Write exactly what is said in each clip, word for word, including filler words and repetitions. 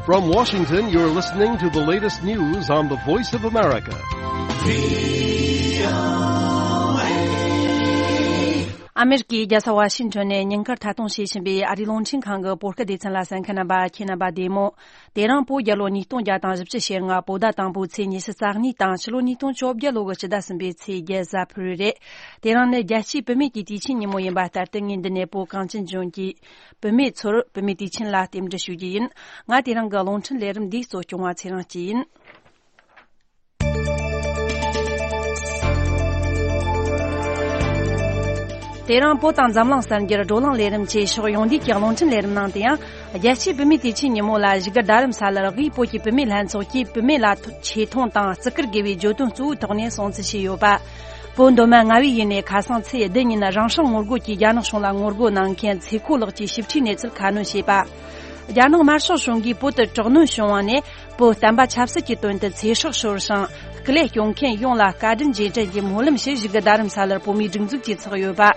From Washington, you're listening to the latest news on the Voice of America. ཨ་མེ་རི་ཀའི་རྒྱལ་ས་ཝ་ཤིང་ཊོན་ནས་ཉིན་དཀར་མཐའ་སྟོངས་བྱེད་བཞིན་པའི་ཨ་རིའི་རླུང་འཕྲིན་ཁང་གི་བོད་སྐད་སྡེ་ཚན་ལ་གསན་མཁན་རྣམ་པ་ཁྱེད་རྣམ་པ་བདེ་མོ། དེ་རིང་བོད་རྒྱལ་ལོ་ཉིས་སྟོང་བརྒྱ་དང་བཞི་བཅུ་ཞེ་ལྔ་བོད་ཟླ་དང་པོའི་ཚེས་ཉི་ཤུ་རྩ་གཉིས་དང་ཕྱི་ལོ་ཉིས་སྟོང་བཅོ་བརྒྱད་ལོ་གི་སྤྱི་ཟླ་གསུམ་པའི་ཚེས་བརྒྱད་གཟའ་ཕུར་བུ་རེད། དེ་རིང་ནི་རྒྱལ་སྤྱིའི་བུད་མེད་ཀྱི་དུས་ཆེན་ཉིན་མོ་ཡིན་པ་ལྟར་དུ་ངས་འདི་ནས་བོད་གངས་ཅན་ལྗོངས་ཀྱི་བུད་མེད་ཚོར་བུད་མེད་དུས་ཆེན་ལ་རྟེན་འབྲེལ་ཞུ་རྒྱུ་ཡིན། ང་དེ་རིང་གི་རླུང་འཕྲིན་ལས་རིམ་འདིའི་གཙོ་སྐྱོང་བ་ཚེ་རིང་སྐྱིད་ཡིན། དེ་རིང་བོད་དང་འཛམ་གླིང་གསར་འགྱུར་བགྲོ་གླེང་ལས་རིམ་བཅས་ཕྱོགས་ཡོངས་བསྡུས་ཀྱི་རླུང་འཕྲིན་ལས་རིམ་ནང་དུ་ཡང་། རྒྱལ་སྤྱིའི་བུད་མེད་དུས་ཆེན་ཉིན་མོ་ལ་བཞུགས་སྒར་རྡ་རམ་ས་ལར་དབུས་བོད་ཀྱི་བུད་མེད་ལྷན་ཚོགས་ཀྱིས་བུད་མེད་ལ་ཆེ་མཐོང་དང་བརྩི་བཀུར་དགོས་པའི་བརྗོད་དོན་གཙོ་བོའི་ཐོག་ནས་སྲུང་བརྩི་བྱས་ཡོད་པ། བོད་མདོ་སྨད་རྔ་བའི་ཡུལ་ནས་ཁ་སང་ཚེས་བདུན་ཉིན་རང་སྲུང་ངོ་རྒོལ་གྱིས་རྒྱ་ནག་གཞུང་ལ་ངོ་རྒོལ་གནང་མཁན་ཚེ་ཁོ་ལགས་ཀྱི་ཞིབ་ཕྲའི་གནས་ཚུལ་ཁ་སྣོན་བྱས་པ། རྒྱ་ནག་དམར་ཤོག་གཞུང་གིས་བོད་དུ་དྲག་གནོན་བྱུང་བ་ནས་བོད་བསྟན་པ་ཆབ་སྲིད་ཀྱི་དོན་དུ་ཚེ་སྲོག་ཤོར་ཞིང་། སྐུ་ལས་སྐྱོང་མཁན་ཡོངས་ལ་བཀའ་དྲིན་རྗེས་དྲན་གྱི་སྨོན་ལམ་ཞུ་བཞིན་གི་རྡ་རམ་ས་ལར་བོད་མིའི་སྒྲིག་འཛུགས་ཀྱིས་འཚོགས་ཡོད་པ།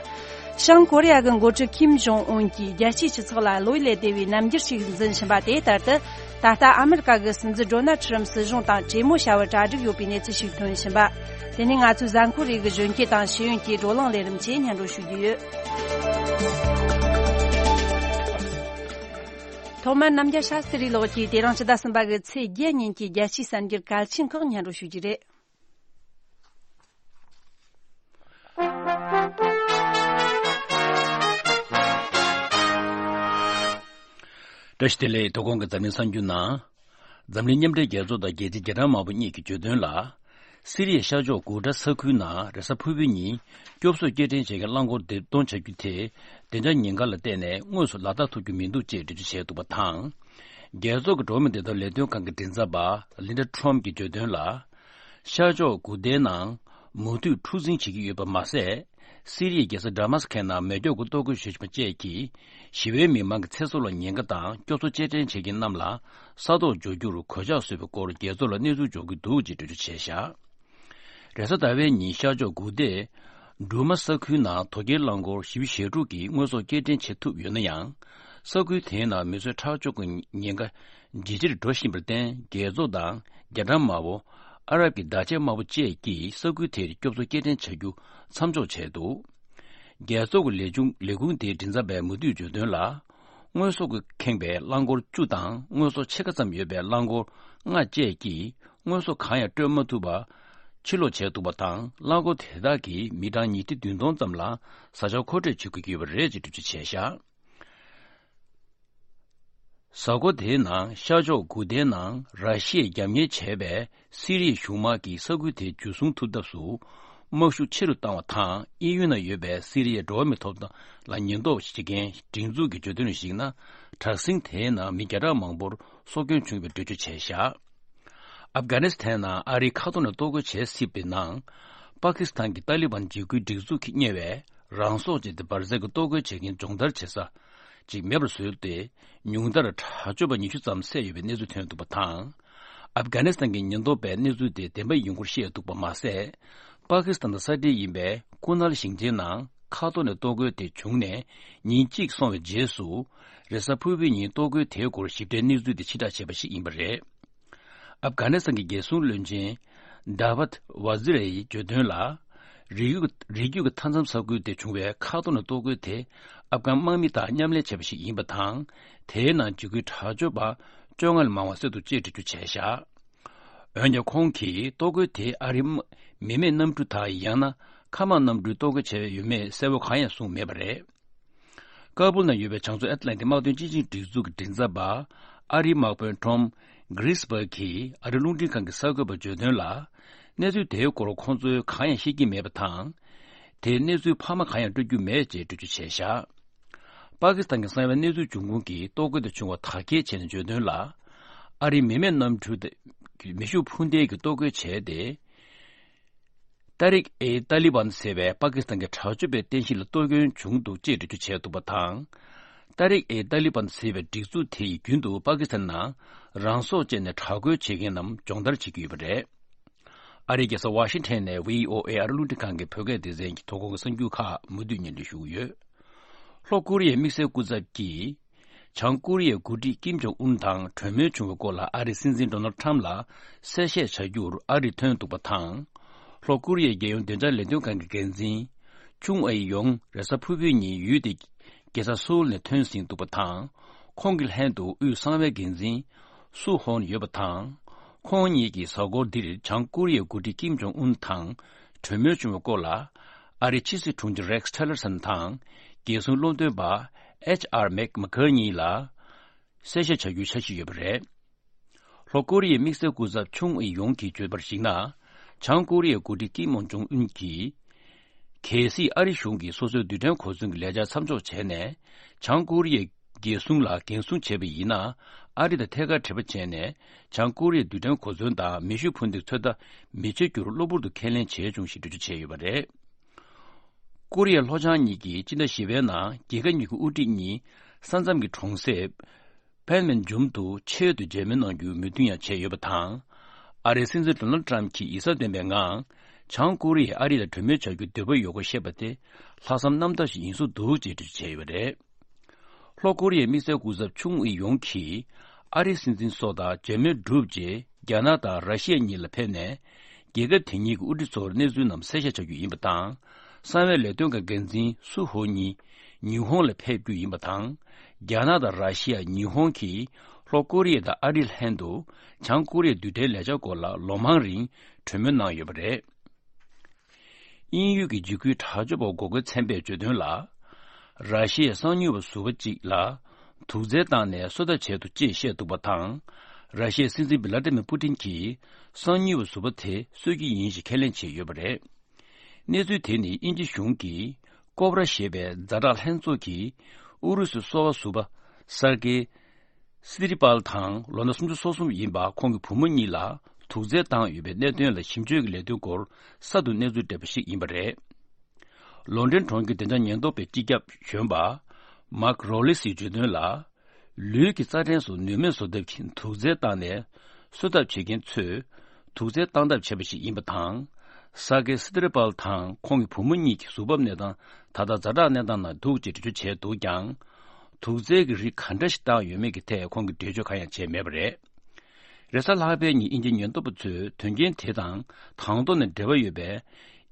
བྱང་ཀོ་རི་ཡ་གི་འགོ་ཁྲིད་ཁིམ་ཇོང་ཨུན་གྱིས་རྒྱལ་སྤྱིའི་སྤྱི་ཚོགས་ལ་བློ་ཡུལ་ལས་འདས་པའི་རྣམ་འགྱུར་ཞིག་འཛིན་བཞིན་པ་དེ་ལྟར་དུ། ད་ལྟ་ཨ་མེ་རི་ཀ་གི་སྲིད་འཛིན་ཌོ་ནལ་ཁྲི་རམ་སྲིད་གཞུང་དང་གྲོས་མོལ་བྱ་བར་གྲ་སྒྲིག་ཡོད་པའི་གནས་ཚུལ་ཞིག་ཐོན་བཞིན་པ། དེ་ནས་ང་ཚོའི་གཟའ་འཁོར་རེ་གི་གཞོན་སྐྱེས་དང་ཤེས་ཡོན་གྱི་བགྲོ་གླེང་ལས་རིམ་བཅས་སྙན་སྒྲོན་ཞུ་རྒྱུ་ཡོད། ཐོག་མར་རྣམ་རྒྱལ་ཤཱ་སྟི་རི་ལགས་ཀྱིས་དེ་རིང་ཕྱི་ཟླ་གསུམ་པ་གི་ཚེས་བརྒྱད་ཉིན་གྱི་རྒྱལ་སྤྱིའི་གསར་འགྱུར་གལ་ཆེན་ཁག་སྙན་སྒྲོན་ཞུ་རྒྱུ་རེད། བཀྲ་ཤིས་བདེ་ལེགས། དོ་དགོང་གི་འཛམ་གླིང་གསར་འགྱུར་ནང་། འཛམ་གླིང་མཉམ་འབྲེལ་རྒྱལ་ཚོགས་དང་རྒྱལ་སྤྱི་རྒྱ་གྲམ་དམར་པོ་གཉིས་ཀྱིས་བརྗོད་དོན་ལ། སི་རི་ཡའི་ཤར་ཕྱོགས་གྷུ་ཌ་ས་ཁུལ་ནང་རེས་གཟའ་ཕུར་བུའི་ཉིན་སྐྱོབ་གསོ་སྐྱེལ་འདྲེན་བྱེད་མཁན་རླངས་འཁོར་བདེ་གཏོང་བྱ་རྒྱུ་དེ་བདེ་འཇགས་ཉེན་ཁ་ལ་བརྟེན་ནས་དངོས་སུ་ལག་བསྟར་ཐུབ་རྒྱུ་མི་འདུག་ཅེས་འགྲེལ་བརྗོད་བྱས་འདུག་པ་དང་། རྒྱལ་ཚོགས་ཀྱི་འགྲོ་བ་མིའི་བདེ་ཐང་ལས་དོན་ཁང་གི་མགྲིན་ཚབ་པ་ལིན་ཌ་ཁྲོམ་གྱིས་བརྗོད་དོན་ལ། ཤར་ཕྱོགས་གྷུ་ཌའི་ནང་མུ་མཐུད་འཁྲུག་འཛིང་བྱེད་ཀྱི་ཡོད་པ་མ་ཟད། སི་རི་ཡའི་རྒྱལ་ས་ཌ་མཱ་སི་ཁེ་ནང་མེ་སྒྱོགས་ཀྱི་གཏོར་རྒོལ་ཞུ་བཞིན་པ་བཅས་ཀྱིས་ཞི་བའི་མི་མང་གི་ཚེ་སྲོག་ལ་ཉེན་ཁ་དང་སྐྱོབ་གསོ་སྐྱེལ་འདྲེན་བྱེད་མཁན་རྣམས་ལ་ས་ཐོག་འབྱོར་རྒྱུར་གོད་ཆག་བཟོས་པའི་སྐོར་རྒྱལ་ཚོགས་ལ་གནས་ཚུལ་འབྱོར་གྱི་འདུག་ཅེས་འགྲེལ་བརྗོད་བྱས་བཞག་རེས་གཟའ་ཟླ་བའི་ཉིན་ཤར་ཕྱོགས་གྷུ་ཌའི་ཌུ་མ་ས་ཁུལ་ནང་དོས་སྐྱེལ་རླངས་འཁོར་བཞི་བཅུ་ཞེ་དྲུག་གིས་དངོས་ཟོག་སྐྱེལ་འདྲེན་བྱེད་ཐུབ་ཡོད་ན་ཡང་། ས་ཁུལ་དེའི་ནང་མི་གསོད་ཁྲག་སྦྱོར་གྱི་ཉེན་ཁ་ཇེ་ཆེར་འགྲོ་བཞིན་པར་བརྟེན། རྒྱལ་ཚོགས་དང་རྒྱ་གྲམ་དམར་པོ། ཨ་རབ་ཀྱི་བརྡ་ཆད་དམར་པོ་བཅས་ཀྱིས་ས་ཁུལ་དེར་སྐྱོབ་གསོ་སྐྱེལ་འདྲེན་བྱ་རྒྱུ་མཚམས་འཇོག་བྱས་འདུག་རྒྱལ་ཚོགས་ཀྱི་ལས་ཆུང་ལས་ཁུངས་དེའི་མགྲིན་ཚབ་པས་མུ་མཐུད་བརྗོད་དོན་ལ། དངོས་ཟོག་གིས་ཁེངས་པའི་རླངས་འཁོར་བཅུ་དང་དངོས་ཟོག་ཕྱེད་ཀ་ཙམ་ཡོད་པའི་རླངས་འཁོར་ལྔ་བཅས་ཀྱིས་དངོས་ཟོག་གང་ཡང་སྤྲོད་མ་ཐུབ་པར་ཕྱིར་ལོག་བྱས་འདུག་པ་དང་། རླངས་འཁོར་དེ་དག་གིས་མི་གྲངས་ཉིས་ཁྲི་བདུན་སྟོང་ཙམ་ལ་བཟའ་བཅའ་མཁོ་སྤྲོད་བྱེད་དགོས་ཀྱི་ཡོད་པ་རེད་ཅེས་འགྲེལ་བརྗོད་བྱས་བཞག་གཟའ་འཁོར་དེའི་ནང་ཤར་ཕྱོགས་གྷུ་ཌའི་ནང་ར་ཤི་ཡས་རྒྱབ་གཉེར་བྱས་པའི་སི་རི་ཡའི་གཞུང་དམག་གིས་ས་ཁུལ་དེ་འཇུ་བཟུང་ཐུབ་ཐབས་སུ་དམག་ཤུགས་ཆེ་རུ་བཏང་བ་དང་། དབྱིན་ཡུལ་ནང་ཡོད་པའི་སི་རི་ཡའི་འགྲོ་བ་མིའི་ཐོབ་ཐང་ལ་ཉེན་རྟོག་བྱེད་མཁན་སྒྲིག་འཛུགས་ཀྱིས་བརྗོད་དོན་ལ་གཞིགས་ན། དྲག་ཟིང་དེའི་ནང་མི་བརྒྱ་ཕྲག་མང་པོར་སྲོག་སྐྱོན་བྱུང་བའི་འགྲེལ་བརྗོད་བྱས་བཞག་ཨབ་གྷ་ནི་སི་ཐན་ནང་ཨ་རིའི་མཁའ་ཐོག་ནས་གཏོར་རྒོལ་བྱས་སྲིད་པའི་ནང་། པ་ཀི་སི་ཐན་གྱི་ཏཱ་ལི་བན་འཇིགས་སྐུལ་སྒྲིག་འཛུགས་ཀྱིས་གཉེར་བའི་རང་སྲོག་བཅད་དེ་འབར་རྫས་ཀྱི་གཏོར་རྒོལ་བྱེད་མཁན་སྦྱོང་བརྡར་བྱེད་ས་ཅིག་མེད་པར་བཟོས་ཏེ། ཉུང་མཐར་དྲག་སྤྱོད་པ་ཉི་ཤུ་ཙམ་བསད་ཡོད་པའི་གནས་ཚུལ་ཐོན་འདུག་པ་དང་། ཨབ་གྷ་ནི་སི་ཐན་གྱི་ཉེན་རྟོག་པས་གནས་ཚུལ་དེ་བདེན་པ་ཡིན་སྐོར་བཤད་འདུག་པ་མ་ཟད། པ་ཀི་སི་ཐན་དང་ས་འབྲེལ་ཡིན་པའི་ཀུ་ནལ་ཞིང་ཆེན་ནང་མཁའ་ཐོག་ནས་གཏོར་རྒོལ་དེ་བྱུང་ནས་ཉིན་གཅིག་སོང་བའི་རྗེས་སུ། རེས་གཟའ་ཕུར་བུའི་ཉིན་གཏོར་རྒོལ་དེའི་སྐོར་ཞིབ་ཕྲའི་གནས་ཚུལ་དེ་ཕྱིར་བསྒྲགས་བྱས་པ་ཞིག་ཡིན་པ་རེད། ཨབ་གྷ་ནི་སི་ཐན་གྱི་རྒྱལ་སྲུང་བློན་ཆེན་ཌ་བད་ཝ་ཛི་རེ་ཡིས་བརྗོད་དོན་ལ། རི་རྒྱུད་རི་རྒྱུད་ཀྱི་མཐའ་མཚམས་ས་ཁུལ་དེ་བྱུང་བའི་མཁའ་ཐོག་ནས་གཏོར་རྒོལ་དེ་ཨབ་གྷན་དམག་མི་དང་མཉམ་ལས་བྱས་པ་ཞིག་ཡིན་པ་དང་། དེའི་ནང་འཇིགས་སྐུལ་དྲག་སྤྱོད་པ་བཅོ་ལྔ་ལས་མང་བ་བསད་འདུག་ཅེས་འགྲེལ་བརྗོད་བྱས་བཞག་འོན་ཀྱང་ཁོང་གིས་གཏོར་རྒོལ་དེ་ཨ་རིའི་མི་མེད་གནམ་གྲུ་དང་ཡང་ན་མཁའ་དམག་གནམ་གྲུས་གཏོར་རྒོལ་བྱས་ཡོད་མེད་གསལ་བོ་གང་ཡང་གསུངས་མེད་པ་རེད། ཀ་བུལ་ན་ཡོད་པའི་བྱང་མཚོ་ཨེཊ་ལན་ཊིག་དམག་དོན་སྤྱི་ཆིངས་སྒྲིག་འཛུགས་ཀྱི་མགྲིན་ཚབ་པ་ཨ་རིའི་དམག་དཔོན་ཊོམ་གྷི་རིས་བྷག་གིས་ཨ་རིའི་རླུང་འཕྲིན་ཁང་གི་གསར་འགོད་པར་བརྗོད་དོན་ལ། གནས་ཚུལ་དེའི་སྐོར་ཁོང་ཚོས་གང་ཡང་ཤེས་ཀྱི་མེད་པ་དང་། དེས་གནས་ཚུལ་འཕར་མ་གང་ཡང་སྤྲོད་རྒྱུ་མེད་ཅེས་འགྲེལ་བརྗོད་བྱས་བཞག་པ་ཀི་སི་ཐན་གྱི་གསང་བའི་གནས་ཚུལ་འབྱུང་ཁུངས་ཀྱིས་གཏོར་རྒོལ་དེ་བྱུང་བ་དག་སྐྱེལ་བྱས་ནས་བརྗོད་དོན་ལ། ཨ་རིའི་མི་མེད་གནམ་གྲུ་དེ་མེ་ཤུགས་འཕུར་མདེལ་གྱིས་གཏོར་རྒོལ་བྱས་ཏེ། ཏཱ་རིག་ཨེ་ཏཱ་ལི་བན་ཟེར་བའི་པ་ཀི་སི་ཐན་གྱི་དྲག་སྤྱོད་པའི་རྟེན་གཞི་ལ་གཏོར་སྐྱོན་བྱུང་འདུག་ཅེས་འགྲེལ་བརྗོད་བྱས་འདུག་པ་དང་། ཏཱ་རིག་ཨེ་ཏཱ་ལི་བན་ཟེར་བའི་སྒྲིག་འཛུགས་དེ་ཡིས་རྒྱུན་དུ་པ་ཀི་སི་ཐན་ནང་རང་སྲོག་བཅད་ནས་དྲག་རྒོལ་བྱེད་མཁན་རྣམས་སྦྱོང་བརྡར་བྱེད་ཀྱི་ཡོད་པ་རེད། ཨ་རིའི་རྒྱལ་ས་ཝ་ཤིང་ཊོན་ནས་བྷི་ཨོ་ཨེ་ཨ་རིའི་རླུང་འཕྲིན་ཁང་གི་བོད་སྐད་སྡེ་ཚན་གྱི་དོ་དགོང་གི་གསར་འགྱུར་ཁག་མུ་མཐུད་སྙན་སྒྲོན་ཞུ་གི་ཡོད། ལྷོ་ཀོ་རི་ཡའི་དམིགས་བསལ་སྐུ་ཚབ་ཀྱིས། བྱང་ཀོ་རི་ཡའི་འགོ་ཁྲིད་ཀིམ་ཇོང་ཨུན་དང་གྲོས་མོལ་བྱུང་བའི་སྐོར་ལ་ཨ་རིའི་སྲིད་འཛིན་ཌོ་ནལ་ཁྲམ་ལ་གསལ་བཤད་བྱ་རྒྱུར་ཨ་རི་ཐོན་འདུག་པ་དང་། ལྷོ་ཀོ་རི་ཡའི་རྒྱལ་ཡོངས་བདེ་འཇགས་ལས་དོན་ཁང་གི་འགན་འཛིན་ཆུང་ཨེ་ཡོང་རེས་གཟའ་ཕུར་བུ་ཉིན་ཡུལ་དེའི་རྒྱལ་ས་སོའུལ་ནས་ཐོན་ཟིན་འདུག་པ་དང་། ཁོང་གི་ལྷན་དུ་དབུས་གསང་བའི་འགན་འཛིན་སུ་ཧོན་ཡོད་པ་དང་། ཁོང་གཉིས་ཀྱིས་གཟའ་འཁོར་འདིར་བྱང་ཀོ་རི་ཡའི་འགོ་ཁྲིད་ཀིམ་ཇོང་ཨུན་དང་གྲོས་མོལ་བྱུང་བའི་སྐོར་ལ། ཨ་རིའི་ཕྱི་སྲིད་དྲུང་ཆེ་རེགས་ཊི་ལར་སན་དང་། རྒྱལ་སྲུང་བློ་འདོན་པ་ཨེཆ་ཨར་མེག་མ་ཁར་གཉིས་ལ་གསལ་བཤད་བྱ་རྒྱུའི་འཆར་གཞི་ཡོད་པ་རེད། ལྷོ་ཀོ་རི་ཡའི་དམིགས་བསལ་སྐུ་ཚབ་ཆུང་ཨི་ཡོང་གིས་བརྗོད་པར་གཞིགས་ན། བྱང་ཀོ་རི་ཡའི་འགོ་ཁྲིད་ཀིམ་ཡོང་ཇོང་ཨུན་གྱིས། གལ་སྲིད་ཨ་རི་གཞུང་གིས་སོ་སོའི་རྡུལ་ཕྲན་གོ་མཚོན་གྱི་ལས་འཆར་མཚམས་འཇོག་བྱས་ནས། བྱང་ཀོ་རི་ཡའི་རྒྱལ་སྲུང་ལ་འགན་སྲུང་བྱས་པ་ཡིན་ན། ཨ་རི་དང་ཐད་ཀར་འབྲེལ་བ་བྱས་ནས། བྱང་ཀོ་རི་ཡའི་རྡུལ་ཕྲན་གོ་མཚོན་དང་མེ་ཤུགས་འཕུར་མདེལ་ཚོད་ལྟ་མི་བྱེད་རྒྱུར་གློ་བུར་དུ་ཁས་ལེན་བྱས་བྱུང་ཞེས་འགྲེལ་བརྗོད་བྱས་ཡོད་པ་རེད། ཀོ་རི་ཡ་ལྷོ་བྱང་གཉིས་ཀྱིས་སྤྱི་ཟླ་བཞི་པའི་ནང་རྒྱལ་ཁབ་གཉིས་ཀྱི་དབུ་ཁྲིད་གཉིས་ས་མཚམས་ཀྱི་གྲོང་གསེབ་ཕན་མན་ཇུམ་དུ་ཆེད་དུ་མཇལ་མོལ་གནང་རྒྱུའི་མོས་མཐུན་ཡང་བྱས་ཡོད་པ་དང་། ཨ་རིའི་སྲིད་འཛིན་ཌོ་ནལ་ཊམ་གྱིས་ཡིད་ས་ལྡན་པའི་ངང་། བྱང་ཀོ་རི་ཡས་ཨ་རི་དང་གྲོས་མོལ་བྱ་རྒྱུའི་འདོད་པ་ཡོད་སྐོར་བཤད་པ་དེ་ལྷག་བསམ་རྣམ་དག་ཞིག་ཡིན་བཟོ་འདུག་ཅེས་འགྲེལ་བརྗོད་བྱས་ཡོད་པ་རེད། ལྷོ་ཀོ་རི་ཡའི་དམིགས་བསལ་སྐུ་ཚབ་ཆུང་ཨི་ཡོང་གིས་ཨ་རིའི་སྲིད་འཛིན་སོགས་དང་མཇལ་མོལ་བསྒྲུབས་རྗེས། རྒྱ་ནག་དང་ར་ཤི་ཡ་གཉིས་ལ་ཕེབས་ནས། རྒྱལ་ཁབ་དེ་གཉིས་ཀྱི་དབུ་ཁྲིད་ཚོར་གནས་ཚུལ་རྣམས་གསལ་བཤད་བྱ་རྒྱུ་ཡིན་པ་དང་། གསང་བའི་ལས་དོན་ཁང་འགན་འཛིན་སུ་ཧོ་གཉིས་ཉི་ཧོང་ལ་ཕེབས་རྒྱུ་ཡིན་པ་དང་། རྒྱ་ནག་དང་ར་ཤི་ཡ། ཉི་ཧོང་གིས་ལྷོ་ཀོ་རི་ཡ་དང་ཨ་རི་ལྷན་དུ་བྱང་ཀོ་རི་ཡའི་རྡུལ་ཕྲན་ལས་འཆར་སྐོར་ལ་ལོ་མང་རིང་གྲོས་མོལ་གནང་ཡོད་པ་རེད། དབྱིན་ཡུལ་གྱི་འཇིགས་སྐུལ་དྲག་སྤྱོད་པ་འགོག་རྒོལ་ཚན་པས་བརྗོད་དོན་ལ། ར་ཤི་ཡའི་གསང་ཉུལ་བ་ཟུར་པ་གཅིག་ལ་དུག་རྫས་བཏང་ནས་གསོད་ཐབས་བྱས་འདུག་ཅེས་བཤད་འདུག་པ་དང་། ར་ཤི་ཡའི་སྲིད་འཛིན་བི་ལ་ཏི་མིར་པུ་ཏིན་གྱིས་གསང་ཉུལ་བ་ཟུར་པ་དེ་གསོད་རྒྱུ་ཡིན་ཞེས་ཁས་ལེན་བྱས་ཡོད་པ་རེད། གནས་ཚུལ་དེ་ནི་དབྱིན་ཇི་གཞུང་གིས་ཀོབ་ར་ཞེས་པའི་ཛ་དྲག་ལྷན་ཚོགས་ཀྱིས་ཨུ་རུ་སུའི་སོ་པ་ཟུར་པ་སར་ཀེ་སི་ཏི་རི་པལ་དང་ལོ་ན་སུམ་ཅུ་སོ་གསུམ་ཡིན་པ་ཁོང་གི་བུ་མོ་གཉིས་ལ་དུག་རྫས་བཏང་ཡོད་པའི་གནད་དོན་ལ་ཞིབ་དཔྱོད་ཀྱི་ལས་དོན་སྐོར་གསར་དུ་གནས་ཚུལ་སྤྲད་པ་ཞིག་ཡིན་པ་རེད། ལོན་ཌོན་གྲོང་ཁྱེར་བདེ་འཇགས་ཉེན་རྟོག་པའི་སྤྱི་ཁྱབ་གཞོན་པ་མཱག་རོ་ལི་སིས་བརྗོད་དོན་ལ། ལུས་ཀྱི་རྩ་ཕྲན་སོགས་ནུས་མེད་བཟོ་ཐབས་ཀྱི་དུག་རྫས་བཏང་ནས་གསོད་ཐབས་བྱེད་མཁན་ཚོས་དུག་རྫས་བཏང་ཐབས་བྱས་པ་ཞིག་ཡིན་པ་དང་། ས་ཀེ་སི་ཏི་རི་པལ་དང་ཁོང་གི་བུ་མོ་གཉིས་ཀྱི་གཟུགས་བབ་གནས་སྟངས་ད་ལྟ་ཛ་དྲག་གནས་སྟངས་ནང་འདུག་ཅེས་འགྲེལ་བརྗོད་བྱས་འདུག་ཀྱང་། དུག་རྫས་ཀྱི་རིགས་ག་འདྲ་ཞིག་བཏང་ཡོད་མེད་ཀྱི་ཐད་ཁོང་གིས་འགྲེལ་བརྗོད་གང་ཡང་བྱས་མེད་པ་རེད། རེས་གཟའ་ལྷག་པའི་ཉིན་དབྱིན་ཇིའི་ཉེན་རྟོག་པ་ཚོས་དོན་རྐྱེན་དེ་དང་དང་ཐོག་ནས་འབྲེལ་བ་ཡོད་པའི་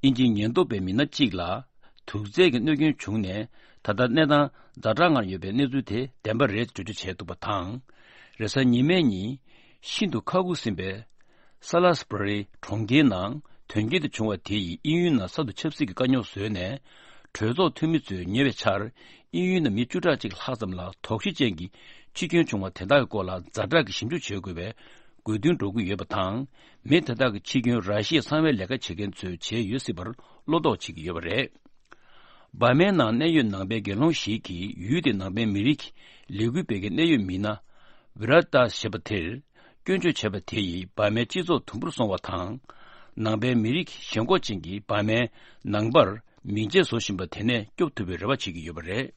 དབྱིན་ཇིའི་ཉེན་རྟོག་པའི་མི་སྣ་གཅིག་ལ་དུག་རྫས་ཀྱི་གནོད་སྐྱོན་བྱུང་ནས། ད་ལྟ་གནས་སྟངས་ཛ་དྲག་ངང་ཡོད་པའི་གནས་ཚུལ་དེ་བདེན་པ་རེད་ཅེས་འགྲེལ་བརྗོད་བྱས་འདུག་པ་དང་། རེས་གཟའ་ཉི་མའི་ཉིན་ཤིན་ཏུ་ཁ་ཁུ་སིམ་པའི་སཱ་ལ་སི་བྷ་རི་གྲོང་ཁྱེར་ནང་དོན་རྐྱེན་དེ་བྱུང་བ་དེ་ཡིས་དབྱིན་ཡུལ་ནང་གསར་དུ་ཆབ་སྲིད་ཀྱི་དཀའ་རྙོག་བཟོས་ནས། གྲོས་ཚོགས་འཐུས་མི་ཚོས་ཉེ་བའི་ཆར་དབྱིན་ཡུལ་ནང་མི་བཅུ་ཕྲག་གཅིག་ལྷག་ཙམ་ལ་དོགས་གཞི་ཅན་གྱི་འཆི་སྐྱོན་བྱུང་བ་དེ་དག་གི་སྐོར་ལ་ཛ་དྲག་གི་ཞིབ་འཇུག་བྱེད་དགོས་པའི་དགོས་འདུན་འགྲོ་གི་ཡོད་པ་དང་། མི་དེ་དག་གི་འཆི་སྐྱོན་ར་ཤི་ཡའི་གསང་བའི་ལས་ཀ་བྱེད་མཁན་ཚོས་བྱས་ཡོད་སྲིད་པར་བློ་དོགས་བྱེད་ཀྱི་ཡོད་པ་རེད། འབར་མའི་ནང་གནད་ཡོད་ནང་པའི་དགེ་སློང་ཞིག་གིས་ཡུལ་དེའི་ནང་པའི་མི་རིགས་ཀྱི་ལས་འགུལ་སྤེལ་མཁན་གནད་ཡོད་མི་སྣ་བི་ར་ཏཱས་ཞེས་པ་དེར་སྐྱོན་བརྗོད་བྱས་པ་དེ་ཡིས་འབར་མའི་སྤྱི་ཚོགས་དུམ་བུར་སོང་བ་དང་། ནང་པའི་མི་རིགས་ཞེན་ཁོག་ཅན་གྱིས་འབར་མའི་ནང་པར་མིང་ཆད་བཟོ་བཞིན་པ་དེ་ནས་སྐྱོབ་ཐུབ་པའི་རེ་བ་བྱེད་ཀྱི་ཡོད་པ་རེད།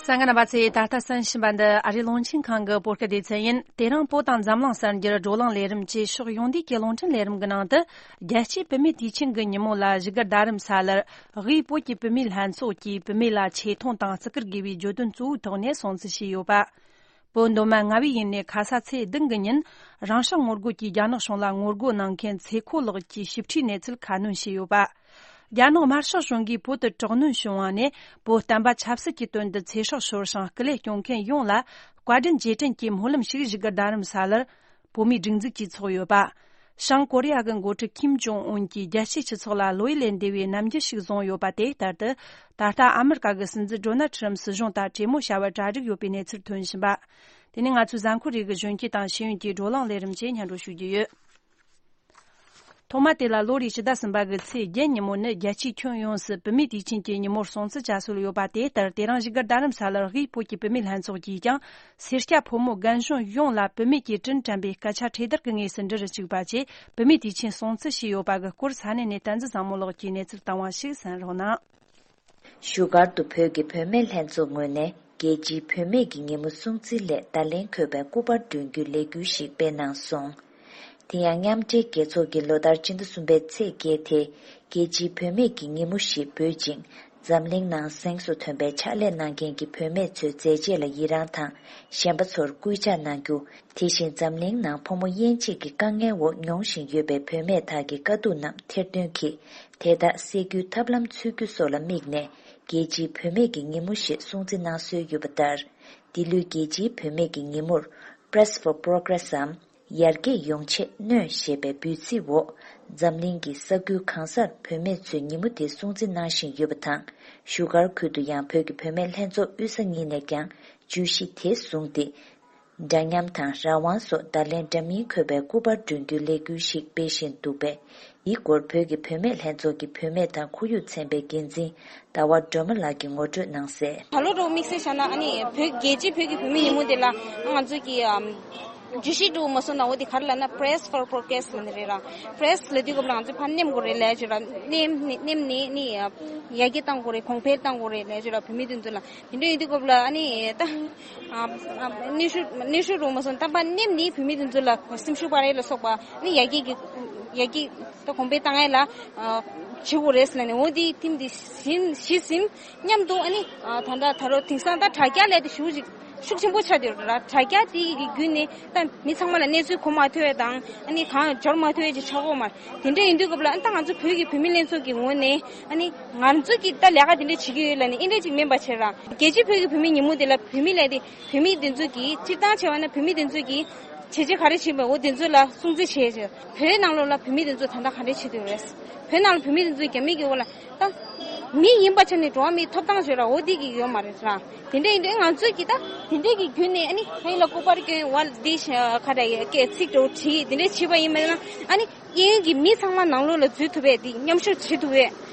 གསན་མཁན་རྣམ་པ་ཚོས་ད་ལྟ་གསན་བཞིན་པ་འདི་ཨ་རིའི་རླུང་འཕྲིན་ཁང་གི་བོད་སྐད་སྡེ་ཚན་ཡིན། དེ་རིང་བོད་དང་འཛམ་གླིང་གསར་འགྱུར་བགྲོ་གླེང་ལས་རིམ་བཅས་ཕྱོགས་ཡོངས་བསྡུས་ཀྱི་རླུང་འཕྲིན་ལས་རིམ་གྱི་ནང་དུ། རྒྱལ་སྤྱིའི་བུད་མེད་དུས་ཆེན་གྱི་ཉིན་མོ་ལ་བཞུགས་སྒར་རྡ་རམ་ས་ལར་དབུས་བོད་ཀྱི་བུད་མེད་ལྷན་ཚོགས་ཀྱིས་བུད་མེད་ལ་ཆེ་མཐོང་དང་བརྩི་བཀུར་དགོས་པའི་བརྗོད་དོན་གཙོ་བོའི་ཐོག་ནས་སྲུང་བརྩི་བྱས་ཡོད་པ། བོད་མདོ་སྨད་རྔ་བའི་ཡུལ་ནས་ཁ་ས་ཚེས་བདུན་གྱི་ཉིན་རང་སྲོག་ངོ་རྒོལ་གྱིས་རྒྱ་ནག་གཞུང་ལ་ངོ་རྒོལ་གནང་མཁན་ཚེ་ཁོ་ལགས་ཀྱི་ཞིབ་ཕྲའི་གནས་ཚུལ་ཁ་སྣོན་བྱས་ཡོད་པ། རྒྱ་ནག་དམར་ཤོག་གཞུང་གིས་བོད་དུ་དྲག་གནོན་བྱུང་བ་ནས་བོད་བསྟན་པ་ཆབ་སྲིད་ཀྱི་དོན་དུ་ཚེ་སྲོག་ཤོར་ཞིང་། སྐུ་ལས་སྐྱོན་མཁན་ཡོངས་ལ་བཀའ་དྲིན་རྗེས་དྲན་གྱི་སྨོན་ལམ་ཞིག་བཞུགས་སྒར་རྡ་རམ་ས་ལར་བོད་མིའི་སྒྲིག་འཛུགས་ཀྱིས་འཚོགས་ཡོད་པ། བྱང་ཀོ་རི་ཡ་གི་འགོ་ཁྲིད་ཁིམ་ཇོང་ཨུན་གྱིས་རྒྱལ་སྤྱིའི་སྤྱི་ཚོགས་ལ་བློ་ཡུལ་ལས་འདས་པའི་རྣམ་འགྱུར་ཞིག་བཟུང་ཡོད་པ་དེ་ལྟར་དུ། ད་ལྟ་ཨ་མི་རི་ཀ་གི་སྲིད་འཛིན་ཌོ་ནལ་ཁྲམ་སྲིད་གཞུང་དང་གྲོས་མོལ་བྱ་བར་གྲ་སྒྲིག་ཡོད་པའི་གནས་ཚུལ་ཐོན་བཞིན་པ། དེ་ནས་ང་ཚོའི་གཟའ་འཁོར་རེ་གི་གཞོན་སྐྱེས་དང་ཤེས་ཡོན་གྱི་བགྲོ་གླེང་ལས་རིམ་བཅས་སྙན་སྒྲོན་ཞུ་རྒྱུ་ཡོད། ཐོག་མ་དེ་ལ་ལོ་རེའི་ཕྱི་ཟླ་གསུམ་པ་གི་ཚེས་བརྒྱད་ཉིན་མོ་ནི་རྒྱལ་སྤྱིའི་ཁྱོན་ཡོངས་སུ་བུད་མེད་དུས་ཆེན་གྱི་ཉིན་མོར་སྲུང་བརྩི་བྱ་སྲོལ་ཡོད་པ་དེ་ལྟར། དེ་རིང་བཞུགས་སྒར་རྡ་རམ་ས་ལར་དབུས་བོད་ཀྱི་བུད་མེད་ལྷན་ཚོགས་ཀྱིས་ཀྱང་། སེར་སྐྱ་ཕོ་མོ་རྒན་གཞོན་ཡོངས་ལ་བུད་མེད་ཀྱི་དྲིན་དྲན་པའི་སྐད་ཆ་ཁྲིད་བརྡར་གྱི་ངོས་སུ་འབྲི་རུ་བཅུག་པ་བཅས་བུད་མེད་དུས་ཆེན་སྲུང་བརྩི་བྱས་ཡོད་པ་གི་སྐོར་ས་གནས་ནས་བསྟན་འཛིན་བཟང་མོ་ལགས་ཀྱིས་གནས་ཚུལ་བཏང་བ་ཞིག་གསན་རོགས་གནང་། བཞུགས་སྒར་དུ་བོད་ཀྱི་བུད་མེད་ལྷན་ཚོགས་ངོས་ནས་རྒྱལ་སྤྱིའི་བུད་མེད་ཀྱི་ཉིན་མོ་སྲུང་བརྩིའི་སླད་བརྡ་ལན་འཁོད་པའི་སྐུ་པར་སྒྲོན་རྒྱུའི་ལས་འགུལ་ཞིག་སྤེལ་གནང་སོང་། དེ་ཡང་མཉམ་འབྲེལ་རྒྱལ་ཚོགས་ཀྱི་ལོ་ལྟར་སྤྱི་ཟླ་གསུམ་པའི་ཚེས་བརྒྱད་དེ་ རྒྱལ་སྤྱིའི་བུད་མེད་ཀྱི་ཉིན་མོ་ཞེས་འབོད་ཅིང་། འཛམ་གླིང་ནང་གཟེངས་སུ་ཐོན་པའི་ཕྱག་ལས་གནང་མཁན་གྱི་བུད་མེད་ཚོའི་མཛད་རྗེས་ལ་ཡི་རངས་དང་། གཞན་པ་ཚོར་སྐུལ་ལྕག་གནང་རྒྱུ། དེ་བཞིན་འཛམ་གླིང་ནང་ཕོ་མོ་དབྱེ་འབྱེད་ཀྱི་དཀའ་ངལ་འོག་མྱོང་བཞིན་ཡོད་པའི་བུད་མེད་དག་གི་དཀའ་སྡུག་རྣམས་ཐེར་འདོན་གྱིས། དེ་དག་སེལ་རྒྱུའི་ཐབས་ལམ་འཚོལ་རྒྱུ་སོགས་ལ་དམིགས་ནས། རྒྱལ་སྤྱིའི་བུད་མེད་ཀྱི་ཉིན་མོ་ཞེས་སྲུང་བརྩི་གནང་སྲོལ་ཡོད་པ་ལྟར། འདི་ལོའི་རྒྱལ་སྤྱིའི་བུད་མེད་ཀྱི་ཉིན་མོར། Press for Progress འམ། ཡར་རྒྱས་ཡོང་ཆེད་སྣོན་ཞེས་པའི་འབོད་ཚིག་འོག་འཛམ་གླིང་གི་ས་ཁུལ་གང་སར་བུད་མེད་ཚོས་ཉིན་མོ་དེ་སྲུང་བརྩི་གནང་བཞིན་ཡོད་པ་དང་། བཞུགས་སྒར་ཁུལ་དུ་ཡང་བོད་ཀྱི་བུད་མེད་ལྷན་ཚོགས་དབུས་ས་གཉིས་ནས་ཀྱང་བརྗོད་གཞི་དེ་བཟུང་སྟེ། འདྲ་མཉམ་དང་རང་དབང་སོགས་བརྡ་ལན་འདྲ་མིན་འཁོད་པའི་སྐུ་པར་སྒྲོན་རྒྱུའི་ལས་འགུལ་ཞིག་སྤེལ་བཞིན་འདུག་པས། འདིའི་སྐོར་བོད་ཀྱི་བུད་མེད་ལྷན་ཚོགས་ཀྱི་བུད་མེད་དང་ཁོར་ཡུག་ཚན་པའི་འགན་འཛིན་ཟླ་བ་སྒྲོལ་མ་ལགས་ཀྱིས་ངོ་སྤྲོད་གནང་གསལ། ད་ལོ་འགྲོ་དམིགས་བསལ་བྱས་ན་ཨ་ནི་བོད་རྒྱལ་སྤྱིའི་བོད་ཀྱི་བུད་མེད་ཉིན་མོ་དེ་ལ་ང་ཚོ་གི་ཨམ། བརྗོད་གཞི་འགྲོ་མ་སོང་ན་འོ་དེ་ག་རེ་ལབ་ན་Press for Progress ལབ་ནི་རེད་ར། Press ལབ་དུས་སྐབས་ལ་ང་ཚོ་ཕར་ནེམ་དགོས་རེད་ལས་བྱོས་ར། ནེམ་ནི་ནེམ་ནི་ནི་ཡར་རྒྱས་གཏང་དགོས་རེད། གོང་འཕེལ་གཏང་དགོས་རེད་ལས་བྱོས་ར། བུད་མེད་དེ་ཚོ་ལ་དེ་འདྲ་ཡིན་དུས་སྐབས་ལ་ཨ་ནི་ད་ཨ་ཨ་གནོན་ཤུགས་གནོན་ཤུགས་འགྲོ་མ་སོང་། ད་ཕར་ནེམ་ནི་བུད་མེད་དེ་ཚོ་ལ་སེམས་ཤུགས་སྤར་ཡས་ལ་སོགས་པ་ཨ་ནི་ཡར་རྒྱས་ཀྱི་ཡར་རྒྱས་ད་གོང་འཕེལ་བཏང་ཡས་ལ་ཨ་བྱེད་དགོས་རེད་ཟེར་ནས་འོ་དེ་ཐིམ་དེ་ཟིན་གཞི་ཟིན། མཉམ་དུ་ཨ་ནི་ཨ་ད་ལྟ་ད་རོ་དེང་སང་ད་དྲ་རྒྱ་ལས་དེ་ཞུ་ཞིག་ཤུགས་ཆེན་པོ་ཆགས་བསྡད་ཡོད་རེད་ར། དྲ་རྒྱ་དེ་གི་བརྒྱུད་ནས་ད་མི་ཚང་མ་ལ་གནས་ཚུལ་གོ་མ་ཐུབ་པ་དང་ཨ་ནི་གང་འབྱོར་མ་ཐུབ་པ་ཅིག་ཆགས་ཀྱི་ཡོད་མ་རེད། དེ་འདྲ་ཡིན་དུས་སྐབས་ལ་ཨ་ནི་ད་ང་ཚོ་བོད་ཀྱི་བུད་མེད་ལྷན་ཚོགས་ཀྱི་ངོས་ནས་ཨ་ནི་ང་ཚོ་གིས་ད་ལས་ཀ་དེ་འདྲ་བྱེད་ཀྱི་ཡོད་ལབ་ནས་ཨེ་འདྲ་ཅིག་མིན་པ་བྱས་ར། རྒྱལ་སྤྱིའི་བོད་ཀྱི་བུད་མེད་ཉིན་མོ་དེ་ལ་བུད་མེད་ལས་དེ་བུད་མེད་དེ་ཚོ་གིས་སྤྱིར་བཏང་བྱས་པ་ན་བུད་མེད་དེ་ཚོ་གིས་བྱས་རྗེས་ག་རེ་བྱས་པའི་འོ་དེ་ཚོ་ལ་སྲུང་བརྩི་བྱས་བྱས། བོད་ནང་ལོགས་ལ་བུད་མེད་དེ་ཚོ་ད་ལྟ་ག་འདྲ་བྱེད་ཀྱི་ཡོད་རེད། བོད་ནང་ལ་བུད་མེད་དེ་ཚོ་རྒྱ་མི་གི་འོག་ལ། ད་མི་ཡིན་པ་ཆ་ནས་འགྲོ་བ་མིའི་ཐོབ་ཐང་བརྗོད་ར་འོ་དེ་གི་ཡོད་མ་རེད་ར། དེ་འདྲ་ཡིན་དུས་ང་ཚོས་ཀྱི་ད་དེ་འདྲ་གི་བརྒྱུད་ནས་ཨ་ནི་ཧའི་ལ་སྐུ་པར་སྐྱོན་བ་འདི་ཤ་ཁ་ར་ཡ་སྐད་ཚིག་འགྲོ་བྲིས་དེ་འདྲ་བྱས་པ་ཡིན་པ་ན་ཨ་ནི་གཡས་གཡོན་གྱི་མི་ཚང་མ་ནང་ལོགས་ལ་འཛུལ་ཐུབ་པའི་དེ་མཉམ་ཞུགས་བྱེད་ཐུབ་པའི་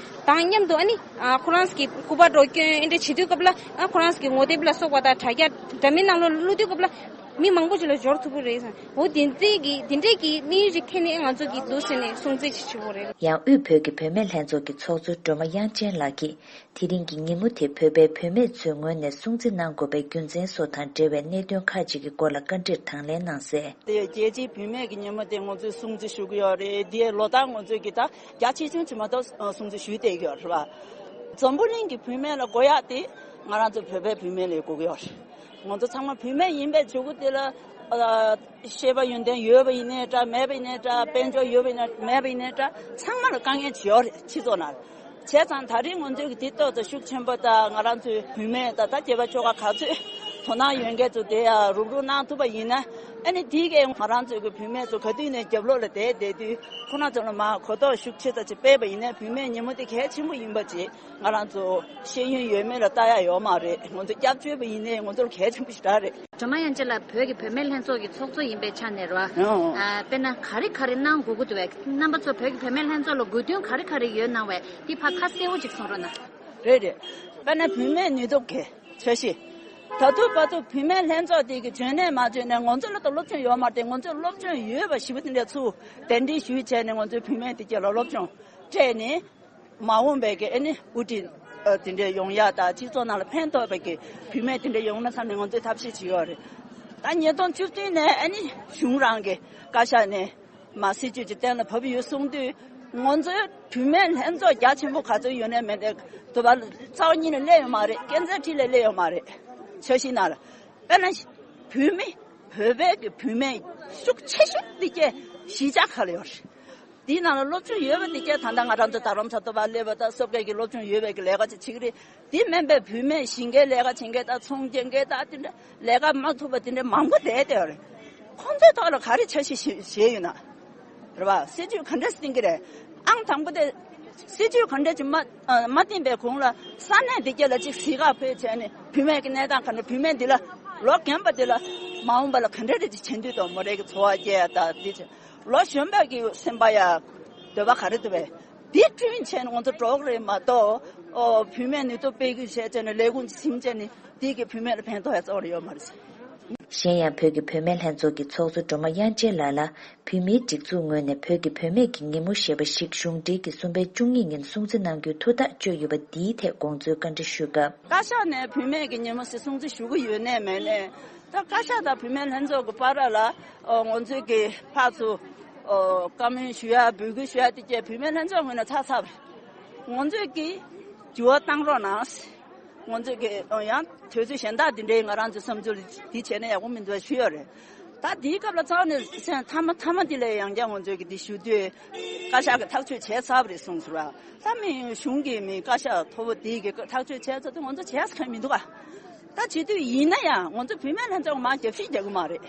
དང་མཉམ་དུ་ཨ་ནི་ཨ་ཁོ་རང་གི་སྐུ་པར་འགྲོ་སྐྱོན་ཨེ་འདྲ་བྱེད་དུས་སྐབས་ལ་ཨ་ཁོ་རང་གི་ངོ་དེབ་ལ་སོགས་པ་དང་དྲ་རྒྱ་འདྲ་མིན་ནང་ལོགས་ལ་བླུག་དུས་སྐབས་ལ། མི་མང་པོ་ཅིག་ལ་འབྱོར་ཐུབ་ཀྱི་རེད་ཟེར། འོ་དེ་འདྲའི་གི་དེ་འདྲའི་གི་དམིགས་ཡུལ་ཅིག་འཁྱེར་ནས་ང་ཚོ་གི་འདུག་ཟེར་ནས་སྲུང་བརྩི་ཅིག་བྱེད་དགོས་རེད། ཡང་དབུས་བོད་ཀྱི་བུད་མེད་ལྷན་ཚོགས་ཀྱི་ཚོགས་གཙོ་སྒྲོལ་མ་དབྱངས་ཅན་ལགས་ཀྱིས། དེ་རིང་གི་ཉིན་མོ་དེ་བོད་པའི་བུད་མེད་ཚོའི་ངོས་ནས་སྲུང་བརྩི་གནང་དགོས་པའི་རྒྱུ་མཚན་སོགས་དང་འབྲེལ་བའི་གནད་དོན་ཁག་ཅིག་གི་སྐོར་ལ་བཀའ་འདྲིར་དང་ལེན་གནང་གསལ། དེ་རྒྱལ་སྤྱིའི་བུད་མེད་ཀྱི་ཉིན་མོ་དེ་ང་ཚོས་སྲུང་བརྩི་ཞུ་གི་ཡོད་རེད། དེའི་ལོ་ལྟར་ང་ཚོས་ཀྱི་ད་རྒྱ་ཆེ་ཆུང་བྱེད་མ་གཏོགས་སྲུང་བརྩི་ཞུས་བསྡད་ཀྱི་ཡོད་རེད་བ། འཛམ་བུ་གླིང་གི་བུད་མེད་ལ་དགོས་ཡག་དེ་ང་རང་ཚོ་བོད་པའི་བུད་མེད་ལ་དགོས་ཀྱི་ཡོད་རེད། ང་ཚོ་ཚང་མ་བུད་མེད་ཡིན་པའི་འཇུག་སྒོ་དེ་ལ་ཨ་ཤེས་པ་ཡོན་ཏན་ཡོད་པ་ཡིན་ནའི་འདྲ་མེད་པ་ཡིན་ནའི་འདྲ་དཔལ་འབྱོར་ཡོད་པ་ཡིན་ནའི་མེད་པ་ཡིན་ནའི་འདྲ་ཚང་མ་ལ་དཀའ་ངལ་ཅིག་ཡོད་རེད་སྤྱི་ཚོགས་ནང་ལ། བྱས་ཙང་ད་རེས་ང་ཚོའི་གི་དེ་ཏོག་ཙམ་ཤུགས་ཆེན་པོ་དང་ང་རང་ཚོའི་བུད་མེད་དང་ད་སྐྱེ་བ་ཆོལ་ཁ་ག་ཚོད་དོ་སྣང་ཡོད་མཁན་ཚོ་དེ་ཡང་རུབ་རུབ་གནང་ཐུབ་པ་ཡིན་ན་ཨ་ནི་དེ་གས་ང་རང་ཚོའི་གི་བུད་མེད་ཚོ་ག་དུས་ནས་རྒྱབ་ལོགས་ལ་བསྡད་བསྡད་དུས་ཁོ་རང་ཚོ་ལ་མ་གོ་རྟོགས་ཤུགས་ཆེ་ཙམ་ཅིག་སྤེལ་བ་ཡིན་ན་བུད་མེད་ཉིན་མོ་དེ་གལ་ཆེན་པོ་ཡིན་པ་ཅིག་ང་རང་ཚོ་ཤེས་ཡོན་ཡོད་མེད་ལ་ལྟ་ཡ་ཡོད་མ་རེད། ང་ཚོ་སྐྱབས་བཅོལ་བ་ཡིན་ནའི་ང་ཚོར་གལ་ཆེན་པོ་ཞེ་དྲག་རེད། སྒྲོལ་མ་དབྱངས་ཅན་ལགས་བོད་ཀྱི་བུད་མེད་ལྷན་ཚོགས་ཀྱི་ཚོགས་གཙོ་ཡིན་པའི་ཆ་ནས་རེད་བ། ཨང་། ཨ་དཔེར་ན་ག་རེ་ག་རེ་གནང་དགོས་ཀྱི་འདུག་བས། རྣམ་པ་ཚོ་བོད་ཀྱི་བུད་མེད་ལྷན་ཚོགས་ལ་དགོས་འདུན་ག་རེ་ག་རེ་ཡོད་གནང་བས་འདི་ཕར་ཁ་གསལ་བོ་ཅིག་གསུང་རོགས་གནང་། རེད་རེད། དཔེར་ན་བུད་མེད་ནུས་སྟོབས་ཀྱི་འཆར་གཞི། ད་དུང་བར་དུ་བུད་མེད་ལྷན་ཚོགས་དེ་གི་འཇོན་ནས་མ་འཇོན་ནས་ང་ཚོ་ལ་ད་སློབ་སྦྱོང་ཡོད་མ་རེད་དེ་ང་ཚོས་སློབ་སྦྱོང་ཡོད་པ་ཞིག་པ་དེ་འདྲ་ཚུར་གདན་འདྲེན་ཞུས་བྱས་ནས་ང་ཚོའི་བུད་མེད་དེ་གྱད་ལ་སློབ་སྦྱོང་སྤྲད་ནས། མ་འོངས་པའི་གི་ཨ་ནི་དབུ་ཁྲིད་ཨ་དེ་འདྲའི་ཡོང་ཡག་དང་སྤྱི་ཚོགས་ནང་ལ་ཕན་ཐོགས་པའི་གི་བུད་མེད་དེ་འདྲ་ཡོང་ན་བསམ་ནས་ང་ཚོས་ཐབས་ཤེས་བྱེད་ཡོད་རེད། ད་ཉིས་སྟོང་བཅུ་བདུན་ནས་ཨ་ནི་གཞུང་རང་གི་བཀའ་ཤག་ནས་མ་སྲིད་ཇུས་ཀྱི་གཏན་ལ་ཕབ་ཡོད་གསུངས་དུས་ང་ཚོའི་བུད་མེད་ལྷན་ཚོགས་རྒྱ་ཆེན་པོ་ག་ཚོད་ཡོད་ནའི་མེད་ནའི་དུ་བ་རྩ་བ་ཉིད་ནས་སླེབས་ཡོད་མ་རེད། སྐས་འཛེག་ཁྲི་ལས་སླེབས་ཡོད་མ་རེད། འཆར་གཞི་ནང་ལ་དཔེར་ན་བུད་མེད་བོད་པའི་གི་བུད་མེད་ཤུགས་ཆེ་ཤོས་དེ་གྱད་གཞིས་ཆགས་ཁག་ལ་ཡོད་རེད། དེའི་ནང་ལ་སློབ་སྦྱོང་ཡོད་པ་དེ་གྱད་ད་ལྟ་ང་རང་ཚོ་རྡ་རམ་ས་ལ་དུ་བ་སླེབས་པ་དང་སོབ་ཀའི་གི་སློབ་སྦྱོང་ཡོད་པའི་གི་ལས་ཀ་ཅིག་བྱེད་ཀྱི་རེད། དེ་མིན་པའི་བུད་མེད་ཞིང་ཁའི་ལས་ཀ་བྱེད་མཁན་དང་ཚོང་རྒྱག་མཁན་དང་དེ་འདྲ་ལས་ཀ་མ་ཐུབ་པ་དེ་འདྲ་མང་པོ་བསྡད་བསྡད་ཡོད་རེད། ཁོང་ཚོའི་ཐོག་ལ་ག་རེ་འཆར་གཞི་བཞེས་བཞེས་ཡོད་ན། རེད་བ། སྲིད་ཇུས་ག་འདྲ་བཏིང་གི་རེད། ཨང་དང་པོ་དེ་སྲིད་ཇུས་ག་འདྲ་ཅིག་མ་མ་བཏིང་པའི་གོང་ལ་ས་གནས་དེ་གྱད་ལ་ཅིག་གཟིགས་ག་ཕེབས་བྱས་ནས་བུད་མེད་ཀྱི་གནས་སྟངས་ག་འདྲ་བུད་མེད་འདི་ལ་ལོ་རྒན་པ་འདི་ལ་མ་འོངས་པ་ལ་ག་འདྲ་རེ་ཅིག་བྱེད་འདོད་དང་མོ་རེ་གི་འཚོ་བ་སྐྱེལ་ཡ་དང་འདི་བྱེད། ལོ་གཞོན་པ་གི་སེམས་པ་ཡ་འདོད་པ་ག་རེ་འདུག་བས། འདི་བསྐྲུན་བྱས་ནས་ང་ཚོ་འགྲོ་གི་རེད་མ་གཏོགས། ཨོ་བུད་མེད་ནུས་སྟོབས་སྤེལ་རྒྱུ་བྱས་བྱས་ནས་ལས་ཁུངས་ཅིག་ཟིན་བྱས་ནས་འདི་གི་བུད་མེད་ལ་ཕན་ཐོགས་ཡ་གཙོ་བོ་ཡོད་མ་རེད། གཞན་ཡང་བོད་ཀྱི་བུད་མེད་ལྷན་ཚོགས་ཀྱི་ཚོགས་གཙོ་སྒྲོལ་མ་དབྱངས་ཅན་ལགས་ལ་བོད་མིའི་སྒྲིག་འཛུགས་ངོས་ནས་བོད་ཀྱི་བུད་མེད་ཀྱི་ཉིན་མོ་ཞེས་པ་ཞིག་གཞུང་འབྲེལ་གྱིས་གསུམ་པའི་བཅུ་གཉིས་ཉིན་སྲུང་བརྩི་གནང་རྒྱུའི་ཐུགས་ཐག་གཅོད་ཡོད་པ་འདིའི་ཐད་དགོངས་ཚུལ་བཀའ་འདྲི་ཞུས་སྐབས། བཀའ་ཤག་ནས་བུད་མེད་ཀྱི་ཉིན་མོ་ཞིག་སྲུང་བརྩི་ཞུ་གི་ཡོད་ནའི་མེད་ནའི། ད་བཀའ་ཤག་དང་བུད་མེད་ལྷན་ཚོགས་ཀྱི་བར་ལ་ཨོ་ང་ཚོས་ཀྱི་ཕར་ཚུར་ཨོ་བཀའ་མོལ་ཞུ་ཡ་འབོད་སྐུལ་ཞུ་ཡ་དེ་གྱད་བུད་མེད་ལྷན་ཚོགས་ངོས་ནས་ཚར་ཚར་བ་རེད། ང་ཚོས་ཀྱི་འགྱུར་བ་བཏང་རོགས་གནང་། ང་ཚོས་ཀྱི་ཡང་དུས་ཚོད་གཞན་དག་འདི་འདྲའི་ང་རང་ཚོའི་བསམ་ཚུལ་འདི་བྱས་ན་ཡག་པོ་མི་འདུག་ཞུ་ཡོད་རེད། ད་འདིའི་སྐབས་ལ་རྩ་བ་ནས་མཚན་མཐའ་མ་མཐའ་མ་འདི་ལས་ཡང་བསྐྱར་ང་ཚོས་ཀྱི་འདི་ཞུ་དུས་བཀའ་ཤག་གི་ཐག་གཅོད་བྱས་ཚར་བ་རེད་གསུངས་སོང་ར། ད་མི་གཞུང་གི་མི་བཀའ་ཤག་མཐོ་པོ་འདི་གི་ཐག་གཅོད་བྱས་ཚར་དུས་ང་ཚོ་བྱས་ས་གང་མི་འདུག་ག་ད་བྱེད་དུས་ཡིན་ན་ཡང་ང་ཚོ་བུད་མེད་ལྷན་ཚོགས་མར་རྒྱབ་བཤིག་རྒྱག་གི་མ་རེད།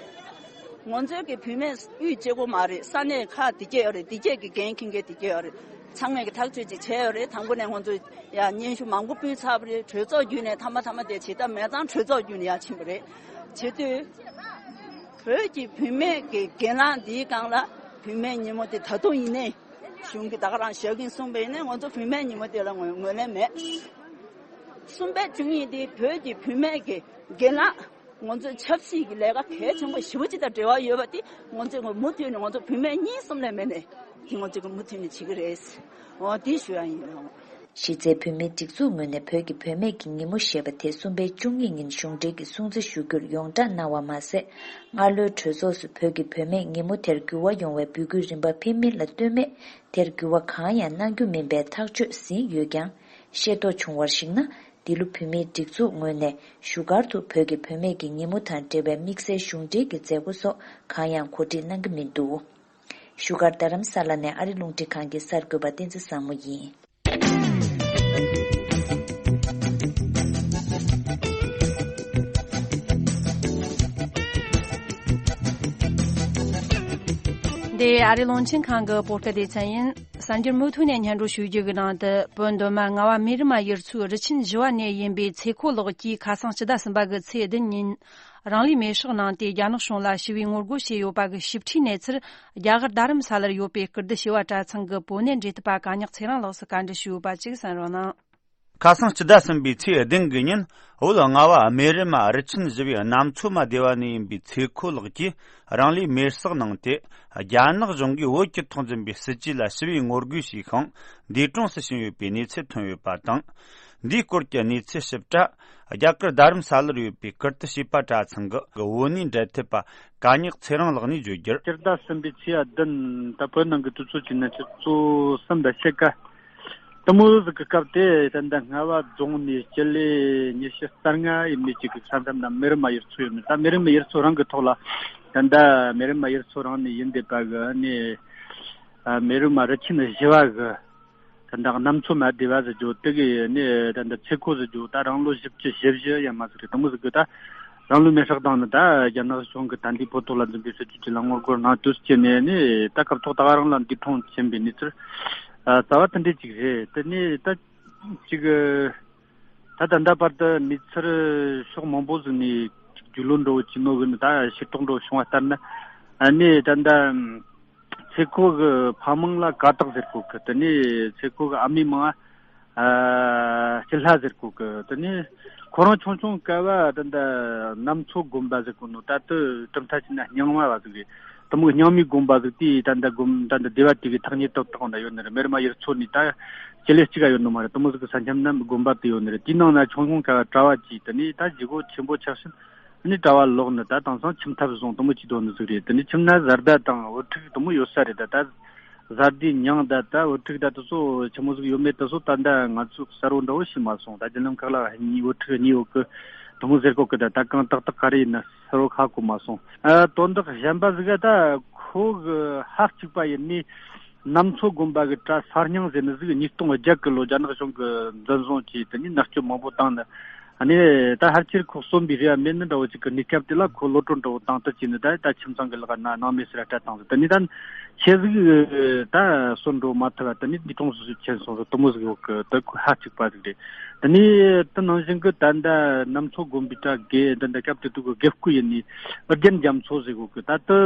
ང་ཚོའི་གི་བུད་མེད་དབུས་གཅིག་པོ་མ་རེད། ས་གནས་ཁག་དེ་གྱད་ཡོད་རེད། དེ་གྱད་ཀྱི་འགན་འཁྱེར་མཁན་དེ་གྱད་ཡོད་རེད། ཚང་མས་གི་ཐག་གཅོད་ཅིག་བྱས་ཡོད་རེད། དང་པོ་ནས་ང་ཚོ་ཡ་སྙན་ཞུ་མང་པོ་ཕུལ་ཚར་བ་རེད། གྲོས་ཚོགས་བརྒྱུད་ནས་མཐའ་མ་མཐའ་མ་དེ་ཇི་ལྟར་མེད་ཙང་གྲོས་ཚོགས་བརྒྱུད་ནས་ཡ་ཕྱིན་པ་རེད། བྱེད་དུས་བོད་ཀྱི་བུད་མེད་ཀྱི་གྱེན་ལངས་འདིའི་སྒང་ལ་བུད་མེད་ཉིན་མོ་དེ་ད་དུང་ཡིན་ནའི་གཞུང་གི་ད་ག་རང་བཞག་གིན་གསུངས་པ་ཡིན་ནའི་ང་ཚོ་བུད་མེད་ཉིན་མོ་དེ་ལ་ངོས་ངོས་ལེན་མེད། གསུམ་པའི་བཅུ་གཉིས་དེ་བོད་ཀྱི་བུད་མེད་ཀྱི་གྱེན་ལངས། ང་ཚོའི་ཆབ་སྲིད་ཀྱི་ལས་ཀ་གལ་ཆེན་པོ་ཞེ་པོ་ཅིག་དང་འབྲེལ་བ་ཡོད་པ་དེ་ང་ཚོས་མུ་མཐུད་ནས་ང་ཚོ་བུད་མེད་གཉིས་གསུམ་ལས་མེད་ནས་དེ་ང་ཚོས་མུ་མཐུད་ནས་བྱེད་ཀྱི་རེད། འོ་དེ་ཞུ་ཡ་ཡིན། གཞི་རྩའི་བུད་མེད་སྒྲིག་འཛུགས་ངོས་ནས་བོད་ཀྱི་བུད་མེད་ཀྱི་ཉིན་མོ་ཞེས་པ་དེ་གསུམ་པའི་བཅུ་གཉིས་ཉིན་གཞུང་འབྲེལ་གྱི་སྲུང་བརྩི་ཞུ་རྒྱུར་ཡོངས་བསྒྲགས་གནང་བ་མ་ཟད། སྔ་ལོའི་གྲོས་ཚོགས་སུ་བོད་ཀྱི་བུད་མེད་ཉིན་མོ་དེར་འགྱུར་བ་ཡོང་བའི་འབོད་སྐུལ་རིམ་པ་ཕེབས་མིན་ལ་ལྟོས་མེད་དེར་འགྱུར་བ་གང་ཡང་གནང་རྒྱུ་མིན་པའི་ཐག་གཅོད་ཟིན་ཡོད་ཀྱང་། ཤེས་རྟོགས་བྱུང་བར་གཞིགས་ན། འདི་ལོ་བུད་མེད་སྒྲིག་འཛུགས་ངོས་ནས་བཞུགས་སྒར་དུ་བོད་ཀྱི་བུད་མེད་ཀྱི་ཉིན་མོ་དང་འབྲེལ་བའི་དམིགས་བསལ་གཞུང་འབྲེལ་གྱི་མཛད་སྒོ་སོགས་གང་ཡང་གོ་སྒྲིག་གནང་གི་མི་འདུག་བཞུགས་སྒར་རྡ་རམ་ས་ལ་ནས་ཨ་རི་རླུང་འཕྲིན་ཁང་གི་གསར་འགོད་པ་བསྟན་འཛིན་བཟང་མོ་ཡིན། འདི་ཨ་རི་རླུང་འཕྲིན་ཁང་གི་བོད་སྐད་སྡེ་ཚན་ཡིན། གསར་འགྱུར་མུ་མཐུད་ནས་སྙན་སྒྲོན་ཞུ་རྒྱུ་གི་ནང་དུ། བོད་མདོ་སྨད་རྔ་བ་སྨན་རི་མ་ཡུལ་ཚོའི་རུ་ཆེན་བཞི་བ་ནས་ཡིན་པའི་ཚེ་ཁོ་ལགས་ཀྱིས་ཁ་སང་སྤྱི་ཟླ་གསུམ་པ་གི་ཚེས་བདུན་ཉིན། རང་ལུས་མེར་སྲེག་གནང་སྟེ་རྒྱ་ནག་གཞུང་ལ་ཞི་བའི་ངོ་རྒོལ་བྱས་ཡོད་པ་གི་ཞིབ་ཕྲའི་གནས་ཚུལ། རྒྱ་གར་རྡ་རམ་ས་ལར་ཡོད་པའི་ཀིརྟི་བྱེས་པ་གྲྭ་ཚང་གི་བོད་གནས་འབྲེལ་མཐུད་པ་གང་ཉག་ཚེ་རིང་ལགས་སུ་བཀའ་འདྲི་ཞུས་ཡོད་པ་གཅིག་གསན་རོགས་གནང་། ཁ་སང་སྤྱི་ཟླ་གསུམ་པའི་ཚེས་བདུན་གི་ཉིན། བོད་རྔ་བ་སྨན་རི་མ་རུ་ཆེན་བཞི་བའི་གནམ་མཚོ་མ་སྡེ་བ་ནས་ཡིན་པའི་ཚེ་ཁོ་ལགས་ཀྱིས་རང་ལུས་མེར་སྲེག་གནང་སྟེ། རྒྱ་ནག་གཞུང་གིས་བོད་ཀྱི་ཐོག་འཛིན་པའི་སྲིད་ཇུས་ལ་ཞི་བའི་ངོ་རྒོལ་བྱས་ཤིང་། འདས་གྲོངས་སུ་ཕྱིན་ཡོད་པའི་གནས་ཚུལ་ཐོན་ཡོད་པ་དང་། འདིའི་སྐོར་གྱི་གནས་ཚུལ་ཞིབ་ཕྲ། རྒྱ་གར་རྡ་རམ་ས་ལར་ཡོད་པའི་ཀིརྟི་བྱེས་པ་གྲྭ་ཚང་གི་བོད་གནས་འབྲེལ་མཐུད་པ་གང་ཉག་ཚེ་རིང་ལགས་ནས་བརྗོད་རྒྱུར། སྤྱི་ཟླ་གསུམ་པའི་ཚེས་བདུན་ད་བོད་ནང་གི་དུས་ཚོད་ཀྱི་གནས་ཚུལ་གཙོ་བོ་གསུམ་དང་ཕྱེད་ཀ་དུ་མོ་ཟིག་གི་སྐབས་དེ། ད་ལྟ་རྔ་བ་རྫོང་ནས་སྤྱི་ལེ་ཉི་ཤུ་རྩ་ལྔ་ཡས་མས་ཅིག་གི་ས་མཚམས་ན་སྨན་རི་མ་ཡུལ་ཚོ་ཡོད་ནི། ད་སྨན་རི་མ་ཡུལ་ཚོ་རང་གི་ཐོག་ལ། ད་ལྟ་སྨན་རི་མ་ཡུལ་ཚོ་རང་ནས་ཡིན་བསྡད་པ་གི་ནི། ཨ། སྨན་རི་མ་རུ་ཆེན་བཞི་བ་གི། ད་ལྟ་གནམ་མཚོ་མ་སྡེ་བ་ཟེར་རྒྱུ་དེ་གི་ནི། ད་ལྟ་ཚེ་ཁོ་ཟེར་རྒྱུ་ད་རང་ལོ་བཞི་བཅུ་ཞེ་བཞི་ཡས་མས་ཟིག་རེད། དེ་མོ་ཟིག་གི་ད་རང་ལུས་མེར་སྲེག་བཏང་ནི། ད་རྒྱ་ནག་གཞུང་གི་ད་འདི་བོད་ཐོག་ལ་འཛིན་པའི་སྲིད་ཇུས་ཅིག་ལ་ངོ་རྒོལ་གནང་དུས་སྐྱེས་ནས་ནི། ད་སྐབས་ཐོག་ད་ག་རང་ལ་འདས་གྲོངས་ཕྱིན་པའི་གནས་ཚུལ། ཨ། རྩ་བ་དེ་འདྲས་ཅིག་རེད། དེ་ནས་ད་ཅིག་ད་ད་ལྟ་བར་དུ་མི་ཚེར་ཕྱོགས་མང་པོ་ཟིག་ནས་རྒྱུས་ལོན་འགྲོ་བ་ཅིག་ནོ་གི་ནི། ད་ཤེས་རྟོགས་འགྲོ་བྱུང་བ་ལྟར་ན། ཨ་ནི་ད་ལྟ་ཚེ་ཁོ་གི་ཕ་མིང་ལ་ཀ་དག་ཟེར་གོ་གི། དེ་ནས་ཚེ་ཁོ་གི་ཨ་མའི་མིང་ཨ་སྐྱིད་ལྷ་ཟེར་གོ་གི། དེ་ནས་ཁོ་རང་ཆུང་ཆུང་སྐབས་བ་ད་ལྟ་གནམ་མཚོ་དགོན་པ་ཟེར་གོ་ནོ། ད་ལྟ་གྲུབ་མཐའ་ཅིག་ན་རྙིང་མ་བ་ཟིག་རེད། དེ་མོ་རྙིང་མའི་དགོན་པ་ཟིག་དེ་ད་ལྟ་དགོན། ད་ལྟ་སྡེ་བ་དེ་གི་ཐག་ཉེ་ཏག་ཏག་ན་ཡོད་ནི་རེད། སྨན་རི་མ་ཡུལ་ཚོ་ནས་ད་སྤྱི་ལེ་གཅིག་ག་ཡོད་ནི་མ་རེད། དེ་མོ་ཟིག་གི་ས་མཚམས་ན་དགོན་པ་དེ་ཡོད་ནི་རེད། དེའི་ནང་ན་ཆུང་ཆུང་སྐབས་བ་གྲྭ་བ་གྱིས་དེ་ནས་ད་བཞེས་སྒོ་ཆེན་པོ་ཆགས་ཕྱིན། ཨ་ནི་གྲྭ་བ་ལོག་ནི་ད་དེང་སང་ཁྱིམ་ཐབ་བཟུང་དེ་མོ་བྱས་འདུག་ནི་ཟིག་རེད། དེ་ནས་ཁྱིམ་ན་བཟའ་ཟླ་དང་བུ་ཕྲུག་དེ་མོ་ཡོད་ས་རེད། ད་ད་བཟའ་ཟླའི་མྱིང་ད་ད་བུ་ཕྲུག་ད་དེ་ཚོ་ཆི་མོ་ཟིག་ཡོད་མེད་དེ་ཚོ་ད་ལྟ་ང་ཚོས་གསལ་བོ་འདྲ་བོ་ཤེས་མ་སོང་། ད་རྒྱུན་ལམ་ཁག་ལ་གཉིས་བུ་ཕྲུག་གཉིས་ཡོད་གི་དེ་མོ་ཟེར་གོ་གི། ད་ད་གང་ཏག་ཏག་ག་རེ་ཡིན་ན་གསལ་བོ་ཧ་གོ་མ་སོང་། ཨ། དོན་དག་གཞན་པ་ཟིག་ག་ད་ཁོ་གི་ཕ་གཅིག་པ་ཡིན་ནི། གནམ་མཚོ་དགོན་པ་གི་གྲྭ་གསར་རྙིང་ཟེར་ནི་ཟིག་ཉིས་སྟོང་བརྒྱད་གི་ལོ་རྒྱ་ནག་གཞུང་གིས་འཛིན་བཟུང་བྱས། དེ་ནས་མནར་གཅོད་མང་པོ་བཏང་ནི། ཨ་ནི་ད་ཕལ་ཆེར་ཁོ་གསོན་པའི་རེ་བ་མེད་ནི་འདྲ་བོ་ཅིག་གི་གནས་སྐབས་དེ་ལ་ཁོ་གློད་གྲོལ་འདྲ་བོ་བཏང་དུ་བྱས་ནི། ད་ད་ཁྱིམ་ཚང་གི་ལག་ན་སྣང་མེད་སར་སྤྲད་བཏང་ཟིག། དེ་ནས་ད་ཁྱེད་ཟིག་ད་གསོན་འགྲོ་མ་ཐུབ་པ། དེ་ནས་འདས་གྲོངས་སུ་ཕྱིན་སོང་ཟིག། དེ་མོ་ཟིག་ཡོད་གི། ད་ཁོ་ཕ་གཅིག་པ་ཟིག་རེད། དེ་ནས་དེ་ནང་བཞིན་གི་ད་ད་གནམ་མཚོ་དགོན་པའི་གྲྭ་དགེ་ད་ད་སྐབས་དེ་དུས་གི་དགེ་བསྐོས་ཡིན་ནི་ཨོ་རྒྱན་རྒྱ་མཚོ་ཟེར་གོ་གི། ད་དེ།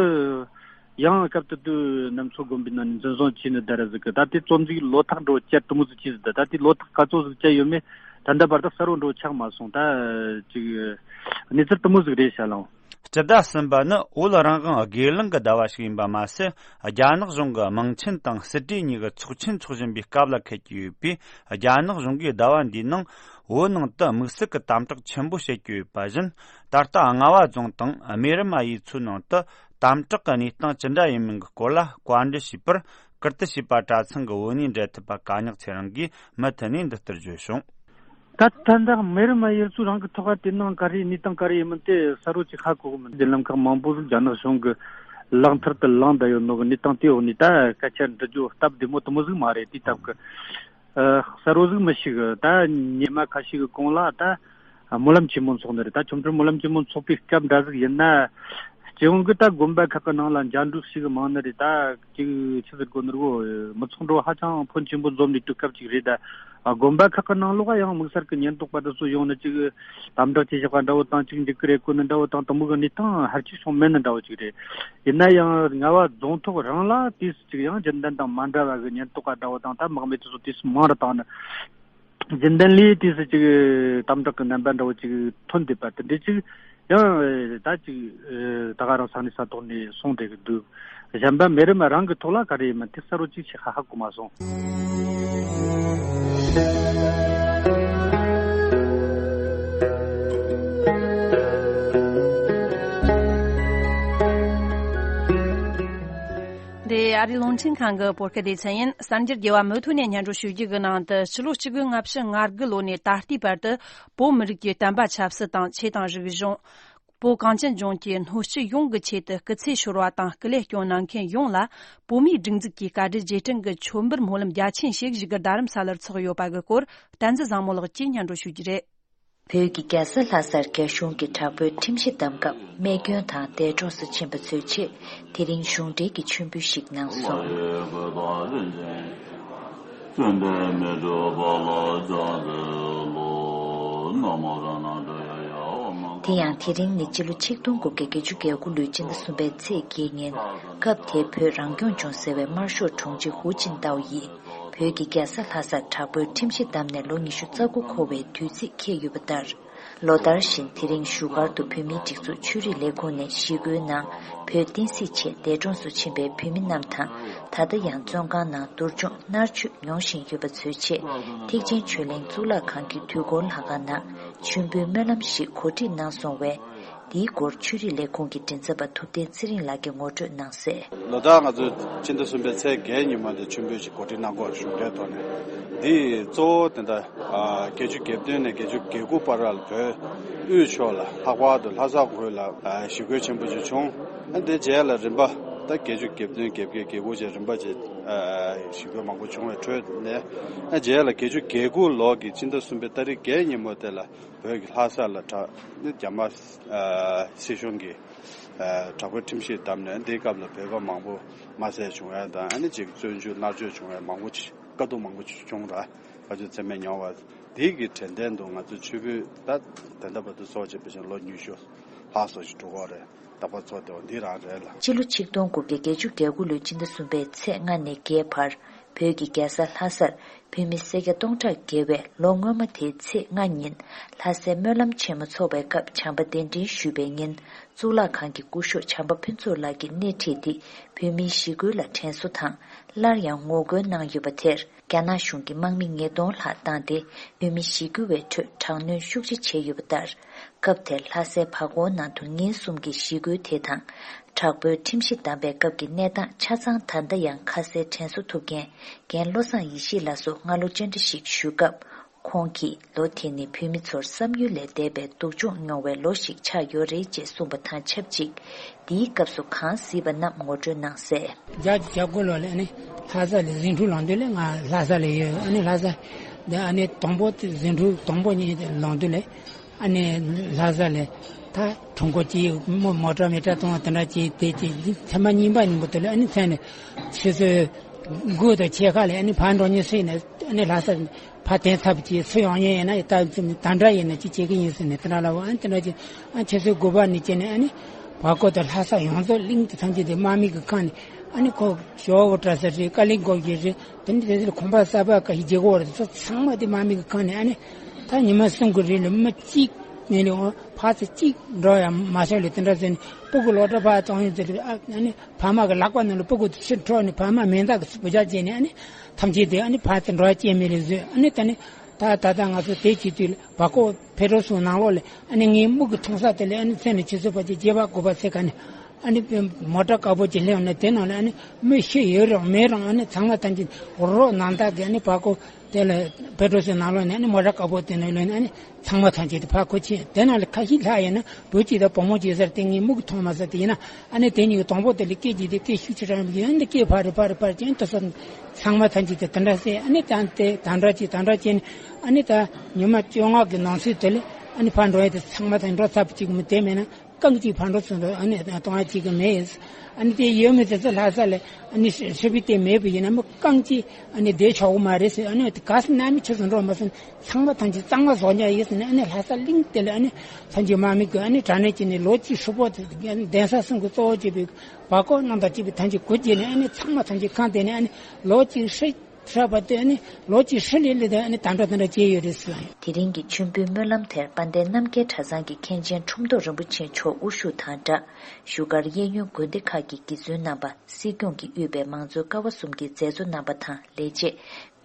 ཡང་སྐབས་དེ་དུས་གནམ་མཚོ་དགོན་པའི་ནང་ནས་འཛིན་བཟུང་བྱས་ནི་ད་ར་ཟིག་གི། ད་དེ་བཙོན་འཇུག་ལོ་ཐག་འགྲོ་བཅད་དེ་མོ་ཟིག་བྱས་ཟིག། ད་ད་དེ་ལོ་ཐག་ག་ཚོད་ཟིག་བཅད་ཡོད་མེད་ད་ལྟ་བར་དུ་གསལ་བོ་འགྲོ་ཆགས་མ་སོང་། ད་ཅིག་གནས་ཚུལ་དེ་མོ་ཟིག་རེད་ཤག་ལགས། སྤྱི་ཟླ་གསུམ་པ་ནི་བོད་རང་དབང་སྒེར་ལངས་ཀྱི་ཟླ་བ་ཞིག་ཡིན་པ་མ་ཟད། རྒྱ་ནག་གཞུང་གི་དམངས་ཆེན་དང་སྲིད་གྲོས་གཉིས་ཀྱི་ཚོགས་ཆེན་འཚོགས་བཞིན་པའི་སྐབས་ལ་འཁེལ་གྱི་ཡོད་པས། རྒྱ་ནག་གཞུང་གིས་ཟླ་བ་འདིའི་ནང་བོད་ནང་དུ་དམིགས་བསལ་གྱི་དམ་དྲག་ཆེན་པོ་བྱེད་ཀྱི་ཡོད་པ་བཞིན། ད་ལྟ་རྔ་བ་རྫོང་དང་སྨན་རི་མ་ཡུལ་ཚོའི་ནང་དུ་དམ་དྲག་གི་གནས་སྟངས་ཇི་འདྲ་ཡིན་མིན་གྱི་སྐོར་ལ་བཀའ་འདྲི་ཞུས་པར། བཀུར་སྟི་བྱས་པ་གྲྭ་ཚང་གི་བོད་གནས་འབྲེལ་མཐུད་པ་ག་ཉག་ཚེ་རིང་གིས་མུ་མཐུད་ནས་འདི་ལྟར་བརྗོད་བྱུང་། ད་ད་ལྟ་མེ་རི་མ་ཡུལ་ཚོ་རང་གི་ཐོག་ཁ་དེ་ནང་ག་རེ་གནས་སྟངས་ག་རེ་ཡིན་མིན་དེ་གསལ་བོ་ཅིག་ཧ་གོ་གི་མི་འདུག་རྒྱལ་ལམ་ཁག་མང་པོ་ཟིག་རྒྱ་ནག་གཞུང་གི་ལག་མཐིལ་དུ་ལངས་བསྡད་ཡོད་ནོ་གི་གནས་སྟངས་དེའི་འོག་ནས་ད་སྐད་ཆ་འདྲི་རྒྱུ་སྟབས་བདེ་མོ་དེ་མོ་ཟིག་མ་རེད། དེའི་སྟབས་ཀྱི་ཨ་གསལ་བོ་ཟིག་མི་ཤེས་གི། ད་ཉི་མ་ཁ་ཤས་ཀྱི་གོང་ལ་ད་སྨོན་ལམ་ཆེན་མོ་འཚོགས་ནི་རེད། ད་ཆོ་འཕྲུལ་སྨོན་ལམ་ཆེན་མོ་འཚོགས་པའི་སྐབས་འདྲ་ཟིག་ཡིན་ན། སྤྱི་ཡོངས་ཀྱི་ད་དགོན་པ་ཁག་གི་ནང་ལ་འཇའ་འགྲུལ་ཞིག་མང་ནི་རེད། ད་ཅིག་ཆི་ཟེར་དགོས་ནི་རེད། མི་ཚོགས་འགྲོ་ཧ་ཅང་ཕོན་ཆེན་པོ་འཛོམས་ནས་དུས་སྐབས་ཅིག་རེད། ད་དགོན་པ་ཁག་གི་ནང་ལོགས་ཡང་དམིགས་བསལ་གྱི་ཉེན་རྟོག་པ་དེ་ཚོ་ཡོང་ནས་ཅིག་དམ་དྲག་བྱེད་བཞག་པ་འདྲ་བོ་དང་། ཅིག་འཇིགས་སྐུལ་རེ་བཀོད་ནི་འདྲ་བོ་དང་། དེ་མོ་གི་གནས་སྟངས་ཧ་ཅིག་བྱུང་མེད་ནི་འདྲ་བོ་ཅིག་རེད། ཡིན་ན་ཡང་རྔ་བ་རྫོང་ཐོག་རང་ལ་དུས་སུ་ཅིག་ཡང་རྒྱུན་ལྡན་དང་མ་འདྲ་བ་གི་ཉེན་རྟོག་པ་འདྲ་བོ་དང་། ད་དམག་མི་དེ་ཚོ་དུས་སུ་མང་རུ་བཏང་ནས། རྒྱུན་ལྡན་ལས་དུས་སུ་ཅིག་དམ་དྲག་གི་རྣམ་པ་འདྲ་བོ་ཅིག་ཐོན་བསྡད་པ་དེ་འདྲ་ཅིག་ཡང་ད་ཅིག་ད་ག་རང་ས་གནས་ས་ཐོག་ནས་གསུངས་བསྡད་ཀྱི་འདུག་གཞན་པ་མེ་རི་མ་རང་གི་ཐོག་ལ་ག་རེ་ཡིན་མིན་དེ་གསལ་བོ་ཅིག་ཞིག་ཧ་ཧ་གོ་མ་སོང་། འདི་ཨ་རིའི་རླུང་འཕྲིན་ཁང་གི་བོད་སྐད་སྡེ་ཚན་ཡིན། གསར་འགྱུར་རྒྱས་པ་མུ་མཐུད་ནས་སྙན་སྒྲོན་ཞུ་རྒྱུ་གི་ནང་དུ། ཕྱི་ལོ་གཅིག་དགུ་ལྔ་བཅུ་ང་དགུ་ལོ་ནས་ད་ལྟའི་བར་དུ། བོད་མི་རིགས་ཀྱི་བསྟན་པ་ཆབ་སྲིད་དང་། ཆོས་དང་རིག་གཞུང་། བོད་གངས་ཅན་ལྗོངས་ཀྱི་སྣོད་བཅུད་ཡོངས་ཀྱི་ཆེད་དུ་སྐུ་ཚེ་ཤོར་བ་དང་། སྐུ་ལས་སྐྱོན་གནང་མཁན་ཡོངས་ལ་བོད་མིའི་སྒྲིག་འཛུགས་ཀྱི་བཀའ་དྲིན་རྗེས་དྲན་གྱི་མཆོད་འབུལ་སྨོན་ལམ་རྒྱ་ཆེན་ཞིག་བཞུགས་སྒར་རྡ་རམ་ས་ལར་འཚོགས་ཡོད་པ་གི་སྐོར། བསྟན་འཛིན་བཟང་མོ་ལགས་ཀྱིས་སྙན་སྒྲོན་ཞུ་རྒྱུ་རེད། བོད་ཀྱི་རྒྱལ་ས་ལྷ་སར་རྒྱ་གཞུང་གིས་དྲག་པོའི་ཁྲིམས་གཞི་བསྡམས་སྐབས། རྨས་སྐྱོན་དང་འདས་གྲོངས་སུ་ཕྱིན་པ་ཚོའི་ཆེད། དེ་རིང་གཞུང་འབྲེལ་གྱི་མཆོད་འབུལ་ཞིག་གནང་སོང་། དེ་ཡང་དེ་རིང་ནི་སྤྱི་ལོ་ཆིག་སྟོང་དགུ་བརྒྱ་བརྒྱད་ཅུ་གྱ་དགུ་ལོའི་སྤྱི་ཟླ་གསུམ་པའི་ཚེས་བརྒྱད་ཉིན། སྐབས་དེའི་བོད་རང་སྐྱོང་ལྗོངས་ཟེར་བའི་དམར་ཤོག་དྲུང་ཆེ་ཧུའུ་ཅིན་ཏའོ་ཡིས། བོད་ཀྱི་རྒྱལ་ས་ལྷ་སར་དྲག་པོའི་ཁྲིམས་གཞི་བསྡམས་ནས་ལོ་ཉི་ཤུ་རྩ་དགུ་འཁོར་བའི་དུས་ཚིགས་འཁེལ་ཡོད་པ་ལྟར། ལོ་ལྟར་བཞིན་དེ་རིང་བཞུགས་སྒར་དུ་བོད་མིའི་སྒྲིག་འཛུགས་ཆོས་རིག་ལས་ཁུངས་ནས་ཞི་རྒོལ་ནང་བོད་བསྟན་སྲིད་ཆེད་འདས་གྲོངས་སུ་ཕྱིན་པའི་བོད་མི་རྣམས་དང་། ད་ལྟ་ཡང་བཙོན་ཁང་ནང་སྡུག་སྦྱོང་མནར་གཅོད་མྱོང་བཞིན་ཡོད་པ་ཚོའི་ཆེད། ཐེག་ཆེན་ཆོས་གླིང་གཙུག་ལག་ཁང་གི་དུས་འཁོར་ལྷ་ཁང་ནང་མཆོད་འབུལ་སྨོན་ལམ་ཞིག་གོ་སྒྲིག་གནང་སོང་བས། འདིའི་སྐོར་ཆོས་རིག་ལས་ཁུངས་ཀྱི་མགྲིན་ཚབ་པ་ཐུབ་བསྟན་ཚེ་རིང་ལགས་ཀྱིས་ངོ་སྤྲོད་གནང་གསལ། ལོ་ལྟར་ང་ཚོས་སྤྱི་ཟླ་གསུམ་པའི་ཚེས་བརྒྱད་ཉིན་མོ་དེ་མཆོད་འབུལ་ཞིག་གོ་སྒྲིག་གནང་དགོས་གཞུང་འབྲེལ་ཐོག་ནས། འདི་གཙོ་བོ་དེ་འདྲ་བརྒྱད་ཅུ་གྱ་བདུན་ནས་བརྒྱད་ཅུ་གྱ་དགུ་བར་ལ་བོད་དབུས་ཕྱོགས་ལ་ལྷག་པར་དུ་ལྷ་ས་ཁུལ་ལ་ཞི་རྒོལ་ཆེན་པོ་ཞིག་བྱུང་། དེ་རྗེས་ལ་རིམ་པ་ད་བརྒྱད་ཅུ་གྱ་བདུན་བརྒྱད་བརྒྱད་བརྒྱད་དགུ་བཅས་རིམ་པ་བཅས་ཞི་རྒོལ་མང་པོ་བྱུང་བའི་ཁྲོད་ནས། རྗེས་ལ་བརྒྱད་ཅུ་གྱ་དགུ་ལོ་གི་སྤྱི་ཟླ་གསུམ་པའི་ཏ་རིག་བརྒྱད་ཉིན་མོ་དེ་ལ་བོད་ཀྱི་ལྷ་ས་ལ་དྲག་ནི་རྒྱ་དམར་སྲིད་གཞུང་གིས་དྲག་པོའི་ཁྲིམས་གཞི་བསྡམས་ནས། འདིའི་སྐབས་ལ་བོད་པ་མང་པོ་དམར་གསོད་བྱུང་ཡ་དང་། ཨ་ནི་ཅིག་བཙོན་འཇུག་མནར་གཅོད་བྱུང་ཡ་མང་པོ་ཅིག་དཀའ་སྡུག་མང་པོ་ཅིག་བྱུང་ར། དཀའ་སྡུག་ཚད་མེད་མྱོང་བ་འདི་གི་དྲན་རྟེན་དུ་ང་ཚོ་མཆོད་འབུལ་ད་དེ་འདྲ་བར་དུ་ཚོགས་བྱས་པ་བཞིན་ལོ་ཉི་ཤུ་ལྷག་སོགས་ཤིག་འགྲོ་གི་རེད། རྟག་པར་ཚོགས་བསྡད་པ་འདི་རང་རེད་ལ། སྤྱི་ལོ་ཆིག་སྟོང་དགུ་བརྒྱ་བརྒྱད་ཅུ་གྱ་དགུ་ལོའི་སྤྱི་ཟླ་གསུམ་པའི་ཚེས་ལྔ་ནས་བརྒྱད་བར། བོད་ཀྱི་རྒྱལ་ས་ལྷ་སར་བོད་མི་སེར་སྐྱ་སྟོང་ཕྲག་བརྒལ་བས་ལོ་སྔོན་མ་དེའི་ཚེས་ལྔ་ཉིན་ལྷ་སའི་སྨོན་ལམ་ཆེན་མོ་འཚོགས་པའི་སྐབས། བྱམས་པ་གདན་འདྲེན་ཞུས་པའི་ཉིན། གཙུག་ལག་ཁང་གི་སྐུ་ཞབས་བྱམས་པ་ཕུན་ཚོགས་ལགས་ཀྱིས་སྣེ་ཁྲིད་དེ་བོད་མིའི་ཞི་རྒོལ་ལ་དྲན་གསོ་དང་། སླར་ཡང་ངོ་རྒོལ་གནང་ཡོད་པ་དེར། རྒྱ་ནག་གཞུང་གིས་དམག་མི་ཉིས་སྟོང་ལྷག་བཏང་སྟེ། བོད་མི་ཞི་རྒོལ་བའི་ཁྲོད་དྲག་གནོན་ཤུགས་ཆེ་བྱས་ཡོད་པ་ལྟར། སྐབས་དེར་ལྷ་སའི་བར་སྐོར་ནང་དུ་ཉིན་གསུམ་གྱི་ཞི་རྒོལ་དེ་དང་། དྲག་པོའི་ཁྲིམས་གཞི་བསྡམས་པའི་སྐབས་ཀྱི་གནས་སྟངས་ཆ་ཚང་ད་ལྟ་ཡང་ཁ་གསལ་དྲན་གསོ་ཐུབ་མཁན་རྒན་བློ་བཟང་ཡེ་ཤེས་ལགས་སུ་སྔ་ལོ་བཅར་འདྲི་ཞིག་ཞུས་སྐབས། ཁོང་གིས་ལོ་དེ་ནི་བོད་མི་ཚོར་བསམ་ཡུལ་ལས་འདས་པའི་སྡུག་སྦྱོང་མྱོང་བའི་ལོ་ཞིག་ཆགས་ཡོད་རེད་ཅེས་གསུངས་པ་དང་ཆབས་ཅིག་འདིའི་སྐབས་སུ་གང་གཟིགས་པ་རྣམས་ངོ་སྤྲོད་གནང་གསལ། བརྒྱད་ཅུ་གྱ་དགུ་ལོ་ལ་ཨ་ནི་ལྷ་ས་ལ་ཟིང་འཁྲུག་ལངས་དུས་ལ། ང་ལྷ་ས་ལ་ཡོད། ཨ་ནི་ལྷ་ས་འདི་ཨ་ནི་དང་པོ་དེ་ཟིང་འཁྲུག་དང་པོ་ཉིད་ལངས་དུས་ལ། ཨ་ནི་ལྷ་ས་ལ་ད་གྲོང་ཁོ་གཅིག་མོ་མོ་ཊ་མི་ཊ་གཏོང་བ་དེ་འདྲ་བྱས། དེ་ཅིག་ཐེངས་མ་གཉིས་པ་ཉིན་མོ་དེ་ལ་ཨ་ནི་མཚན་ནས་ཆུ་ཚོད་དགུ་དང་ཕྱེད་ཀ་ལ་ཨ་ནི་ཕར་འགྲོ་མཁན་ཚོས་ནས། ཨ་ནི་ལྷ་ས་ཕར་དེང་ཚབ་ཀྱིས་ཚུར་ཡོང་མཁན་ཡིན་ན་ད་ད་འདྲ་ཡིན་ན་ཅི་བྱེད་ཀྱི་ཡིན་ཟེར་ནས་དེ་འདྲ་ལབ་པ། ཨ་ནི་དེ་འདྲ་ཅིག་ཨ་ཆུ་ཚོད་དགུ་པ་ནས་བྱས་ནས་ཨ་ནི་བར་སྐོར་དང་ལྷ་ས་ཡོངས་རྫོགས་གླིང་དེ་ཐམས་ཅད་དེ་དམག་མི་གི་ཁ་ནས། ཨ་ནི་ཁོ་ཞོ་བོ་གྲྭ་ས་རེད། ཀ་ལི་སྒོ་གི་རེད། དེ་ནི་དེ་ཚོ་ཁང་པ་གསར་པ་ཀ་ཞིག་རྒྱག་གི་ཡོད་རེད། དེ་ཚོ་ཚང་མ་དེ་དམག་མི་གི་ཁ་ནས། ཨ་ནི་ད་ཉི་མ་གསུམ་གི་རིང་ལ་མི་གཅིག་ནས་ནི་འོ་ཕར་ཚུར་གཅིག་འགྲོ་ཡང་མ་ཤོར་ལ་དེ་འདྲ་བྱས་ནས་སྤུ་གུ་སློབ་གྲྭ་ཕར་གཏོང་ཡོང་དུས་ལ། ཨ་ནི་ཕ་མ་གི་ལག་པ་ནང་ལ་སྤུ་གུ་དེ་ཕྱིར་འཕྲོག་ནས་ཕ་མ་མེ་མདའ་གི་སྤུ་རྒྱག་བྱས་ནས། ཨ་ནི་ཐམས་ཅད་དེ་ཨ་ནི་ཕར་ཚུར་འགྲོ་ཡ་སྐྱེལ་མེད་ལ་བཟོས། ཨ་ནི་ད་ནི་ད་ད་ལྟ་ང་ཚོ་དེ་བྱེད་དུས་ལ་བར་སྐོར་ཕེ་ཌོ་སུ་ནང་ལོགས་ལ་ཨ་ནི་ངའི་མིག་གིས་མཐོང་ས་དེ་ལ། ཨ་ནི་མཚན་ནས་ཆུ་ཚོད་ཕལ་ཆེར་བརྒྱད་པ་དགུ་པ་ཚེ་ག་ནས་ ཨ་ནི་མོ་ཊ་དཀར་པོ་ཅིག་སླེབས་ནས་དེ་ནང་ལ་ཨ་ནི་མི་ཤི་ཡོད་རུང་མེད་རུང་ཨ་ནི་ཚང་མ་ཐམས་ཅད་རོ་ནང་དག་གི་ཨ་ནི་བར་སྐོར་དེ་ལ་པེ་ཏྲོ་སི་ནང་ལོགས་ནས་ཨ་ནི་མོ་ཊ་དཀར་པོ་དེ་ནང་ལོགས་ནས་ཨ་ནི་ཚང་མ་ཐམས་ཅད་དེ་ཕར་འཁོར་ཕྱིན། དེ་ནང་ལ་ཁ་ཤས་ལྷག་ཡོད་ན་བུ་གཅིག་དང་བུ་མོ་གཅིག་ཟེར་དེ་ངས་མིག་གིས་མཐོང་མ་སོང་། དེ་ཡིན་ན་ཨ་ནི་དེ་གཉིས་ཀྱི་དང་པོ་དེ་ལ་སྐད་ཅིག་དེ་སྐད་ཤུགས་ཆེ་དྲགས་ཡོད་ན་སྐད་ཕར་རེ་ཕར་རེ་ཕར་ཅན་དུ་སོང་། ཚང་མ་ཐམས་ཅད་དེ་དེ་འདྲ་ཟེར། ཨ་ནི་ད་དེ་དམ་དྲག་ཅིག་དམ་དྲག་ཅན་ཨ་ནི་ད་ཉི་མ་བཅོ་ལྔ་གི་ནང་ཚུད་དེ་ལ་ཨ་ནི་ཕར་འགྲོ་ཡ་དེ་ཚང་མ་ཐམས་ཅད་འགྲོ་ཚར་བ་གཅིག་མི་དེ་མེད་ན། རྐང་གཅིག་ཕར་འགྲོ་ཚུར་འགྲོ་ཨ་ནི་གཏོང་ཡ་གཅིག་གི་མེད། ཨ་ནི་དེ་ཡོད་མི་དེ་ཚོ་ལྷ་ས་ལ་ཨ་ནི་ཧྲི་པི་དེ་མེད་པ་ཡིན་ན་མི་རྐང་གཅིག་ཨ་ནི་བསྡད་ཆོག་གི་མ་རེད་ཟེར། ཨ་ནི་ག་ས་ནང་མི་ཆུ་ཚོད་འགྲོ་མ་སོང་། ཚང་མ་ཐམས་ཅད་གཙང་མ་བཟོ་ཉག་ཡིན་ཟེར་ནས། ཨ་ནི་ལྷ་ས་གླིང་དེ་ལ་ཨ་ནི་ཐམས་ཅད་དམག་མི་གི་ཨ་ནི་དྲག་གནོན་བྱས་ནས་ལོ་གཅིག་ཧྲིལ་པོ་དེ་གདན་ས་གསུམ་གྱི་གཙོ་བོ་བྱས་པའི་བར་སྐོར་རྣམ་དག་བྱས་པའི་ཐམས་ཅད་གུ་བརྗེས་ནས། ཨ་ནི་ཚང་མ་ཐམས་ཅད་ཁང་དེ་ནས་ཨ་ནི་ལོ་གཅིག་ཧྲིལ། ཧྲ་བ་དེ་ནི་ལོ་གཅིག་ཧྲི་ལི་ལི་དེ་ནི་དམ་དྲག་དམ་དྲག་བྱས་ཡོད་རེད་ཟེར། དེ་རིང་གི་མཆོད་འབུལ་སྨོན་ལམ་དེར་དཔལ་ལྡན་རྣམ་རྒྱལ་གྲྭ་ཚང་གི་མཁན་ཆེན་ཁྲོམ་ཐོག་རིན་པོ་ཆེ་མཆོག་དབུ་བཞུགས་དང་སྦྲགས། བཞུགས་སྒར་གཡས་གཡོན་དགོན་སྡེ་ཁག་གི་དགེ་བཙུན་རྣམ་པ། སྲིད་སྐྱོང་གིས་དབུས་པའི་མང་གཙོའི་ཀ་བ་གསུམ་གྱི་མཛད་གཙོ་རྣམ་པ་དང་ལས་བྱེད།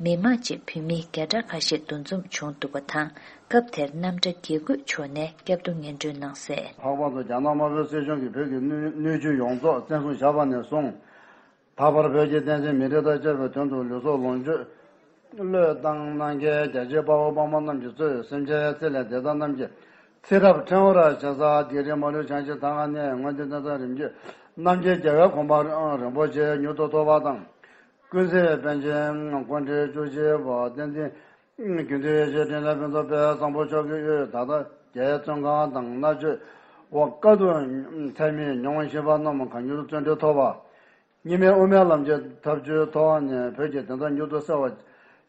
མི་མང་བཅས་བོད་མི་བརྒྱ་ཕྲག་ཁ་ཤས་འདུ་འཛོམས་བྱུང་འདུག་པ་དང་། སྐབས་དེར་རྣམ་གྲྭ་དགེ་བསྐོས་མཆོག་ནས་སྐྱབས་འདུ་སྙན་སྒྲོན་གནང་གསལ། ལྷག་པར་དུ་རྒྱ་ནག་དམར་པོའི་སྲིད་གཞུང་གིས་བོད་ཀྱི་སྣོད་སྣོད་བཅུད་ཡོངས་རྫོགས་བཙན་བཟུང་བཞག་པ་ནས་བཟུང་། ད་བར་བོད་ཀྱི་བསྟན་སྲིད་མི་རིགས་དང་བཅས་པའི་དོན་དུ་ལུས་སྲོག་ལོངས་སྤྱོད་བློས་བཏང་གནང་མཁན་རྒྱ་ཆེའི་དཔའ་བོ་དཔའ་མོ་རྣམས་ཀྱིས་གཙོས་སེམས་ཅན་ཚེ་ལས་འདས་དག་རྣམས་ཀྱི་ཚེ་རབས་ཕྲེང་བར་བྱིན་ས་བགེགས་རིགས་མ་ལུས་བྱང་ཆུབ་མཐའ་ལྔ་ནས་མངོན་མཐོའི་གནས་ཚང་རིམ་བརྒྱུད་རྣམ་མཁྱེན་རྒྱལ་བའི་གོ་འཕང་རིན་པོ་ཆེ་མྱུར་དུ་ཐོབ་པ་དང་། ཀུན་གཟིགས་པཎ་ཆེན་སྐུ་ཕྲེང་བཅུ་བཞི་པ་བསྟན་འཛིན་དགེ་འདུན་ཡེ་ཤེས་འཕྲིན་ལས་ཕུན་ཚོགས་དཔལ་བཟང་པོ་མཆོག་གི་དབུས་ད་ལྟ་རྒྱའི་བཙོན་ཁང་དང་མནར་གཅོད་འོག་དཀའ་སྡུག་ཚད་མེད་མྱོང་བཞིན་པ་རྣམས་གང་མྱུར་བཙོན་གྲོལ་ཐོབ་པ། གཉིས་སྨན་དབུ་མའི་ལམ་གྱི་ཐབས་བྱུས་ཐོག་ནས་བོད་ཀྱི་བདེན་མཐའ་མྱུར་དུ་གསལ་བ་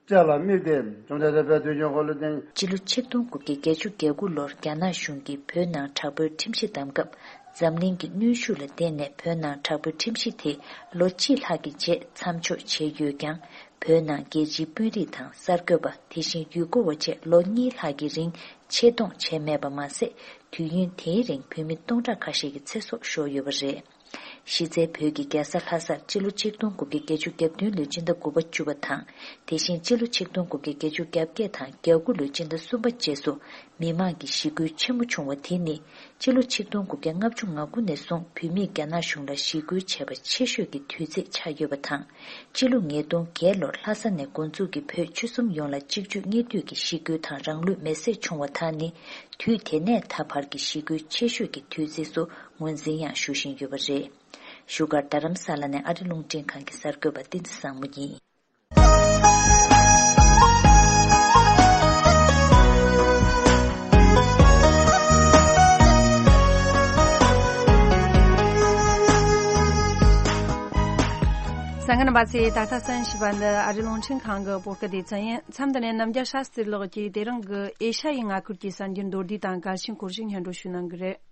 བཅས་ལ་དམིགས་ཏེ། བཅོམ་ལྡན་འདས་དཔལ་དུས་ཀྱི་འཁོར་ལོའི་སྟེང་། སྤྱི་ལོ་ཆིག་སྟོང་དགུ་བརྒྱ་བརྒྱད་ཅུ་གྱ་དགུ་ལོར་རྒྱ་ནག་གཞུང་གིས་བོད་ནང་དྲག་པོའི་ཁྲིམས་གཞི་བསྡམས་སྐབས། འཛམ་གླིང་གི་གནོན་ཤུགས་ལ་བརྟེན་ནས་བོད་ནང་དྲག་པོའི་ཁྲིམས་གཞི་དེ་ལོ་གཅིག་ལྷག་གི་རྗེས་མཚམས་འཇོག་བྱས་ཡོད་ཀྱང་། བོད་ནང་རྒྱལ་སྤྱིའི་དཔོན་རིགས་དང་གསར་འགོད་པ། དེ་བཞིན་ཡུལ་སྐོར་བ་བཅས་ལོ་གཉིས་ལྷག་གི་རིང་ཆེད་གཏོང་བྱས་མེད་པ་མ་ཟད། དུས་ཡུན་དེའི་རིང་བོད་མི་སྟོང་ཕྲག་ཁ་ཤས་ཀྱི་ཚེ་སྲོག་ཤོར་ཡོད་པ་རེད། གཞི་རྩའི་བོད་ཀྱི་རྒྱལ་ས་ལྷ་སར་སྤྱི་ལོ་ཆིག་སྟོང་དགུ་བརྒྱ་བརྒྱད་ཅུ་གྱ་བདུན་ལོའི་སྤྱི་ཟླ་དགུ་པ་བཅུ་པ་དང་། དེ་བཞིན་སྤྱི་ལོ་ཆིག་སྟོང་དགུ་བརྒྱ་བརྒྱད་ཅུ་གྱ་བརྒྱད་དང་གྱ་དགུ་ལོའི་སྤྱི་ཟླ་གསུམ་པ་བཅས་སུ་མི་མང་གི་ཞི་རྒོལ་ཆེན་མོ་བྱུང་བ་དེ་ནི། སྤྱི་ལོ་ཆིག་སྟོང་དགུ་བརྒྱ་ལྔ་བཅུ་ང་དགུ་ནས་བཟུང་བོད་མིས་རྒྱ་ནག་གཞུང་ལ་ཞི་རྒོལ་བྱས་པ་ཆེ་ཤོས་ཀྱི་དུས་ཚིགས་ཆགས་ཡོད་པ་དང་། སྤྱི་ལོ་ཉིས་སྟོང་བརྒྱད་ལོར་ལྷ་ས་ནས་འགོ་འཛུགས་ཀྱིས་བོད་ཆོལ་གསུམ་ཡོངས་ལ་གཅིག་གྱུར་གཉིས་མཐུད་ཀྱི་ཞི་རྒོལ་དང་རང་ལུས་མེར་སྲེག་བྱུང་བ་དག་ནི། དུས་དེ་ནས་ད་བར་གྱི་ཞི་རྒོལ་ཆེ་ཤོས་ཀྱི་དུས་ཚིགས་སུ་ངོས་འཛིན་ཡང་ཞུ་བཞིན་ཡོད་པ་རེད། བཞུགས་སྒར་རྡ་རམ་ས་ལ་ནས་ཨ་རི་རླུང་འཕྲིན་ཁང་གི་གསར་འགོད་པ་བསྟན་འཛིན་བཟང་མོ་ཡིན། གསན་མཁན་རྣམ་པ་ཚོས་ད་ལྟ་གསན་བཞིན་པ་འདི་ཨ་རི་རླུང་འཕྲིན་ཁང་གི་བོད་སྐད་སྡེ་ཚན་ཡིན། མཚམས་འདི་ནས་ནམ་རྒྱལ་ཤཱ་སྟྲི་ལགས་ཀྱིས་དེ་རིང་གི་ཨེ་ཤ་ཡའི་མངའ་ཁུལ་གྱི་གསར་འགྱུར་མདོར་བསྡུས་དང་གལ་ཆེན་སྐོར་ཞིག་སྙན་སྒྲོན་ཞུ་གནང་གི་རེད།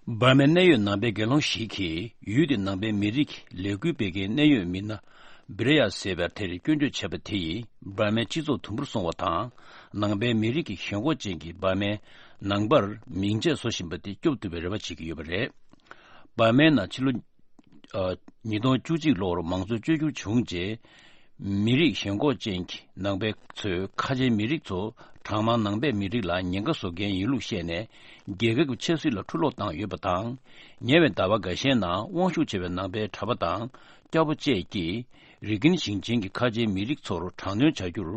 འབར་མའི་གནད་ཡོད་ནང་པའི་དགེ་སློང་ཞིག་གིས་ཡུལ་དེའི་ནང་པའི་མི་རིགས་ལས་འགུལ་སྤེལ་མཁན་གནད་ཡོད་མི་སྣ་བི་རེ་ཡ་ཟེར་བ་དེར་སྐྱོན་བརྗོད་བྱས་པ་དེ་ཡིས་འབར་མའི་སྤྱི་ཚོགས་དུམ་བུར་སོང་བ་དང་། ནང་པའི་མི་རིགས་ཀྱི་ཞེན་ཁོག་ཅན་གྱིས་འབར་མའི་ནང་པར་མིང་ཆད་བཟོ་བཞིན་པ་དེ་སྐྱོབ་ཐུབ་པའི་རེ་བ་བྱེད་ཀྱི་ཡོད་པ་རེད། འབར་མའི་ནང་ཕྱི་ལོ། ཨ། ཉིས་སྟོང་བཅུ་གཅིག་ལོར་མང་གཙོ་བཅོས་བསྒྱུར་བྱུང་རྗེས། མི་རིགས་ཞེན་ཁོག་ཅན་གྱི་ནང་པའི་ཚོས་ཁ་ཆེའི་མི་རིགས་ཚོ་གྲངས་མང་ནང་པའི་མི་རིགས་ལ་ཉེན་ཁ་བཟོ་མཁན་ཡིན་ལུགས་བཤད་ནས། རྒྱལ་ཁབ་ཀྱི་ཆབ་སྲིད་ལ་འཕྲུ་སློག་བཏང་ཡོད་པ་དང་། ཉེ་བའི་ཟླ་བ་འགའ་ཤས་ནང་དབང་ཤུགས་ཆེ་བའི་ནང་པའི་གྲྭ་པ་དང་སྐྱ་བོ་བཅས་ཀྱིས་རི་ཀིན་ཞིང་ཆེན་གྱི་ཁ་ཆེའི་མི་རིགས་ཚོར་དྲག་གནོན་བྱ་རྒྱུར་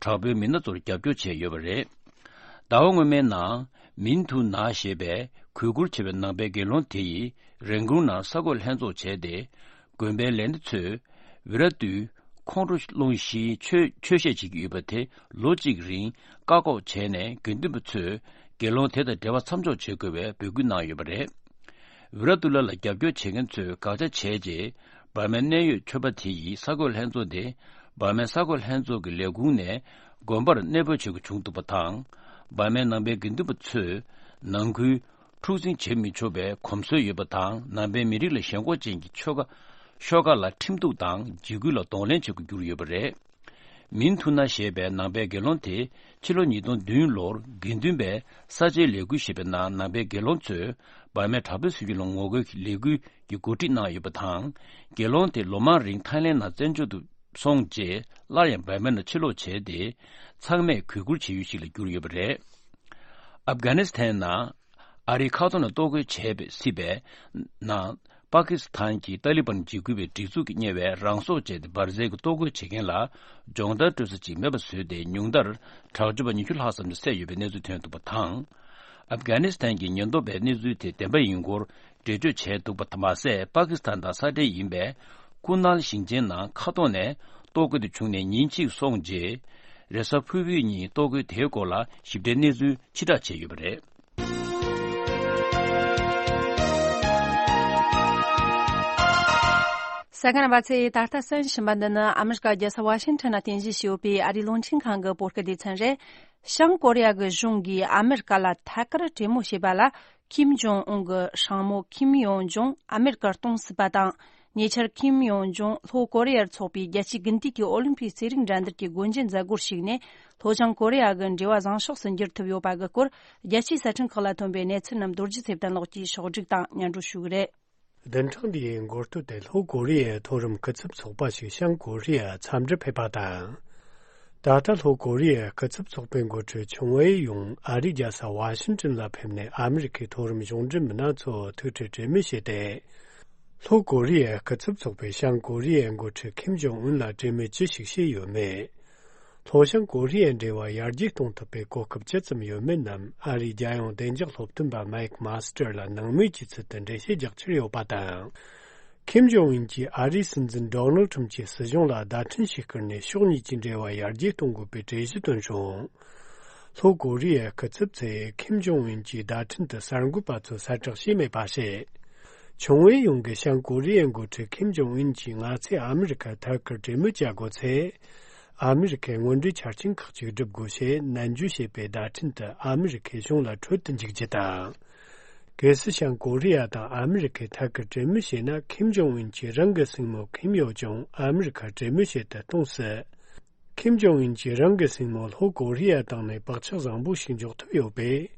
དྲག་པོའི་མི་སྣ་ཚོར་རྒྱབ་སྐྱོར་བྱས་ཡོད་པ་རེད། ཟླ་བ་སྔོན་མའི་ནང་། མིན་ཐུ་ན་ཞེས་པའི་གུས་བཀུར་ཆེ་བའི་ནང་པའི་དགེ་སློང་དེ་ཡིས་རན་ཀུན་ནང་ས་བགོས་ལྷན་ཚོགས་བྱས་ཏེ། དགོན་པའི་ལས་སྣེ་ཚོས་བི་ར་ཏུས་ཁོང་ཁྲོ་སློང་བཞིའི་ཆོས་ཆོས་བཤད་བྱེད་ཀྱི་ཡོད་པ་དེ་ལོ་གཅིག་རིང་བཀག་འགོག་བྱས་ནས། དགེ་འདུན་པ་ཚོས་དགེ་སློང་དེ་དང་འབྲེལ་བ་མཚམས་འཇོག་བྱེད་དགོས་པའི་འབོད་སྐུལ་གནང་ཡོད་པ་རེད། བི་ར་ཏུ་ལ་ལ་རྒྱབ་སྐྱོར་བྱེད་མཁན་ཚོས་དགག་བྱ་བྱས་རྗེས། འབར་མའི་གནད་ཡོད་ཆོས་པ་དེ་ཡིས་ས་བགོས་ལྷན་ཚོགས་དེ། འབར་མའི་ས་བགོས་ལྷན་ཚོགས་ཀྱི་ལས་ཁུངས་ནས་དགོན་པར་གནས་སྤོ་བྱེད་དགོས་བྱུང་འདུག་པ་དང་། འབར་མའི་ནང་པའི་དགེ་འདུན་པ་ཚོས་ནང་ཁུལ་འཁྲུག་འཛིང་བྱེད་མི་ཆོག་པའི་གོམས་སྲོལ་ཡོད་པ་དང་། ནང་པའི་མི་རིགས་ལ་ཞེན་ཁོག་ཅན་གྱི་ཆོལ་ཁ་ཤོག་ཁག་ལ་ཁྲིམས་གཏུག་དང་འཇིགས་སྐུལ་ལ་གདོང་ལེན་བྱེད་དགོས་གྱུར་ཡོད་པ་རེད། མིན་ཐུ་ན་ཞེས་པའི་ནང་པའི་དགེ་སློང་དེ་ཕྱི་ལོ་ཉིས་སྟོང་བདུན་ལོར་དགེ་འདུན་པའི་ས་ཆའི་ལས་འགུལ་ཞེས་པའི་ནང་ནང་པའི་དགེ་སློང་ཚོས་འབར་མའི་དྲག་པོའི་སྲིད་བྱུས་ལ་ངོ་རྒོལ་གྱི་ལས་འགུལ་གྱི་འགོ་ཁྲིད་གནང་ཡོད་པ་དང་། དགེ་སློང་དེ་ལོ་མང་རིང་ཐའི་ལེན་ནང་བཙན་བྱོལ་དུ་སོང་རྗེས་སླར་ཡང་འབར་མའི་ནང་ཕྱིར་ལོག་བྱས་ཏེ། ཚང་མས་གུས་བཀུར་བྱེད་ཡུལ་ཞིག་ལ་གྱུར་ཡོད་པ་རེད། ཨབ་གྷ་ནི་སི་ཐན་ནང་ ཨ་རིའི་ཁ་ཐོར་ནས་གཏོར་རྒོལ་བྱས་པའི་སྲིད་པའི་ནང་། པ་ཀི་སི་ཐན་གྱི་ཏཱ་ལི་བན་འཇིགས་སྐུལ་བའི་སྒྲིག་འཛུགས་ཀྱིས་གཉེར་བའི་རང་སྲོག་བཅད་དེ་འབར་རྫས་ཀྱི་གཏོར་རྒོལ་བྱེད་མཁན་ལ་སྦྱོང་བརྡར་སྤྲོད་ས་ཅིག་མེད་པ་བཟོས་ཏེ། ཉུང་མཐར་དྲག་སྤྱོད་པ་ཉི་ཤུ་ལྷག་ཙམ་ཞིག་བསད་ཡོད་པའི་གནས་ཚུལ་ཐོན་འདུག་པ་དང་། ཨབ་གྷ་ནི་སི་ཐན་གྱི་ཉེན་རྟོག་པས་གནས་ཚུལ་དེ་བདེན་པ་ཡིན་སྐོར་འགྲེལ་བརྗོད་བྱས་འདུག་པ་མ་ཟད། པ་ཀི་སི་ཐན་དང་ས་འབྲེལ་ཡིན་པའི་ཀུན་ནལ་ཞིང་ཆེན་ནང་ཁ་ཐོར་ནས་གཏོར་རྒོལ་དེ་བྱུང་ནས་ཉིན་གཅིག་སོང་རྗེས། རེས་གཟའ་ཕུར་བུའི་ཉིན་གཏོར་རྒོལ་དེའི་སྐོར་ལ་ཞིབ་ཕྲའི་གནས་ཚུལ་ཕྱིར་བསྒྲགས་བྱས་ཡོད་པ་རེད། ས་གནས་པ་ཚོས་ད་ལྟ་གསན་བཞིན་པ་འདི་ནི་ཨ་མི་རི་ཀ་རྒྱལ་ས་ཝ་ཤིང་ཊོན་ལ་རྟེན་གཞི་བྱས་ཡོད་པའི་ཨ་རིའི་རླུང་འཕྲིན་ཁང་གི་བོད་སྐད་སྡེ་ཚན་རེད། བྱང་ཀོ་རི་ཡ་གི་གཞུང་གིས་ཨ་མི་རི་ཀ་ལ་ཐད་ཀར་གྲོས་མོལ་བྱས་པ་ལ། ཁིམ་ཇོང་ཨུན་གྱི་སྲིང་མོ་ཁིམ་ཡོང་ཇོང་ཨ་མེ་རི་ཀར་གཏོང་སྲིད་པ་དང་། ཉེ་ཆར་ཁིམ་ཡོང་ཇོང་ལྷོ་ཀོ་རི་ཡར་འཚོགས་པའི་རྒྱལ་སྤྱིའི་དགུན་དུས་ཀྱི་ཨོ་ལིམ་ཕིག་རྩེད་རིགས་འགྲན་བསྡུར་གྱི་སྒོ་འབྱེད་མཛད་སྒོར་ཞུགས་ནས། ལྷོ་བྱང་ཀོ་རི་ཡ་གི་འབྲེལ་བ་བཟང་ཕྱོགས་སུ་འགྱུར་ཐུབ་ཡོད་པ་གི་སྐོར། རྒྱལ་སྤྱིའི་གསར་འཕྲིན་ཁག་ལ་ཐོན་པའི་གནས་ཚུལ་རྣམས་རྡོ་རྗེ་ཚེ་བརྟན་ལགས་ཀྱིས་ཕྱོགས་སྒྲིག་དང་སྙན་སྒྲོན་ཞུ་གི་རེད། བདུན་ཕྲག་འདིའི་འགོ་སྟོད་དེ་ལྷོ་ཀོ་རི་ཡའི་མཐོ་རིམ་སྐུ་ཚབ་ཚོགས་པ་ཞིག་བྱང་ཀོ་རི་ཡར་འཚམས་འདྲིར་ཕེབས་པ་དང་། ད་ལྟ་ལྷོ་ཀོ་རི་ཡའི་སྐུ་ཚབ་ཚོགས་པའི་འགོ་ཁྲིད་ཆུང་ཝེ་ཡུང་ཨ་རིའི་རྒྱལ་ས་ཝ་ཤིང་ཏོན་ལ་ཕེབས་ནས། ཨ་མི་རི་ཀའི་མཐོ་རིམ་གཞུང་འབྲེལ་མི་སྣ་ཚོ་ཐུག་འཕྲད་གྲོས་མོལ་བྱས་ཏེ། ལྷོ་ཀོ་རི་ཡའི་སྐུ་ཚབ་ཚོགས་པས་བྱང་ཀོ་རི་ཡའི་འགོ་ཁྲིད་ཁིམ་ཇོང་ཨུན་ལ་གྲོས་མོལ་ཅི་ཞིག་བྱས་ཡོད་མེད། ལྷོ་བྱང་ཀོ་རི་ཡའི་འབྲེལ་བ་ཡར་རྒྱས་གཏོང་ཐུབ་པའི་གོ་སྐབས་ཇི་ཙམ་ཡོད་མེད་རྣམས། ཨ་རིའི་རྒྱལ་ཡོངས་བདེ་འཇགས་སློབ་སྟོན་པ་མའེ་ཁི་མཱ་སི་ཏེར་ལ་ནང་མོལ་གྱི་ཚུལ་དུ་འགྲེལ་བཤད་རྒྱག་འཆར་ཡོད་པ་དང་། ཁིམ་ཇོང་ཨུན་གྱིས་ཨ་རིའི་སྲིད་འཛིན་ཌོ་ནལ་ཁྲམ་གྱི་སྲིད་གཞུང་ལ་བརྡ་འཕྲིན་ཞིག་བསྐུར་ནས། ཕྱོགས་གཉིས་ཀྱི་འབྲེལ་བ་ཡར་རྒྱས་གཏོང་དགོས་པའི་གྲོས་གཞི་བཏོན་བྱུང་། ལྷོ་ཀོ་རི་ཡའི་སྐུ་ཚབ་ཚོས་ཁིམ་ཇོང་ཨུན་གྱི་བརྡ་འཕྲིན་དེ་གསར་འགོད་པ་ཚོར་གསལ་བསྒྲགས་བྱས་མེད་པ་རེད། ཆུང་ཝེ་ཡུང་གིས་བྱང་ཀོ་རི་ཡའི་འགོ་ཁྲིད་ཁིམ་ཇོང་ཨུན་གྱིས་ང་ཚོས་ཨ་མི་རི་ཀར་ཐད་ཀར་གྲོས་མོལ་བྱ་དགོས་ཚེ། ཨ་མི་རི་ཀས་སྔོན་འགྲོའི་ཆ་རྐྱེན་ཁག་ཅིག་སྒྲུབ་དགོས་ཞེས་ནན་བརྗོད་བྱས་པའི་བརྡ་འཕྲིན་དེ་ཨ་མི་རི་ཀའི་གཞུང་ལ་འཕྲོད་དུ་འཇུག་རྒྱུ་དང་། གལ་སྲིད་བྱང་ཀོ་རི་ཡ་དང་ཨ་མི་རི་ཀས་ཐད་ཀར་གྲོས་མོལ་བྱས་ན། ཁིམ་ཇོང་ཨུན་གྱིས་རང་གི་སྲིང་མོ་ཁིམ་ཡོ་ཇོང་ཨ་མི་རི་ཀར་གྲོས་མོལ་བྱེད་དུ་གཏོང་སྲིད། ཁིམ་ཇོང་ཨུན་གྱིས་རང་གི་སྲིང་མོ་ལྷོ་ཀོ་རི་ཡ་བཏང་ནས་བག་ཆགས་བཟང་པོ་ཞིག་འཇོག་ཐུབ་ཡོད་པས།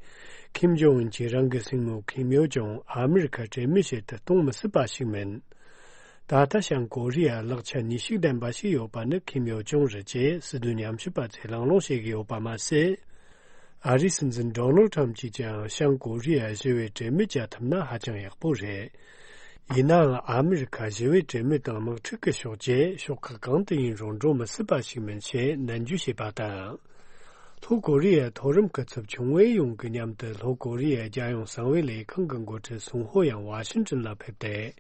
ཁིམ་ཇོང་ཨུན་གྱིས་རང་གི་སྲིང་མོ་ཁིམ་ཡོ་ཇོང་ཨ་མི་རི་ཀར་གྲོས་མོལ་བྱེད་དུ་གཏོང་མི་སྲིད་པ་ཞིག་མིན། ད་ལྟ་བྱང་ཀོ་རི་ཡར་ལེགས་ཆ་ནུས་ཤུགས་ལྡན་པ་ཞིག་ཡོད་པ་ནི་ཁིམ་ཡོ་ཇོང་རེད་ཅེས་སྲིད་དོན་ཉམས་ཞིབ་པ་ཚོས་གླེང་སློང་བྱེད་ཀྱི་ཡོད་པ་མ་ཟད། ཨ་རིའི་སྲིད་འཛིན་ཌོ་ནལ་ཁྲམ་གྱིས་ཀྱང་བྱང་ཀོ་རི་ཡར་ཞི་བའི་གྲོས་མོལ་བྱ་ཐུབ་ན་ཧ་ཅང་ཡག་པོ་རེད། ཡིན་ནའང་ཨ་མི་རི་ཀ་ཞི་བའི་གྲོས་མོལ་དང་དམག་འཁྲུག་གི་ཕྱོགས་བཅས་ཕྱོགས་ཁག་གང་དུ་ཡིན་རུང་འགྲོ་མི་སྲིད་པ་ཞིག་མིན་ཞེས་ནན་བརྗོད་བྱས་པ་དང་། ལྷོ་ཀོ་རི་ཡའི་མཐོ་རིམ་སྐུ་ཚབ་ཆུང་ཝེ་ཡུང་གིས་མཉམ་དུ་ལྷོ་ཀོ་རི་ཡའི་རྒྱལ་ཡོངས་གསང་བའི་ལས་ཁང་གི་འགོ་ཁྲིད་སུང་ཧོ་ཡང་ཝ་ཤིང་ཏོན་ལ་ཕེབས་ཏེ།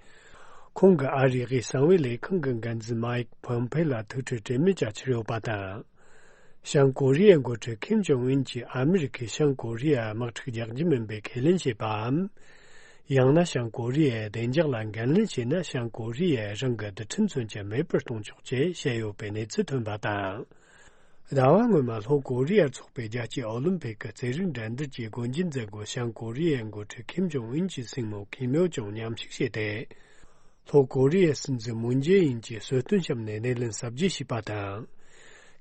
ཁོང་གིས་ཨ་རིའི་དབུས་གསང་བའི་ལས་ཁང་གི་འགན་འཛིན་མའེ་ཁི་ཕོམ་ཕེ་ལ་ཐུག་འཕྲད་གྲོས་མོལ་བྱ་འཆར་ཡོད་པ་དང་། བྱང་ཀོ་རི་ཡའི་འགོ་ཁྲིད་ཁིམ་ཇོང་ཨུན་གྱིས་ཨ་མི་རི་ཀས་བྱང་ཀོ་རི་ཡར་དམག་འཁྲུག་རྒྱག་རྒྱུ་མིན་པའི་ཁས་ལེན་བྱས་པའམ། ཡང་ན་བྱང་ཀོ་རི་ཡའི་བདེ་འཇགས་ལ་འགན་ལེན་བྱས་ན། བྱང་ཀོ་རི་ཡས་རང་གི་རྡུལ་ཕྲན་མཚོན་ཆ་མེད་པར་གཏོང་ཆོག་ཅེས་བཤད་ཡོད་པའི་གནས་ཚུལ་ཐོན་པ་དང་། ཟླ་བ་སྔོན་མ་ལྷོ་ཀོ་རི་ཡར་འཚོགས་པའི་རྒྱལ་སྤྱིའི་ཨོ་ལིམ་ཕིག་གི་རྩེད་རིགས་འགྲན་བསྡུར་གྱི་སྒོ་འབྱེད་མཛད་སྒོར་བྱང་ཀོ་རི་ཡའི་འགོ་ཁྲིད་ཁིམ་ཇོང་ཨུན་གྱི་སྲིང་མོ་ཁིམ་ཡོ་ཇོང་མཉམ་ཞུགས་བྱས་ཏེ། ལྷོ་ཀོ་རི་ཡའི་སྲིད་འཛིན་མུན་ཇེ་ཨིན་གྱིས་གསོལ་སྟོན་བཤམས་ནས་སྣེ་ལེན་གཟབ་རྒྱས་བྱས་པ་དང་།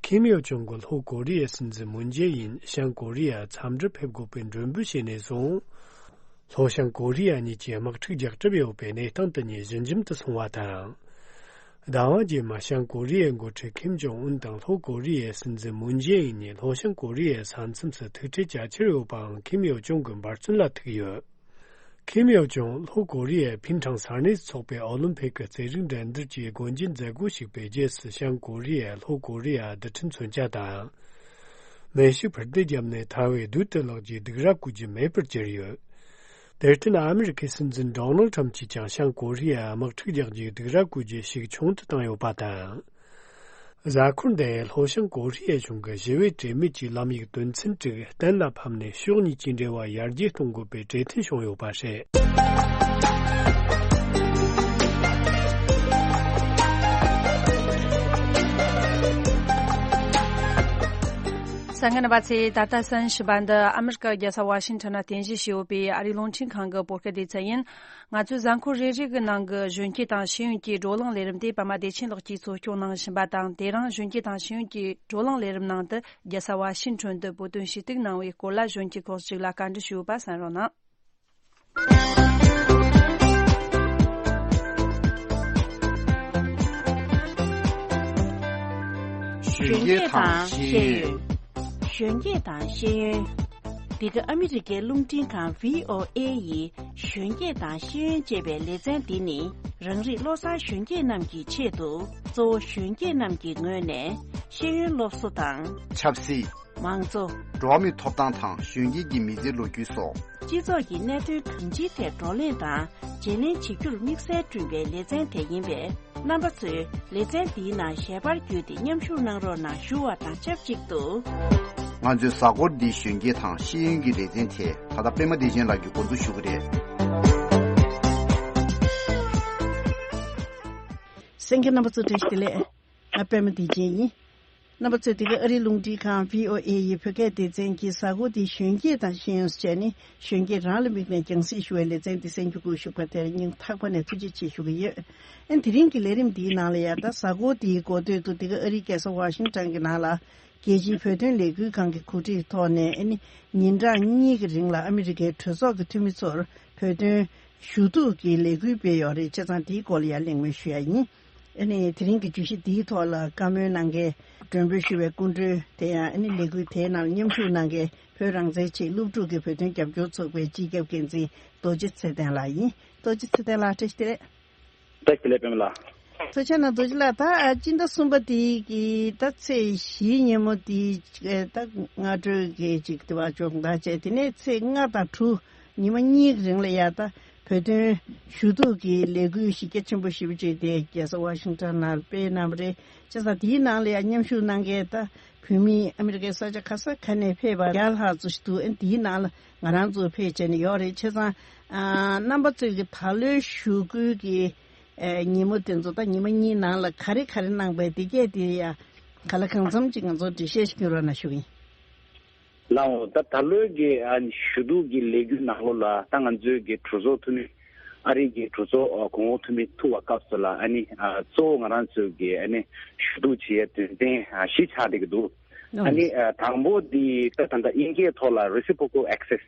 ཁིམ་ཡོ་ཇོང་གིས་ལྷོ་ཀོ་རི་ཡའི་སྲིད་འཛིན་མུན་ཇེ་ཨིན་བྱང་ཀོ་རི་ཡར་འཚམས་འདྲིར་ཕེབས་དགོས་པའི་མགྲོན་འབོད་བྱས་ནས་བཟུང་། ལྷོ་བྱང་ཀོ་རི་ཡ་གཉིས་ཀྱིས་དམག་འཁྲུག་རྒྱག་གྲབས་ཡོད་པའི་གནས་སྟངས་དེ་གཉིས་ཞི་འཇམ་དུ་སོང་བ་དང་། ཟླ་བ་རྗེས་མ་བྱང་ཀོ་རི་ཡའི་འགོ་ཁྲིད་ཁིམ་ཇོང་ཨུན་དང་ལྷོ་ཀོ་རི་ཡའི་སྲིད་འཛིན་མུན་ཇེ་ཨིན་གཉིས་ལྷོ་བྱང་ཀོ་རི་ཡའི་ས་མཚམས་སུ་ཐུག་འཕྲད་བྱ་འཆར་ཡོད་པའང་ཁིམ་ཡོ་ཇོང་གིས་འབད་བརྩོན་ལ་ཐུག་ཡོད། ཁིམ་ཡོ་ཇོང་ལྷོ་ཀོ་རི་ཡའི་ཕིན་ཁྲང་ས་གནས་སུ་འཚོགས་པའི་ཨོ་ལིམ་ཕིག་གི་རྩེད་རིགས་འགྲན་བསྡུར་གྱི་སྒོ་འབྱེད་མཛད་སྒོར་ཞུགས་པའི་རྗེས་སུ། བྱང་ཀོ་རི་ཡས་ལྷོ་ཀོ་རི་ཡར་རྡུལ་ཕྲན་མཚོན་ཆ་དང་མེ་ཤུགས་འཕུར་མདེལ་བརྒྱབ་ནས་ཐར་བའི་རྡུལ་དེ་ལག་གི་སྡུག་ར་བསྐུལ་རྒྱུ་མེད་པར་གྱུར་ཡོད། དེར་བརྟེན་ཨ་མི་རི་ཀའི་སྲིད་འཛིན་ཌོ་ནལ་ཁྲམ་གྱིས་ཀྱང་བྱང་ཀོ་རི་ཡར་དམག་འཁྲུག་རྒྱག་རྒྱུའི་སྡུག་ར་བསྐུལ་རྒྱུ་ཤུགས་ཆུང་དུ་བཏང་ཡོད་པ་དང་། གཟའ་འཁོར་འདིར་ལྷོ་བྱང་ཀོ་རི་ཡའི་གཞུང་གིས་ཞི་བའི་གྲོས་མོལ་གྱི་ལམ་ཡིག་དོན་ཚན་དྲུག་གཏན་ལ་ཕབ་ནས་ཕྱོགས་གཉིས་ཀྱི་འབྲེལ་བ་ཡར་རྒྱས་གཏོང་དགོས་པའི་གྲོས་མཐུན་བྱུང་ཡོད་པ་རེད། གསན་མཁན་རྣམ་པ་ཚོས་ད་ལྟ་གསན་བཞིན་པ་འདི་ཨ་མི་རི་ཀ་རྒྱལ་ས་ཝ་ཤིང་ཊོན་ལ་རྟེན་གཞི་བྱས་ཡོད་པའི་ཨ་རིའི་རླུང་འཕྲིན་ཁང་གི་བོད་སྐད་སྡེ་ཚན་ཡིན། ང་ཚོའི་གཟའ་འཁོར་རེ་རེ་གི་ནང་གི་གཞོན་སྐྱེས་དང་ཤེས་ཡོན་གྱི་བགྲོ་གླེང་ལས་རིམ་དེ་པད་མ་བདེ་ཆེན་ལགས་ཀྱིས་གཙོ་སྐྱོང་གནང་བཞིན་པ་དང་། དེ་རིང་གཞོན་སྐྱེས་དང་ཤེས་ཡོན་གྱི་བགྲོ་གླེང་ལས་རིམ་ནང་དུ་རྒྱལ་ས་ཝ་ཤིང་ཊོན་དུ་བོད་དོན་ཞུ་གཏུག་གནང་བའི་སྐོར་ལ་གཞོན་སྐྱེས་ཁག་ཅིག་ལ་བཀའ་འདྲི་ཞུས་ཡོད་པ་གསན་རོགས་གནང་། གཞོན་སྐྱེས་དང་ཤེས་ཡོན། གཞོན་སྐྱེས་དང་ཤེས་ཡོན། འདི་ག་ཨ་མི་རི་ཀའི་རླུང་འཕྲིན་ཁང་བྷི་ཨོ་ཨེ་ཡི་གཞོན་སྐྱེས་དང་ཤེས་ཡོན་ཅེས་པའི་ལེ་ཚན་འདི་ནི། རང་རིགས་བློ་བཟང་གཞོན་སྐྱེས་རྣམས་ཀྱི་ཆེད་དུ། གཙོ་བོ་གཞོན་སྐྱེས་རྣམས་ཀྱི་ངོས་ནས་ཤེས་ཡོན་སློབ་གསོ་དང་། ཆབ་སྲིད། མང་གཙོ། འགྲོ་བ་མིའི་ཐོབ་ཐང་དང་གཞོན་སྐྱེས་ཀྱི་མི་ཚེའི་ལོ་རྒྱུས་སོགས། སྤྱི་ཚོགས་ཀྱི་གནད་དོན་གང་ཅིའི་ཐད་བགྲོ་གླེང་དང་བརྗེ་ལེན་བྱེད་རྒྱུར་དམིགས་བསལ་བསྐྲུན་པའི་ལེ་ཚན་དེ་ཡིན་པས། རྣམ་པ་ཚོས་ལེ་ཚན་འདིའི་ནང་ཞལ་པར་བརྒྱུད་དེ་མཉམ་ཞུགས་གནང་རོགས་གནང་ཞུ་བ་དང་ཆབས་ཅིག་ཏུ། ང་ཚོའི་གཟའ་འཁོར་འདིའི་གཞོན་སྐྱེས་དང་ཤེས་ཡོན་གྱི་ལེ་ཚན་དེ་ད་ལྟ་པད་མ་བདེ་ཆེན་ལགས་ཀྱིས་འགོ་འཛུགས་ཞུ་གི་རེད། གསན་མཁན་རྣམ་པ་ཚོ་བཀྲ་ཤིས་བདེ་ལེགས། ང་པད་མ་བདེ་ཆེན་ཡིན། རྣམ་པ་ཚོས་འདི་ག་ཨ་རིའི་རླུང་འཕྲིན་ཁང་བྷི་ཨོ་ཨེ་ཡི་བོད་སྐད་སྡེ་ཚན་གྱི་གཟའ་འཁོར་འདིའི་གཞོན་སྐྱེས་དང་ཤེས་ཡོན་ཟེར་ནས་གཞོན་སྐྱེས་རང་ལ་དམིགས་ནས་རྒྱང་སྲིང་ཞུ་བའི་ལེ་ཚན་འདི་གསན་རྒྱུ་སྒུག་བཞུགས་པ་དེར་སྙིང་ཐག་པ་ནས་ཐུགས་རྗེ་ཆེ་ཞུ་གི་ཡོད། ཨ་ནི་དེ་རིང་གི་ལས་རིམ་འདིའི་ནང་ལ་ཡང་ད་གཟའ་འཁོར་འདིའི་འགོ་སྟོད་དུ་འདི་ག་ཨ་རིའི་རྒྱལ་ས་ཝ་ཤིང་ཊོན་གྱི་ནང་ལ་རྒྱལ་སྤྱིའི་བོད་དོན་ལས་འགུལ་ཁང་གི་གོ་སྒྲིག་ཐོག་ནས། ཨ་ནི་ཉིན་གྲངས་གཉིས་ཀྱི་རིང་ལ་ཨ་མི་རི་ཀའི་གྲོས་ཚོགས་ཀྱི་འཐུས་མི་ཚོར་བོད་དོན་ཞུ་གཏུག་གི་ལས་འགུལ་སྤེལ་ཡོད་རེད། བྱས་ཙང་དེའི་སྐོར་ལ་ཡང་གླེང་མོལ་ཞུ་ཡ་ཡིན། ཨ་ནི་དེ་རིང་གི་བརྗོད་གཞི་འདིའི་ཐོག་ལ་བཀའ་མོལ་གནང་མཁན་མགྲོན་འབོད་ཞུ་བའི་སྐུ་མགྲོན། དེ་ཡང་ཨ་ནི་ལས་འགུལ་དེའི་ནང་མཉམ་ཞུགས་གནང་མཁན་བོད་རང་བཙན་ཆེད་སློབ་ཕྲུག་གི་བོད་དོན་རྒྱབ་སྐྱོར་ཚོགས་པའི་སྤྱི་ཁྱབ་འགན་འཛིན་རྡོ་རྗེ་ཚེ་བརྟན་ལགས་ཡིན། རྡོ་རྗེ་ཚེ་བརྟན་ལགས་བཀྲ་ཤིས་བདེ་ལེགས། བཀྲ་ཤིས་བདེ་ལེགས་པད་མ་ལགས། ཐུགས་རྗེ་གནང་། རྡོ་རྗེ་ལགས། ད་སྤྱི་ཟླ་གསུམ་པ་དེའི་གི་ད་ཚེས་བཞིའི་ཉིན་མོ་དེའི་ད་སྔ་དྲོའི་གི་ཅིག་དེ་བ་ཅོག་འདག་བྱས། དེ་ནས་ཚེས་ལྔ་དང་དྲུག་ཉི་མ་གཉིས་ཀྱི་རིང་ལ་ཡ་ད་བོད་དོན་ཞུ་གཏུག་གི་ལས་འགུལ་གཞི་རྒྱ་ཆེན་པོ་ཞེ་པོ་ཅིག་དེ་རྒྱལ་ས་ཝ་ཤིང་ཊོན་ནང་སྤེལ་གནང་བ་རེད། བྱས་ཙང་དེའི་ནང་ལ་ཡང་མཉམ་ཞུགས་གནང་མཁན་ད་བོད་མི་ཨ་མི་རི་ཀའི་ས་ཆ་ག་ས་ག་ནས་ཕེབས་པ་བརྒྱ་ལྷག་ཙམ་ཞིག་འདུག་ཨ་ནི་དེའི་ནང་ལ་ང་རང་ཚོ་ཕེབས་བྱས་ནས་ཡོད་རེད། བྱས་ཙང་ཨ་རྣམ་པ་ཚོས་ཀྱི་ད་ལོའི་ཞུ་སྐུལ་གྱི་ཨ་ཉིན་མོ་དེ་ཚོ་ད་ཉི་མ་གཉིས་ནང་ལ་ག་རེ་ག་རེ་གནང་པའི་དེ་གས་དེ་ཡ་ག་ལ་གང་འཚམ་ཅིག་ང་ཚོར་འགྲེལ་བཤད་ཞིག་སྐྱོན་རོགས་གནང་ཞུ་གི་ཡིན། ལགས་འོང་། ད་ད་ལོའི་གི་ཨ་ནི་ཞུ་གཏུག་གི་ལས་འགུལ་ནང་ལོགས་ལ་ད་ང་ཚོའི་གི་གྲོས་ཚོགས་འཐུས་མི། ཨ་རིའི་གི་གྲོས་ཚོགས་ཨ་གོང་འོག་འཐུས་མི་ཐུག་པའི་སྐབས་སུ་ལ་ཨ་ནི་ཨ་གཙོ་བོ་ང་རང་ཚོའི་གི་ཨ་ནི་ཞུ་གཏུག་བྱེད་ཡའི་དོན་ཚན་ཨ་བཞི་ཆགས་བསྡད་ཀྱི་འདུག་ཨ་ནི་ཨ་དང་པོ་འདི་ད་ད་ལྟ་དབྱིན་སྐད་ཐོག་ལ་Reciprocal Access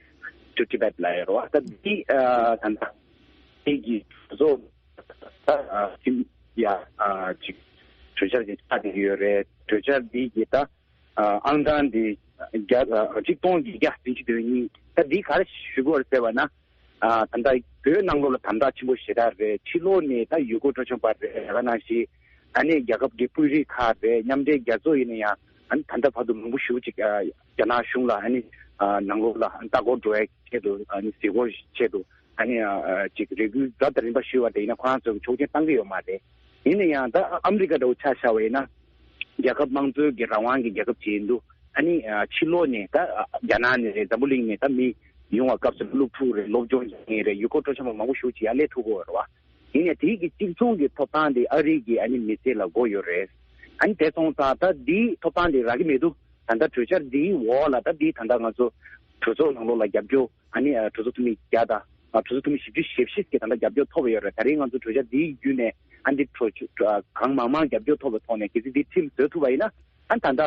to Tibet ལབ་ཡོད་རེད་བ། ད་འདི་ཨ་ད་ལྟ་འདི་གི་གྲོས་ཚོགས་ད་ཨ་ཁྲིམས་ཡ་ཨ་ཅིག་གྲོས་འཆར་ཅིག་ཆགས་བསྡད་ཀྱི་ཡོད་རེད། གྲོས་འཆར་འདི་གི་ད་ཨ་ཨང་གྲངས་འདི་བརྒྱ་ཨ་ཆིག་སྟོང་བརྒྱད་བརྒྱ་བདུན་ཅུ་དོན་གཉིས། ད་འདི་ག་རེ་ཞུ་དགོས་རེད་ཟེར་བ་ན། ཨ་ད་ལྟ་བོད་ནང་ལོགས་ལ་དམ་དྲག་ཆེན་པོ་ཞེ་དྲག་རེད། ཕྱི་ལོགས་ནས་ད་ཡུལ་སྐོར་སྤྲོ་འཆམ་པ་རེད། ད་ག་ནང་བཞིན་ཨ་ནི་རྒྱལ་ཁབ་ཀྱི་དཔོན་རིགས་ཁག་རེད། མཉམ་འབྲེལ་རྒྱལ་ཚོགས་ཡིན་ན་ཡང་ཨ་ནི་ད་ལྟ་བར་དུ་མང་པོ་ཞེ་པོ་ཅིག་ཨ་རྒྱ་ནག་གཞུང་ལ་ཨ་ནི་ཨ་ནང་ལོགས་ལ་ཨ་ནི་ལྟ་སྐོར་འགྲོ་ཡའི་ཆེད་དུ། ཨ་ནི་གཟིགས་སྐོར་ཆེད་དུ་ཨ་ནི་ཨ་ཅིག་རེ་སྐུལ་རབ་དང་རིམ་པ་ཞུས་པ་དེ་ཡིན་ན་ཁོ་རང་ཚོས་ཆོག་མཆན་བཏང་གི་ཡོད་མ་རེད། ཡིན་ན་ཡང་ད་ཨ་མི་རི་ཀ་འདྲ་བོ་ཆ་བཞག་པ་ཡིན་ན། རྒྱལ་ཁབ་དམངས་གཙོའི་གི་རང་དབང་གི་རྒྱལ་ཁབ་ཅིག་ཡིན་དུས། ཨ་ནི་ཨ་ཕྱི་ལོགས་ནས་ད་ཨ་རྒྱ་ནག་ནས་རེད། འཛམ་བུ་གླིང་ནས་ད་མི་ཡོང་བ་སྐབས་སུ་སློབ་ཕྲུག་རེད། སློབ་སྦྱོང་བྱེད་མཁན་རེད། ཡུལ་སྐོར་སྤྲོ་འཆམ་པ་མང་པོ་ཞེ་པོ་ཅིག་ཡར་སླེབས་ཐུབ་ཀྱི་ཡོད་རེད་བ། ཡིན་ནའི་དེའི་གི་གཅིག་མཚུངས་ཀྱི་ཐོབ་ཐང་དེ་ཨ་རི་གི་ཨ་ནི་མི་སེར་ལ་དགོས་ཡོད་རེད། ཨ་ནི་དེ་སོང་ཙང་ད་འདིའི་ཐོབ་ཐང་དེ་རག་གི་མི་འདུག་ད་ལྟ་གྲོས་འཆར་འདིའི་འོག་ལ་ད་འདི་ད་ལྟ་ང་ཚོ་གྲོས་ཚོགས་ནང་ལོགས་ལ་རྒྱབ་སྐྱོར། ཨ་ནི་ཨ་གྲོས་ཚོགས་འཐུས་མི་བརྒྱ་དང་ཨ་གྲོས་ཚོགས་འཐུས་མི་བཞི་བཅུ་ཞེ་བཞི་ཞིག་གིས་ད་ལྟ་རྒྱབ་སྐྱོར་ཐོབ་ཡོད་རེད། ད་རིང་ང་ཚོ་གྲོས་འཆར་འདིའི་བརྒྱུད་ནས་ཨ་འདི་གྲོས་ཆོད་ཨ་གང་མང་མང་རྒྱབ་སྐྱོར་ཐོབ་པའི་ཐོག་ནས་གལ་སྲིད་འདི་ཁྲིམས་བཟོ་ཐུབ་པ་ཡིན་ན། ཨ་ད་ལྟ་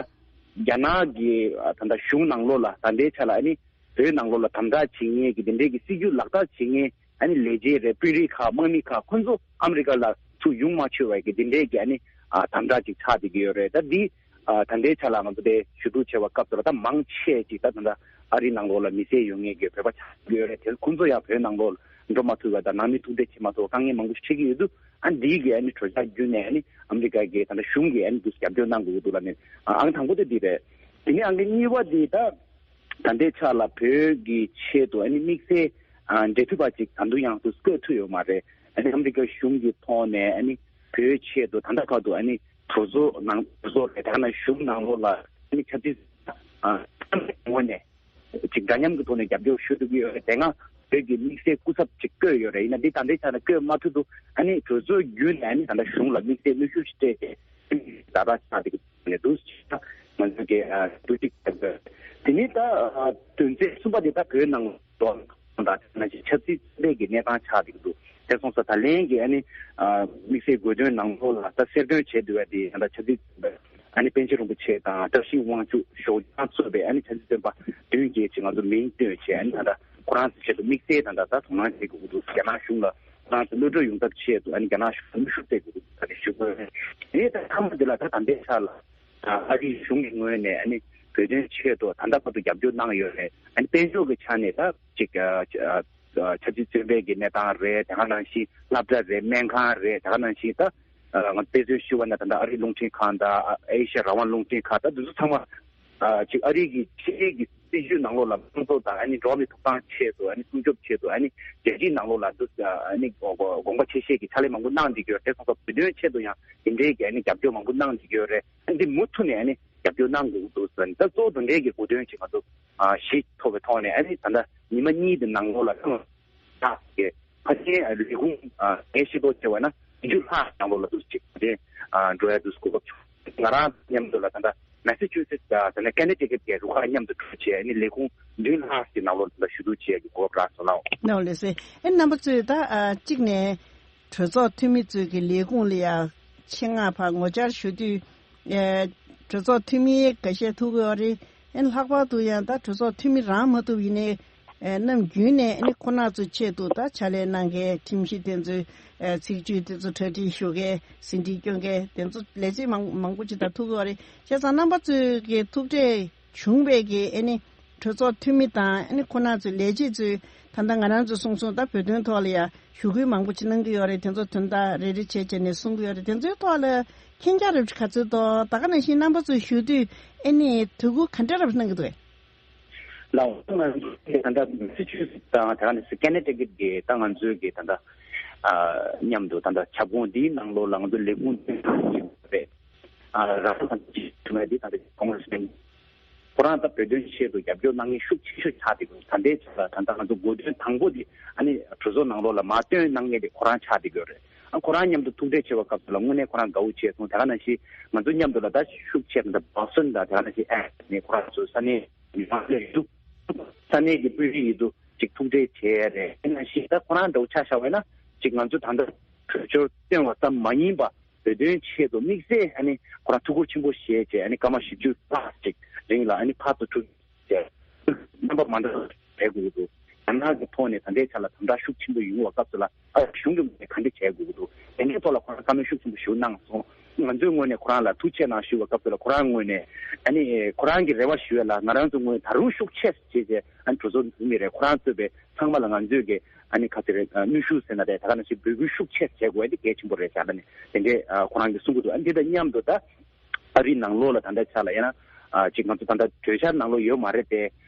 རྒྱ་ནག་གི་ཨ་ད་ལྟ་གཞུང་ནང་ལོགས་ལ་ད་ལྟའི་ཆ་ལ་ཨ་ནི་བོད་ནང་ལོགས་ལ་དམ་དྲག་བྱེད་མཁན་གྱི་འདི་འདྲའི་གི་སྲིད་ཇུས་ལག་བསྟར་བྱེད་མཁན་ཨ་ནི་ལས་བྱེད་རེད། དཔོན་རིགས་ཁག་དམག་མི་ཁག་ཁོ་ཚོ་ཨ་མི་རི་ཀ་ལ་ཚུར་ཡོང་མ་ཆོག་པའི་གི་འདི་འདྲའི་གི་ཨ་ནི་ཨ་དམ་དྲག་ཅིག་ཆགས་བསྡད་ཀྱི་ཡོད་རེད། ད་འདི་ཨ་ད་ལྟའི་ཆ་ལ་ང་ཚོ་དེ་ཞུ་གཏུག་བྱས་པ་སྐབས་དེ་ལ་ད་མང་ཆེ་ཅིག་ད་ད་ལྟ་ཨ་རི་ནང་ལོགས་ལ་མི་སེར་ཡོད་མཁན་གྱི་བོད་པ་ཆགས་ཀྱི་ཡོད་རེད། དེ་ཁོང་ཚོ་ཡང་བོད་ནང་ལོགས་འགྲོ་མ་ཐུབ་པ་དང་ནང་མི་ཐུག་འཕྲད་བྱེད་མ་ཐུབ་པ་དཀའ་ངལ་མང་པོ་ཞིག་འཕྲད་ཀྱི་ཡོད་དུས། ཨ་འདིའི་གི་ཨ་ནི་གྲོས་འཆར་བརྒྱུད་ནས་ཨ་ནི་ཨ་མི་རི་ཀ་གི་ད་ལྟ་གཞུང་གིས་ཨ་ནི་འདུག་རྒྱབ་སྐྱོར་གནང་དགོས་ཀྱི་འདུག་ལབ་ནས་ཨང་དང་པོ་དེ་འདི་རེད། དེ་ནས་ཨང་གཉིས་པ་འདི་ད་ད་ལྟའི་ཆ་ལ་བོད་ཀྱི་ཆེད་དུ་ཨ་ནི་དམིགས་བསལ་ཨ་འབྲེལ་མཐུད་པ་ཅིག་ད་དུང་ཡང་དུ་བསྐོས་ཐུབ་ཡོད་མ་རེད། ཨ་ནི་ཨ་མི་རི་ཀ་གཞུང་གི་ཐོག་ནས་ཨ་ནི་བོད་ཆེད་དུ་ད་ལྟ་བར་དུ་ཨ་ནི་གྲོས་ཚོགས་ནང་གྲོས་ཚོགས་རེད། ད་ནང་གཞུང་ནང་ལོགས་ལ་ཨ་ནི་ཆབ་སྲིད་ཨ་ངོས་ནས་ཅིག་འདྲ་མཉམ་གྱི་ཐོག་ནས་རྒྱབ་སྐྱོར་ཞུ་ཐུབ་ཀྱི་ཡོད་རེད། དེ་སྔ་བོད་ཀྱི་དམིགས་བསལ་སྐུ་ཚབ་ཅིག་བསྐོས་ཡོད་རེད། ཡིན་ན་འདི་ད་ལྟའི་ཆ་ནས་བསྐོས་མ་ཐུབ་འདུག་ཨ་ནི་གྲོས་ཚོགས་བརྒྱུད་ནས་ཨ་ནི་ད་ལྟ་གཞུང་ལ་དམིགས་བསལ་གནོན་ཤུགས་ཤིག་སྤྲད་དེ་ད་ལྟ་ཆགས་བསྡད་ཀྱི་ནས་འདུག་ང་ཚོ་གི་ཨ་ཏུ་ཅིག་དེ་ནི་ད་ཨ་དོན་ཚན་གསུམ་པ་དེ་ད་བོད་ནང་ལོགས་ད་ཆབ་སྲིད་བཙོན་པའི་གི་གནས་སྟངས་ཆགས་བསྡད་ཀྱི་འདུག་དེ་སོང་ཙང་ད་ལན་གྱི་ཨ་ནི་ཨ་དམིགས་བསལ་དགོས་དོན་ནང་ལོགས་ལ་ད་གསལ་སྟོན་བྱས་འདུག་པ་དེ་ད་ཆབ་སྲིད་བཙོན་པའི་ཨ་ནི་པཎ་ཆེན་རིན་པོ་ཆེ་དང་བཀྲ་ཤིས་དབང་ཕྱུག་ཞོགས་ལྗང་གཙོས་པའི་ཨ་ནི་ཆབ་སྲིད་བཙོན་པ་བདུན་བརྒྱད་ཅིག་ང་ཚོ་མིང་བཏོན་བྱས། ཨ་ནི་ད་ལྟ་ཁོ་རང་ཚོའི་ཆེད་དུ་དམིགས་བསལ་ད་ལྟ་ད་དོ་སྣང་བྱེད་དགོས་ཀྱི་འདུག་རྒྱ་ནག་གཞུང་ལ་ཁོ་རང་ཚོ་གློད་གྲོལ་ཡོང་ཐབས་ཆེད་དུ་ཨ་ནི་རྒྱ་ནག་གཞུང་ལ་དམིགས་ཞུགས་སྤྲད་དགོས་ཀྱི་འདུག་ད་ནི་ཞུ་དགོས་རེད། དེ་ནས་ད་མཐའ་མ་འདི་ལ་ད་ད་ལྟའི་ཆ་ལ་ཨ་རིའི་གཞུང་གི་ངོས་ནས་ཨ་ནི་ བོད་དོན་ཆེད་དུ་ད་ལྟ་བར་དུ་རྒྱབ་སྐྱོར་གནང་ཡོད་རེད། ཨ་ནི་དཔལ་འབྱོར་གྱི་ཆ་ནས་ད་ཅིག་ཨ་ཨ་ཆབ་སྲིད་བཙོན་པའི་གི་གནས་སྟངས་རེད། དེ་ག་ནང་བཞིན་སློབ་གྲྭ་རེད། སྨན་ཁང་རེད། དེ་ག་ནང་བཞིན་ད་ང་དཔེ་མཚོན་ཞུ་བ་ན་ད་ལྟ་ཨ་རིའི་རླུང་འཕྲིན་ཁང་དང་ཨེ་ཤ་ཡ་རང་དབང་རླུང་འཕྲིན་ཁང་ད་འདི་ཚོ་ཚང་མ་ཨ་ཅིག་ཨ་རི་གི་ཕྱི་རྒྱལ་གྱི་སྲིད་ཇུས་ནང་ལོགས་ལ་དམངས་གཙོ་དང་ཨ་ནི་འགྲོ་བ་མིའི་ཐོབ་ཐང་ཆེད་དུ། ཨ་ནི་སྲུང་སྐྱོབ་ཆེད་དུ། ཨ་ནི་རྒྱལ་སྤྱིའི་ནང་ལོགས་ལ་འདུ་ཨ་ནི་དགོངས་པ་ཆེ་བཞེས་ཀྱི་ཕྱག་ལས་མང་པོ་གནང་བསྡད་ཀྱི་ཡོད་རེད། དེ་སོང་ཙང་བོད་དོན་ཆེད་དུ་ཡང་དེ་འདྲའི་གི་ཨ་ནི་རྒྱབ་སྐྱོར་མང་པོ་གནང་བསྡད་ཀྱི་ཡོད་རེད། ཨ་ནི་འདི་མུ་མཐུད་ནས་ཨ་ནི་རྒྱབ་སྐྱོར་གནང་དགོས་ཀྱི་འདུག་ཟེར་ནས། ད་གཙོ་བོ་དེ་འདྲའི་གི་གོ་དོན་ཅིག་ང་ཚོ་ཨ་གཞི་ཐོག་གི་ཐོག་ནས། ཨ་ནི་ད་ལྟ་ཉི་མ་གཉིས་དེ་ནང་ལོགས་ལ་ད་ཕ་ཆེན་ལས་ཁུངས་ཨ་ངས་ཤེས་རྟོགས་བྱས་པ་ན་བདུན་ཅུ་ལྷག་ནང་ལོགས་ལ་འདུག་ཅིག་ཕ་ཆེན་ཨ་འགྲོ་ཡ་འདུག་གོ་སྐབས་བྱུང་། ང་རང་མཉམ་དུ་ལ་ད་ལྟ་མེ་ས་ཆུ་སེ་ཊི་དང་ནི་ཀེ་ན་ཊི་ཀེ་ཊི་གི་རུ་ཁག་མཉམ་དུ་གྲོས་བྱས། ཨ་ནི་ལས་ཁུངས་བདུན་ལྷག་ཅིག་ནང་ལོགས་ལ་ཞུ་གཏུག་བྱེད་ཡ་གི་གོ་སྐབས་རག་སོང་ལགས། ནོ་ལགས་སེ། ཨེ་རྣམ་པ་ཚོས་ད་ཨ་གཅིག་ནས་གྲོས་ཚོགས་འཐུས་མི་ཚོས་ཀྱི་ལས་ཁུངས་ལ་ཡ་ཆེད་མངགས་ཕར་ངོ་བཅར་ཞུ་དུས། ཨེ་གྲོས་ཚོགས་འཐུས་མི་འགའ་ཤས་ཐུག་གི་ཡོད་རེད། ཨེ་ལྷག་པར་དུ་ཡང་ད་གྲོས་ཚོགས་འཐུས་མི་རང་མ་ཐུག་ཡིན་ནའི་ཨེ་རྣམ་རྒྱུན་ནས་ཨེ་ནི་ཁོ་རང་ཚོའི་ཆེད་དུ་ད་ཕྱག་ལས་གནང་མཁན་ཁྲིམས་ཞིབ་དེ་ཚོའི་ཨེ་ཚིག་བརྗོད་དེ་ཚོ་གྲ་སྒྲིག་ཞུ་མཁན་ཟིན་བྲིས་སྐྱོན་མཁན་དེ་ཚོ་ལས་བྱེད་མང་མང་པོ་ཅིག་ད་ཐུག་གི་ཡོད་རེད། བྱས་ཙང་རྣམ་པ་ཚོའི་གི་ཐུག་འཕྲད་བྱུང་བའི་གི་ཨེ་ནི་གྲོས་ཚོགས་འཐུས་མི་དང་ཨེ་ནི་ཁོ་རང་ཚོའི་ལས་བྱེད་ཚོས་ད་ལྟ་ང་རང་ཚོས་གསུངས་སོང་། ད་བོད་དོན་ཐོག་ལ་ཡ་ཞུ་སྐུལ་མང་པོ་ཅིག་གནང་གི་ཡོད་རེད། དེ་ཚོ་དོན་དག་རེ་རེ་བྱས་བྱས་ནས་གསུང་གི་ཡོད་རེད། དེ་ཚོའི་ཐོག་ལ་མཁྱེན་རྒྱ་རབ་ཅིག་ག་ཚོད་འདུག་ད་ག་ནང་བཞིན་རྣམ་པ་ཚོས་ཞུ་དུས་ཨེ་ནི་དོ་ཁུར་ག་འདྲ་རབ་གནང་གི་འདུག་གས། ལགས་འོང་། ང་ཚོ་ད་ལྟ་མེ་ས་ཆུ་སེ་ཊི་དང་དེ་ག་ནང་བཞིན་ཀེ་ན་ཊི་ཀེ་ཊི་གི་ད་ང་ཚོའི་གི་ད་ལྟ་ཨ་མཉམ་དུ་ད་ལྟ་ཁྱབ་ཁོངས་འདིའི་ནང་ལོགས་ལ་ང་ཚོ་ལས་ཁུངས་བདུན་ཐག་གཅོད་རེད། ཨ་རང་དབང་ཅིག་བྱུང་བ་འདི་ད་ལྟ་ཀོང་རེ་སི་མེན་ཁོ་རང་ད་བོད་དོན་ཆེད་དུ་རྒྱབ་སྐྱོར་གནང་མཁན་ཤུགས་ཆེ་ཤོས་ཆགས་བསྡད་ཀྱི་འདུག་ད་ལྟའི་ཆ་ལ་ད་ལྟ་ང་ཚོ་འགོ་འདྲེན་དང་པོ་འདི་ཨ་ནི་གྲོས་ཚོགས་ནང་ལོགས་ལ་མར་བཏོན་གནང་མཁན་དེ་ཁོ་རང་ཆགས་བསྡད་ཀྱི་ཡོད་རེད། ཨ་ཁོ་རང་མཉམ་དུ་ཐུག་འཕྲད་བྱེད་པའི་སྐབས་སུ་ལ་དངོས་གནས་ཁོ་རང་དགའ་བོ་བྱས་སོང་། དེ་ག་ནང་བཞིན་ང་ཚོ་མཉམ་དུ་ལ་ད་ཤུགས་ཆེ་ད་ལྟ་བྷོ་སི་ཊོན་དང་དེ་ག་ནང་བཞིན་ཨེ་ནས་ཁོ་རང་ཚོ་ས་གནས་མི་མང་སླེབས་འདུག་ས་གནས་ཀྱི་དཔོན་རིགས་ཡིན་འདུག་ཅིག་ཐུག་འཕྲད་བྱས་རེད། དེ་ནང་བཞིན་ད་ཁོ་རང་འདྲ་བོ་ཆ་བཞག་པ་ཡིན་ན་ཅིག་ང་ཚོ་ད་ལྟ་གྲོས་ཆོད་བཏོན་པ་ཙམ་མ་ཡིན་པ་བོད་དོན་ཆེད་དུ་དམིགས་བསལ་ཨ་ནི་ཁོ་རང་ཐུགས་ཁུར་ཆེན་པོ་བཞེས་བྱས། ཨ་ནི་སྐར་མ་བཞི་བཅུ་ལྷག་ཅིག་རིང་ལ་ཨ་ནི་ཕར་ཚུར་འགྲོ་བྱས་རྣམ་པ་མ་འདྲ་བ་བྱེད་དགོས་ཀྱི་འདུག་རྒྱ་ནག་གི་ཐོག་ནས་ད་ལྟའི་ཆ་ལ་དམ་དྲག་ཤུགས་ཆེན་པོ་ཡོང་བའི་སྐབས་སུ་ལ་ཨ་གཞུང་གི་ངོས་ནས་ག་འདྲ་བྱེད་དགོས་ཀྱི་འདུག་དེ་འདྲའི་ཐོག་ལ་ཁོ་རང་བཀའ་མོལ་ཤུགས་ཆེན་པོ་ཞིག་གནང་སོང་། ང་ཚོའི་ངོས་ནས་ཁོ་རང་ལ་ཐུགས་ཆེ་གནང་ཞུ་བའི་སྐབས་སུ་ལ་ཁོ་རང་ངོས་ནས་ཨ་ནི་ཁོ་རང་གི་རེ་བ་ཞུ་ཡ་ལ་ང་རང་ཚོའི་ངོས་ནས་ད་རུང་ཤུགས་ཆེ་བྱས་བྱས། ཨ་ནི་གྲོས་ཚོགས་འཐུས་མི་རེད། ཁོ་རང་གཙོས་པའི་ཚང་མ་ལ་ང་ཚོས་ཀྱི་ཨ་ནི་ག་ཚོད་རེད། ཨ་གནོན་ཤུགས་ཟེར་ན་རེད། ད་ག་ནང་བཞིན་འབོད་སྐུལ་ཤུགས་ཆེ་བྱེད་དགོས་ཡ་དེ་གལ་ཆེན་པོ་རེད་བྱས་ལ་ནི། དེ་འདྲའི་ཨ་ཁོ་རང་གིས་གསུང་གི་འདུག་ཨ་འདི་དང་མཉམ་དུ་ད་ཨ་རིའི་ནང་ལོགས་ལ་ད་ལྟའི་ཆ་ལ་ཡིན་ན་ཨ་ཅིག་ང་ཚོ་ད་ལྟ་གྲོས་འཆར་ནང་ལོགས་ཡོད་མ་རེད་དེ།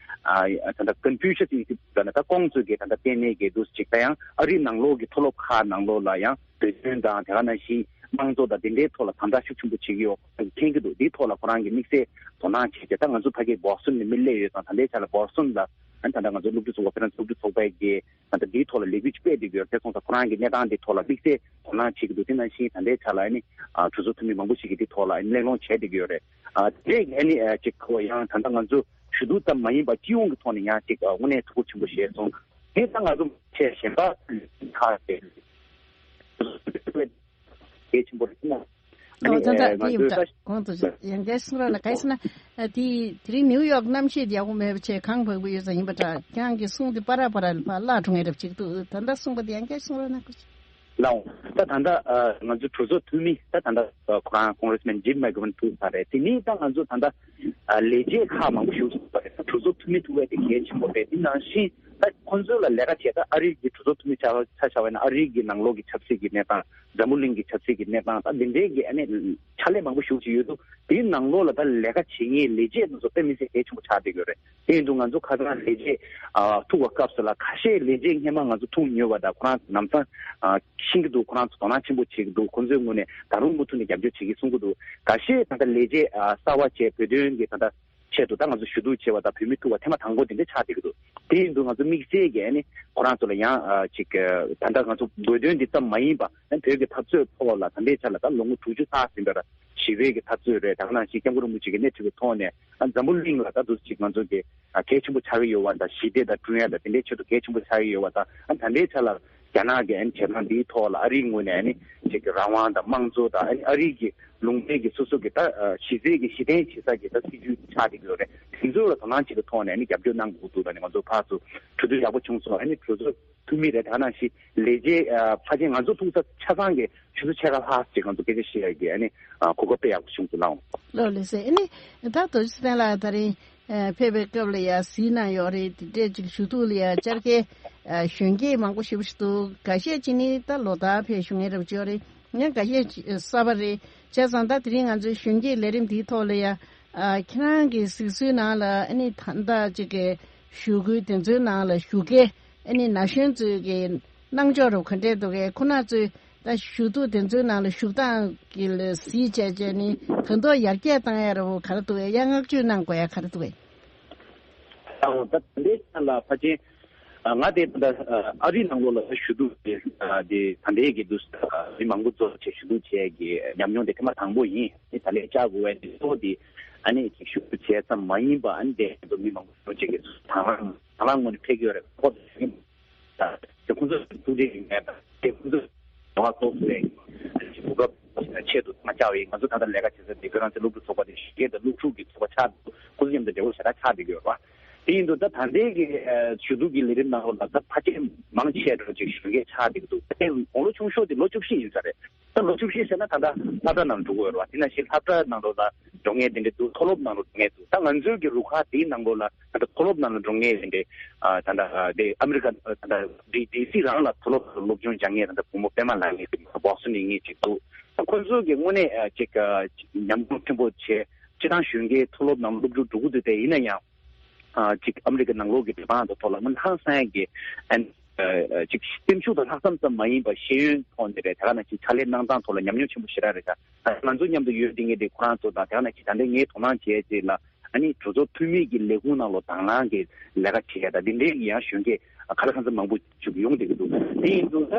ཨ་ད་ལྟ་ཀོན་ཕུ་ཤ་སི་ཡིན་སྲིད་ཟེར་ན་ད་ཁོང་ཚོས་ཀྱི་ད་ལྟ་གཏན་ནས་ཀྱི་འདུག་ཅིག་ད་ཡང་ཨ་རིའི་ནང་ལོགས་ཀྱི་མཐོ་སློབ་ཁག་ནང་ལོགས་ལ་ཡང་བོད་དོན་དང་དེ་ག་ནང་བཞིན་དམངས་གཙོ་དང་དེ་འདྲའི་ཐོག་ལ་དམ་དྲག་ཤུགས་ཆེན་པོ་བྱེད་ཀྱི་ཡོད་མཁྱེན་གྱི་འདུག་འདིའི་ཐོག་ལ་ཁོ་རང་གིས་དམིགས་བསལ་དོ་སྣང་བྱས་ཏེ། ད་ང་ཚོ་ཕ་གིའི་བོ་སི་ཊོན་ནས་མི་སླེབས་ཡོད་ཙང་། ད་ལྟའི་ཆ་ལ་བོ་སི་ཊོན་ལ་ཨ་ནི་ད་ལྟ་ང་ཚོ་སློབ་ཕྲུག་ཚོགས་པ་ཕེ་རན་སི་སློབ་ཕྲུག་ཚོགས་པ་གིས་ད་ལྟ་འདིའི་ཐོག་ལ་ལས་འགུལ་ཅིག་སྤེལ་བསྡད་ཀྱི་ཡོད། དེ་སོང་ཙང་ཁོ་རང་གི་གནས་སྟངས་འདིའི་ཐོག་ལ་དམིགས་བསལ་དོ་སྣང་བྱེད་ཀྱི་འདུག་དེ་ནང་བཞིན་ད་ལྟའི་ཆ་ལ་ཨ་ནི་ཨ་གྲོས་ཚོགས་འཐུས་མི་མང་པོ་ཞིག་གིས་འདིའི་ཐོག་ལ་ཨ་ནི་གླེང་སློང་བྱས་བསྡད་ཀྱི་ཡོད་རེད། ཨ་དེ་ཨ་ནི་ཨ་ཅིག་ཁོ་ཡང་ད་ལྟ་ང་ཚོ་ཞུ་གཏུག་ཙམ་མ་ཡིན་པ་སྤྱི་ཡོངས་ཀྱི་ཐོག་ནས་ཡང་ཅིག་ཨ་དངོས་གནས་ཐུགས་ཁུར་ཆེན་པོ་བཞེས་སོང་། དེ་ད་ང་ཚོ་ཆེས་གཞན་པ་ཁག་དེ་གལ་ཆེན་པོ་རེད་ན། ཨ་ཨོ་ནི་ད་ལྟ་ཨེ་ང་དེ་ཡིན་ཚོས་པ་ད་གོང་དུ་ཡང་བསྐྱར་གསུང་རོགས་གནང་། ག་རེ་ཟེར་ན་ཨ་དེ་དེ་རིང་ནིའུ་ཡོག་གནམ་གཤིས་ཡག་པོ་མེད་པ་བྱས་གངས་འབག་པོ་ཡོད་ཙང་ཡིན་པ་འདྲ། ཁྱེད་རང་གི་གསུང་དེ་པ་ར་པ་ར་ལ་ཕར་བརླག་འགྲོ་མཁན་འདྲ་པོ་ཅིག་འདུག་ད་ལྟ་གསུང་པ་དེ་ཡང་བསྐྱར་གསུང་རོགས་གནང་དགོས། ལགས་འོང་། ད་ད་ལྟ་ཨ་ང་ཚོ་གྲོས་ཚོགས་འཐུས་མི་ད་ད་ལྟ་ཨ་ཁོ་རང་ཀོང་རེས་མེན་ཇིམ་མེག་གྷོ་ཝན་ཐུག་ཚར་རེད། དེ་ནས་ད་ང་ཚོ་ད་ལྟ་ཨ་ལས་བྱེད་ཁག་མང་པོ་ཞིག་ཐུག་པ་རེད། ད་གྲོས་ཚོགས་འཐུས་མི་ཐུག་པ་དེ་གལ་ཆེན་པོ་རེད། དེ་ནང་བཞིན་ད་ཁོང་ཚོ་ལ་ལས་ཀ་བྱེད་ད་ཨ་རིའི་གི་གྲོས་ཚོགས་འཐུས་མི་ཆ་ཆ་བཞག་པ་ཡིན་ན་ཨ་རིའི་གི་ནང་ལོགས་ཀྱི་ཆབ་སྲིད་ཀྱི་གནས་སྟངས། འཛམ་བུ་གླིང་གི་ཆབ་སྲིད་ཀྱི་གནས་སྟངས་ད་འདི་འདྲའི་གི་ཨ་ནི་ཕྱག་ལས་མང་པོ་ཞེ་པོ་ཅིག་ཡོད་འདུག་དེའི་ནང་ལོགས་ལ་ད་ལས་ཀ་བྱེད་མཁན་ལས་བྱེད་དེ་ཚོ་དཔེ་མི་སྲིད་གལ་ཆེན་པོ་ཆགས་བསྡད་ཡོད་རེད། དེ་ཡིན་དུས་ང་ཚོ་ཁ་སང་ལས་བྱེད་ཨ་ཐུག་པའི་སྐབས་སུ་ལ་ཁ་ཤས་ལས་བྱེད་སྔས་མ་ང་ཚོ་ཐུག་མྱོང་བ་དང་ཁོ་རང་ལམ་སང་ཨ་ཤེས་ཀྱི་འདུག་ཁོ་རང་ཚོ་དོ་སྣང་ཆེན་པོ་བྱེད་ཀྱི་འདུག་ཁོ་ཚོའི་ངོས་ནས་ད་རུང་མུ་མཐུད་ནས་རྒྱབ་སྐྱོར་བྱེད་ཀྱི་གསུང་གི་འདུག་ཁ་ཤས་ད་ལྟ་ལས་བྱེད་ཨ་གསར་པ་བྱས་བོད་དོན་གྱི་ད་ལྟ་ཆེད་དུ་ད་ང་ཚོ་ཞུ་གཏུག་བྱས་པ་དང་བོད་མི་ཐུག་པ་ཐེངས་མ་དང་པོ་དེ་འདྲ་ཆགས་བསྡད་ཀྱི་འདུག་དེ་ཡིན་དུས་ང་ཚོ་དམིགས་བསལ་གྱི་ཨ་ནི་ཁོ་རང་ཚོ་ལ་ཡང་ཨ་ཅིག་ཨ་ད་ལྟ་ང་ཚོ་བོད་དོན་འདི་ཙམ་མ་ཡིན་པ་ཨ་བོད་ཀྱི་འཐབ་རྩོད་ཐོག་ལ་ད་ལྟའི་ཆ་ལ་ད་ལོ་ངོ་དྲུག་ཅུ་ལྷག་ཟིན་པའི་ཞི་བའི་གི་འཐབ་རྩོད་རེད། ད་ག་ནང་བཞིན་སྐྱབས་མགོན་རིན་པོ་ཆེ་གི་སྣེ་ཁྲིད་པའི་ཐོག་ནས་ཨ་འཛམ་བུ་གླིང་ལ་ད་དུ་ཅིག་ང་ཚོ་གི་ཨ་གལ་ཆེན་པོ་ཆགས་ཀྱི་ཡོད་པ་དང་། ཞི་བདེ་དང་བསྐྲུན་ཡ་དང་དེ་འདྲའི་ཆེད་དུ་གལ་ཆེན་པོ་ཆགས་ཀྱི་ཡོད་པ་དང་། ཨ་ད་ལྟའི་ཆ་ལ་ རྒྱ་ནག་གི་ཨ་ནི་བྱེད་སྟངས་འདིའི་ཐོག་ལ་ཨ་རིའི་ངོས་ནས་ཨ་ནི་ཅིག་གི་རང་དབང་དང་དམངས་གཙོ་དང་ཨ་ནི་ཨ་རིའི་གི་ལུང་པའི་གི་སོ་སོ་གི་ད་གཞི་རྩའི་གི་གཞི་རྟེན་བྱེད་ས་གི་ད་སྲིད་ཇུས་ཆགས་བསྡད་ཀྱི་ཡོད་རེད། དེ་ཚོ་ལ་དོ་སྣང་བྱེད་པའི་ཐོག་ནས་ཨ་ནི་རྒྱབ་སྐྱོར་གནང་དགོས་འདུག་ལ་ནི་ང་ཚོ་ཕར་ཚུར་གྲོས་བསྡུར་ཡག་པོ་བྱུང་སོང་། ཨ་ནི་གྲོས་ཚོགས་འཐུས་མི་རེད། དེ་ག་ནང་བཞིན་ལས་བྱེད་ཕལ་ཆེར་ང་ཚོ་ཐུག་ས་ཆ་ཚང་གི་ཆུ་ཚོད་ཕྱེད་ཀ་ལྷག་ཅིག་ང་ཚོ་སྐད་ཆ་བཤད་ཡ་གི་ཨ་ནི་གོ་སྐབས་དཔེ་ཡག་པོ་བྱུང་འདུག་ལགས། ལགས་ལགས་སེ། ཨ་ནི་ད་རྡོ་རྗེ་བསྟན་ལགས་ད་རིང་ཕེབས་པའི་སྐབས་ལ་ཡ་གཟིགས་གནང་ཡོད་རེད། དེ་འདྲས་ཅིག་ཞུ་གཏུག་ལ་ཡ་བཅར་མཁན་གཞོན་སྐྱེས་མང་པོ་ཞེ་པོ་ཞིག་འདུག་ཁ་ཤས་ཅིག་ནི་ད་ལོ་ལྟར་ཕེབས་བཞུགས་མཁན་རབ་ཅིག་ཡོད་རེད། ཡང་ཁ་ཤས་ཅིག་གསར་པ་རེད། བྱས་ཙང་ད་དེ་རིང་ང་ཚོའི་གཞོན་སྐྱེས་ལས་རིམ་འདིའི་ཐོག་ལ་ཡ་ཁྱེད་རང་གི་གཟིགས་ཚུལ་ནང་ལ་ཨ་ནི་ད་ལྟ་ཅིག་གི་ཞུ་སྐུལ་དེ་ཚོའི་ནང་ལ་ཞུགས་མཁན་ཨ་ནི་ན་གཞོན་ཚོའི་གི་གནང་ཕྱོགས་རབ་ག་འདྲས་འདུག་གས། ཁོ་ན་ཚོས་ད་ཞུ་གཏུག་དེ་ཚོའི་ནང་ལ་ཞུགས་སྟངས་ཀྱི་ལ་གཟིགས་བྱས་བྱས་ནི་ད་དུང་ཡར་རྒྱས་བཏང་ཡ་ར་བོ་ག་རེ་འདུག་གས། ཡང་བསྔགས་བརྗོད་གནང་དགོས་ཡ་ག་རེ་འདུག་གས། ཨ་འོ་ད་དེ་འདྲའི་ཆ་ལ་ཕལ་ཆེར་ང་དེ་ད་ཨ་རིའི་ནང་ལོགས་ལ་ཞུ་གཏུག་དེ་ད་ལྟའི་གི་དུས་མི་མང་པོ་ཚོ་བྱས་ཞུ་གཏུག་བྱས་ཀྱི་ཉམས་མྱོང་དེ་ཐེངས་མ་དང་པོ་ཡིན། ད་ལས་བཅར་དགོས་པའི་གཙོ་བོ་དེ་ཨ་ནི་ཅིག་ཞུ་གཏུག་བྱས་ཙམ་མ་ཡིན་པ་ཨ་ནི་དེ་ཚོ་མི་མང་པོ་ཚོ་ཅིག་གི་དང་བླངས་དང་བླངས་ངོས་ནས་ཕེབས་ཀྱི་ཡོད་རེད། ཁོ་ཚོ་ཞུ་གི་མི་འདུག་དེ་ཁོང་ཚོ་ཐུགས་འདྲེ་ཡིན་མེད་དང་དེ་ཁོང་ཚོ་རེ་བ་རྟོགས་ཟེར་གོ་སྐབས་ཆེད་དུ་མ་བཅར་བའི་ང་ཚོ་ད་ལྟ་ལས་ཀ་བྱེད་ས་དེ་ཁྱོད་རང་ཚོའི་སློབ་ཕྲུག་ཚོགས་པ་དེ་གཞོན་སྐྱེས་དང་སློབ་ཕྲུག་གི་ཚོགས་པ་ཆགས་འདུག་ཁོ་ཚོ་མཉམ་དུ་འབྲེལ་བ་ཞེ་དྲག་ཆགས་བསྡད་ཀྱི་ཡོད་རེད་བ། དེ་ཡིན་དུས་ད་ད་ལྟའི་གི་ཞུ་གཏུག་གི་ལས་རིམ་ནང་ལོགས་ལ་ད་ཕལ་ཆེར་མང་ཆེ་འགྲོ་ཅིག་གཞོན་སྐྱེས་ཆགས་བསྡད་ཀྱི་འདུག་དེ་དགུང་ལོ་ཆུང་ཤོས་དེ་ལོ་བཅུ་བཞི་ཡིན་ས་རེད། ད་ལོ་བཅུ་བཞི་ཟེར་ན་ད་ལྟ་སློབ་གྲྭ་ནང་འགྲོ་གི་ཡོད་རེད་བ། དེ་ནང་བཞིན་སློབ་གྲྭ་ནང་ལོགས་ལ་འགྲོ་མཁན་དེ་འདྲ་འདུག་མཐོ་སློབ་ནང་ལོགས་འགྲོ་མཁན་འདུག་ད་ང་ཚོའི་གི་རུ་ཁག་དེའི་ནང་ལོགས་ལ་ད་ལྟ་མཐོ་སློབ་ནང་ལ་འགྲོ་མཁན་དེ་འདྲ་ད་ལྟ་དེ་ཨ་མི་རི་ཀ་ད་ལྟ་ཌི་ཌི་སི་རང་ལ་མཐོ་སློབ་སློབ་སྦྱོང་སྦྱང་མཁན་ད་ལྟ་བུ་མོ་པད་མ་ལགས་ངེས་ཀྱི་བོག་སོན་ནས་ངེས་ཅིག་འདུག་ད་ཁོ་ཚོ་གི་དངོས་གནས་ཅིག་ཉམས་མྱོང་ཕྲན་བུ་བྱས་སྤྱིར་བཏང་གཞོན་སྐྱེས་མཐོ་སློབ་ནང་སློབ་སྦྱོང་འགྲོ་གི་འདུག་དེ་ཡིན་ན་ཡང་། ཨ་ཅིག་ཨ་མི་རི་ཀའི་ནང་ལོགས་ཀྱི་འབྲེལ་བ་དང་ཐོག་ལ་དངོས་གནས་ཧང་སང་གི་ཨན་ཨ་ཅིག་སེམས་ཤུགས་དང་ལྷག་བསམ་ཙམ་མ་ཡིན་པར་ཤེས་ཡོན་ཐོག་ནས་རེད། དེ་ག་ནང་བཞིན་ཕྱག་ལས་གནང་སྟངས་ཐོག་ལ་ཉམས་མྱོང་ཆེན་པོ་ཞེ་དྲག་རེད། ད་ང་ཚོ་མཉམ་དུ་ཡོད་དེ་ངས་དེ་ཁོ་རང་ཚོ་དང་དེ་ག་ནང་བཞིན་ད་ལྟ་ངས་དོ་སྣང་བྱས་རྗེས་ལ་ཨ་ནི་གྲོས་ཚོགས་འཐུས་མི་གི་ལས་ཁུངས་ནང་ལོགས་དང་བླངས་ཀྱི་ལས་ཀ་བྱེད་ཡ་ད་དེ་འདྲའི་གི་ཡང་གཞོན་སྐྱེས་ག་ལ་གང་འཚམ་མང་པོ་ཅིག་ཡོང་བསྡད་ཀྱི་འདུག་དེ་ཡིན་དུས་ད་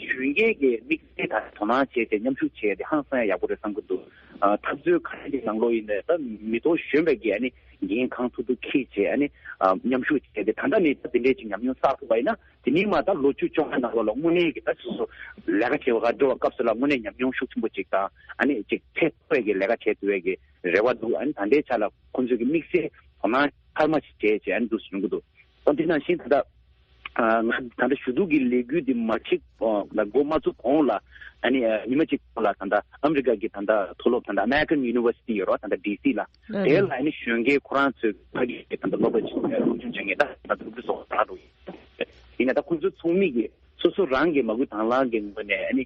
གཞོན་སྐྱེས་ཀྱི་དམིགས་བསལ་ད་དོ་སྣང་བྱས་ཏེ་མཉམ་ཞུགས་བྱས་ཏེ་ཧང་སང་ཡ་ཡག་པོ་རེད་བསམ་གྱི་འདུག་འཐབ་རྩོད་ག་རེ་གི་ནང་ལོགས་ཡིན་ནའི་ད་མི་ཐོག་གཞོན་པའི་གི་ཨ་ནི། འགན་གང་ཐུབ་ཐུབ་འཁྱེར་བྱས་ཨ་ནི་ཨ་མཉམ་ཞུགས་བྱས་ཏེ་ད་ལྟ་ནས་ད་དེ་འདྲའི་ཅིག་ཉམས་མྱོང་བསགས་ཐུབ་པ་ཡིན་ན་དེ་ནས་མ་ད་ལོ་བཅུ་བཅོ་ལྔ་ནང་ལོགས་ལ་དངོས་གནས་ཀྱི་ད་སོ་སོ་ལས་ཀ་བྱེད་པ་ག་འགྲོ་བ་སྐབས་སུ་ལ་དངོས་གནས་ཉམས་མྱོང་ཤུགས་ཆེན་པོ་ཅིག་དང་ཨ་ནི་ཅིག་ཚད་མཐོ་བའི་གི་ལས་ཀ་བྱེད་ཐུབ་པའི་གི་རེ་བ་འདུག་ཨ་ནི་ད་ལྟའི་ཆ་ལ་ཁོང་ཚོས་གི་དམིགས་བསལ་དོ་སྣང་འཕར་མ་ཞིག་བྱས་བྱས་ཨ་ནི་འདུག་སེ་ཡོང་གི་འདུག་ཨ་དེ་ནང་བཞིན་ད་ལྟ། ང་ད་ལྟ་ཞུ་གཏུག་གི་ལས་འགུལ་འདི་མ་གཅིག་ལ་འགོ་མ་བཙུགས་གོང་ལ་ཨ་ནི་ཉི་མ་གཅིག་གོང་ལ་ད་ལྟ་ཨ་མི་རི་ཀ་གི་ད་ལྟ་མཐོ་སློབ་ད་ལྟ་American University ཡོད་རོགས་ད་ལྟ་ཌི་སི་ལ་དེ་ལ་ཨ་ནི་གཞོན་སྐྱེས་ཁོ་རང་ཚོའི་ཕ་གི་ད་ལྟ་སློབ་གྲྭ་ཆེན་མོའི་སློབ་སྦྱོང་སྦྱང་མཁན་ད་ད་སློབ་ཕྲུག་ཚོ་ད་འགྲོ་ཡིན་ཡིན་ན་ད་ཁོ་ཚོ་ཚོགས་མི་གི་སོ་སོ་རང་གི་མ་བུ་དང་བླངས་གི་ངོས་ནས་ཨ་ནི་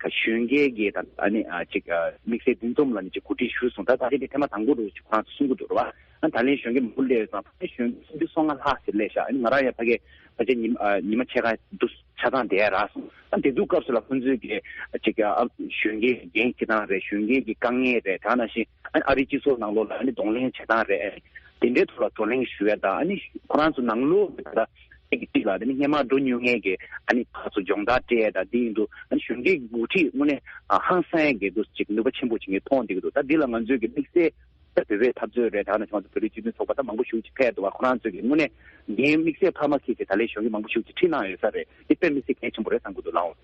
གཞོན་སྐྱེས་ཀྱི་ད་ཨ་ནི་ཅིག་དམིགས་བསལ་འདུ་འཛོམས་ལ་ནི་ཅིག་གོ་སྒྲིག་ཞུས་སོང་ད་ད་རེས་དེ་ཐེངས་མ་དང་པོ་རུ་ཅིག་ཁོ་རང་ཚོ་གསུང་གི་འདུག་རོགས་ཨ་ད་ལན་གཞོན་སྐྱེས་མང་པོ་སླེབས་སོང་ད་གཞོན་སྐྱེས་སུམ་ཅུ་སོ་ལྔ་ལྷག་ཙམ་སླེབས་ཤག་ཨ་ནི་ང་རང་ཡང་ཕ་གི་ཕལ་ཆེར་ཉི་མ་ཉི་མ་ཕྱེད་ཀ་འདུ་ཆ་ཚང་བསྡད་ཡ་རག་སོང་། ཨ་དེ་དུས་སྐབས་སུ་ལ་ཁོང་ཚོས་ཀྱི་ཅིག་ཨ་གཞོན་སྐྱེས་འགན་འཁྱེར་སྟངས་རེད། གཞོན་སྐྱེས་ཀྱི་དཀའ་ངལ་རེད། དེ་ནང་བཞིན་ཨ་ནི་ཨ་རིའི་སྤྱི་ཚོགས་ནང་ལོགས་ལ་ཨ་ནི་གདོང་ལེན་བྱེད་སྟངས་རེད། དེ་འདྲའི་ཐོག་ལ་བགྲོ་གླེང་ཞུ་ཡ་དང་ཨ་ནི་ཁོ་རང་ཚོ་ནང་ལོགས་ཀྱི་ད་ལྟ་ཅིག་ཅིག་ལ་དེ་ནི་སྔས་མ་འགྲོ་མྱོང་མཁན་གྱི་ཨ་ནི་ཕར་ཚུར་སྦྱོང་བརྡར་སྤྲད་ཡ་དང་དེ་ཡིན་དུས་ཨ་ནི་གཞོན་སྐྱེས་འགོ་ཁྲིད་དངོས་གནས་ཧང་སང་ཡ་གི་འདུག་ཅིག་ནུས་པ་ཆེན་པོ་ཅིག་ངས་མཐོང་བསྡད་ཀྱི་འདུག་ད་འདི་ལ་ང་ཚོས་ཀྱི་དམིགས་བསལ། ད་བོད་པའི་འཐབ་རྩོད་རེད། ད་ནང་བཞིན་ང་ཚོ་བོད་རིགས་སྤྱི་མཐུན་ཚོགས་པ་ད་མང་པོ་ཞེ་པོ་ཅིག་ཕེབས་འདུག་བ། ཁོ་རང་ཚོས་ཀྱི་དངོས་གནས་འགན་དམིགས་བསལ་འཕར་མ་འཁྱེར་ཏེ་ད་ལན་གཞོན་སྐྱེས་མང་པོ་ཞེ་པོ་ཅིག་ཁྲིད་གནང་ཡོད་ས་རེད། འདི་དཔེ་མི་སྲིད་གལ་ཆེན་པོ་རེད་བསམ་གྱི་འདུག་ལགས།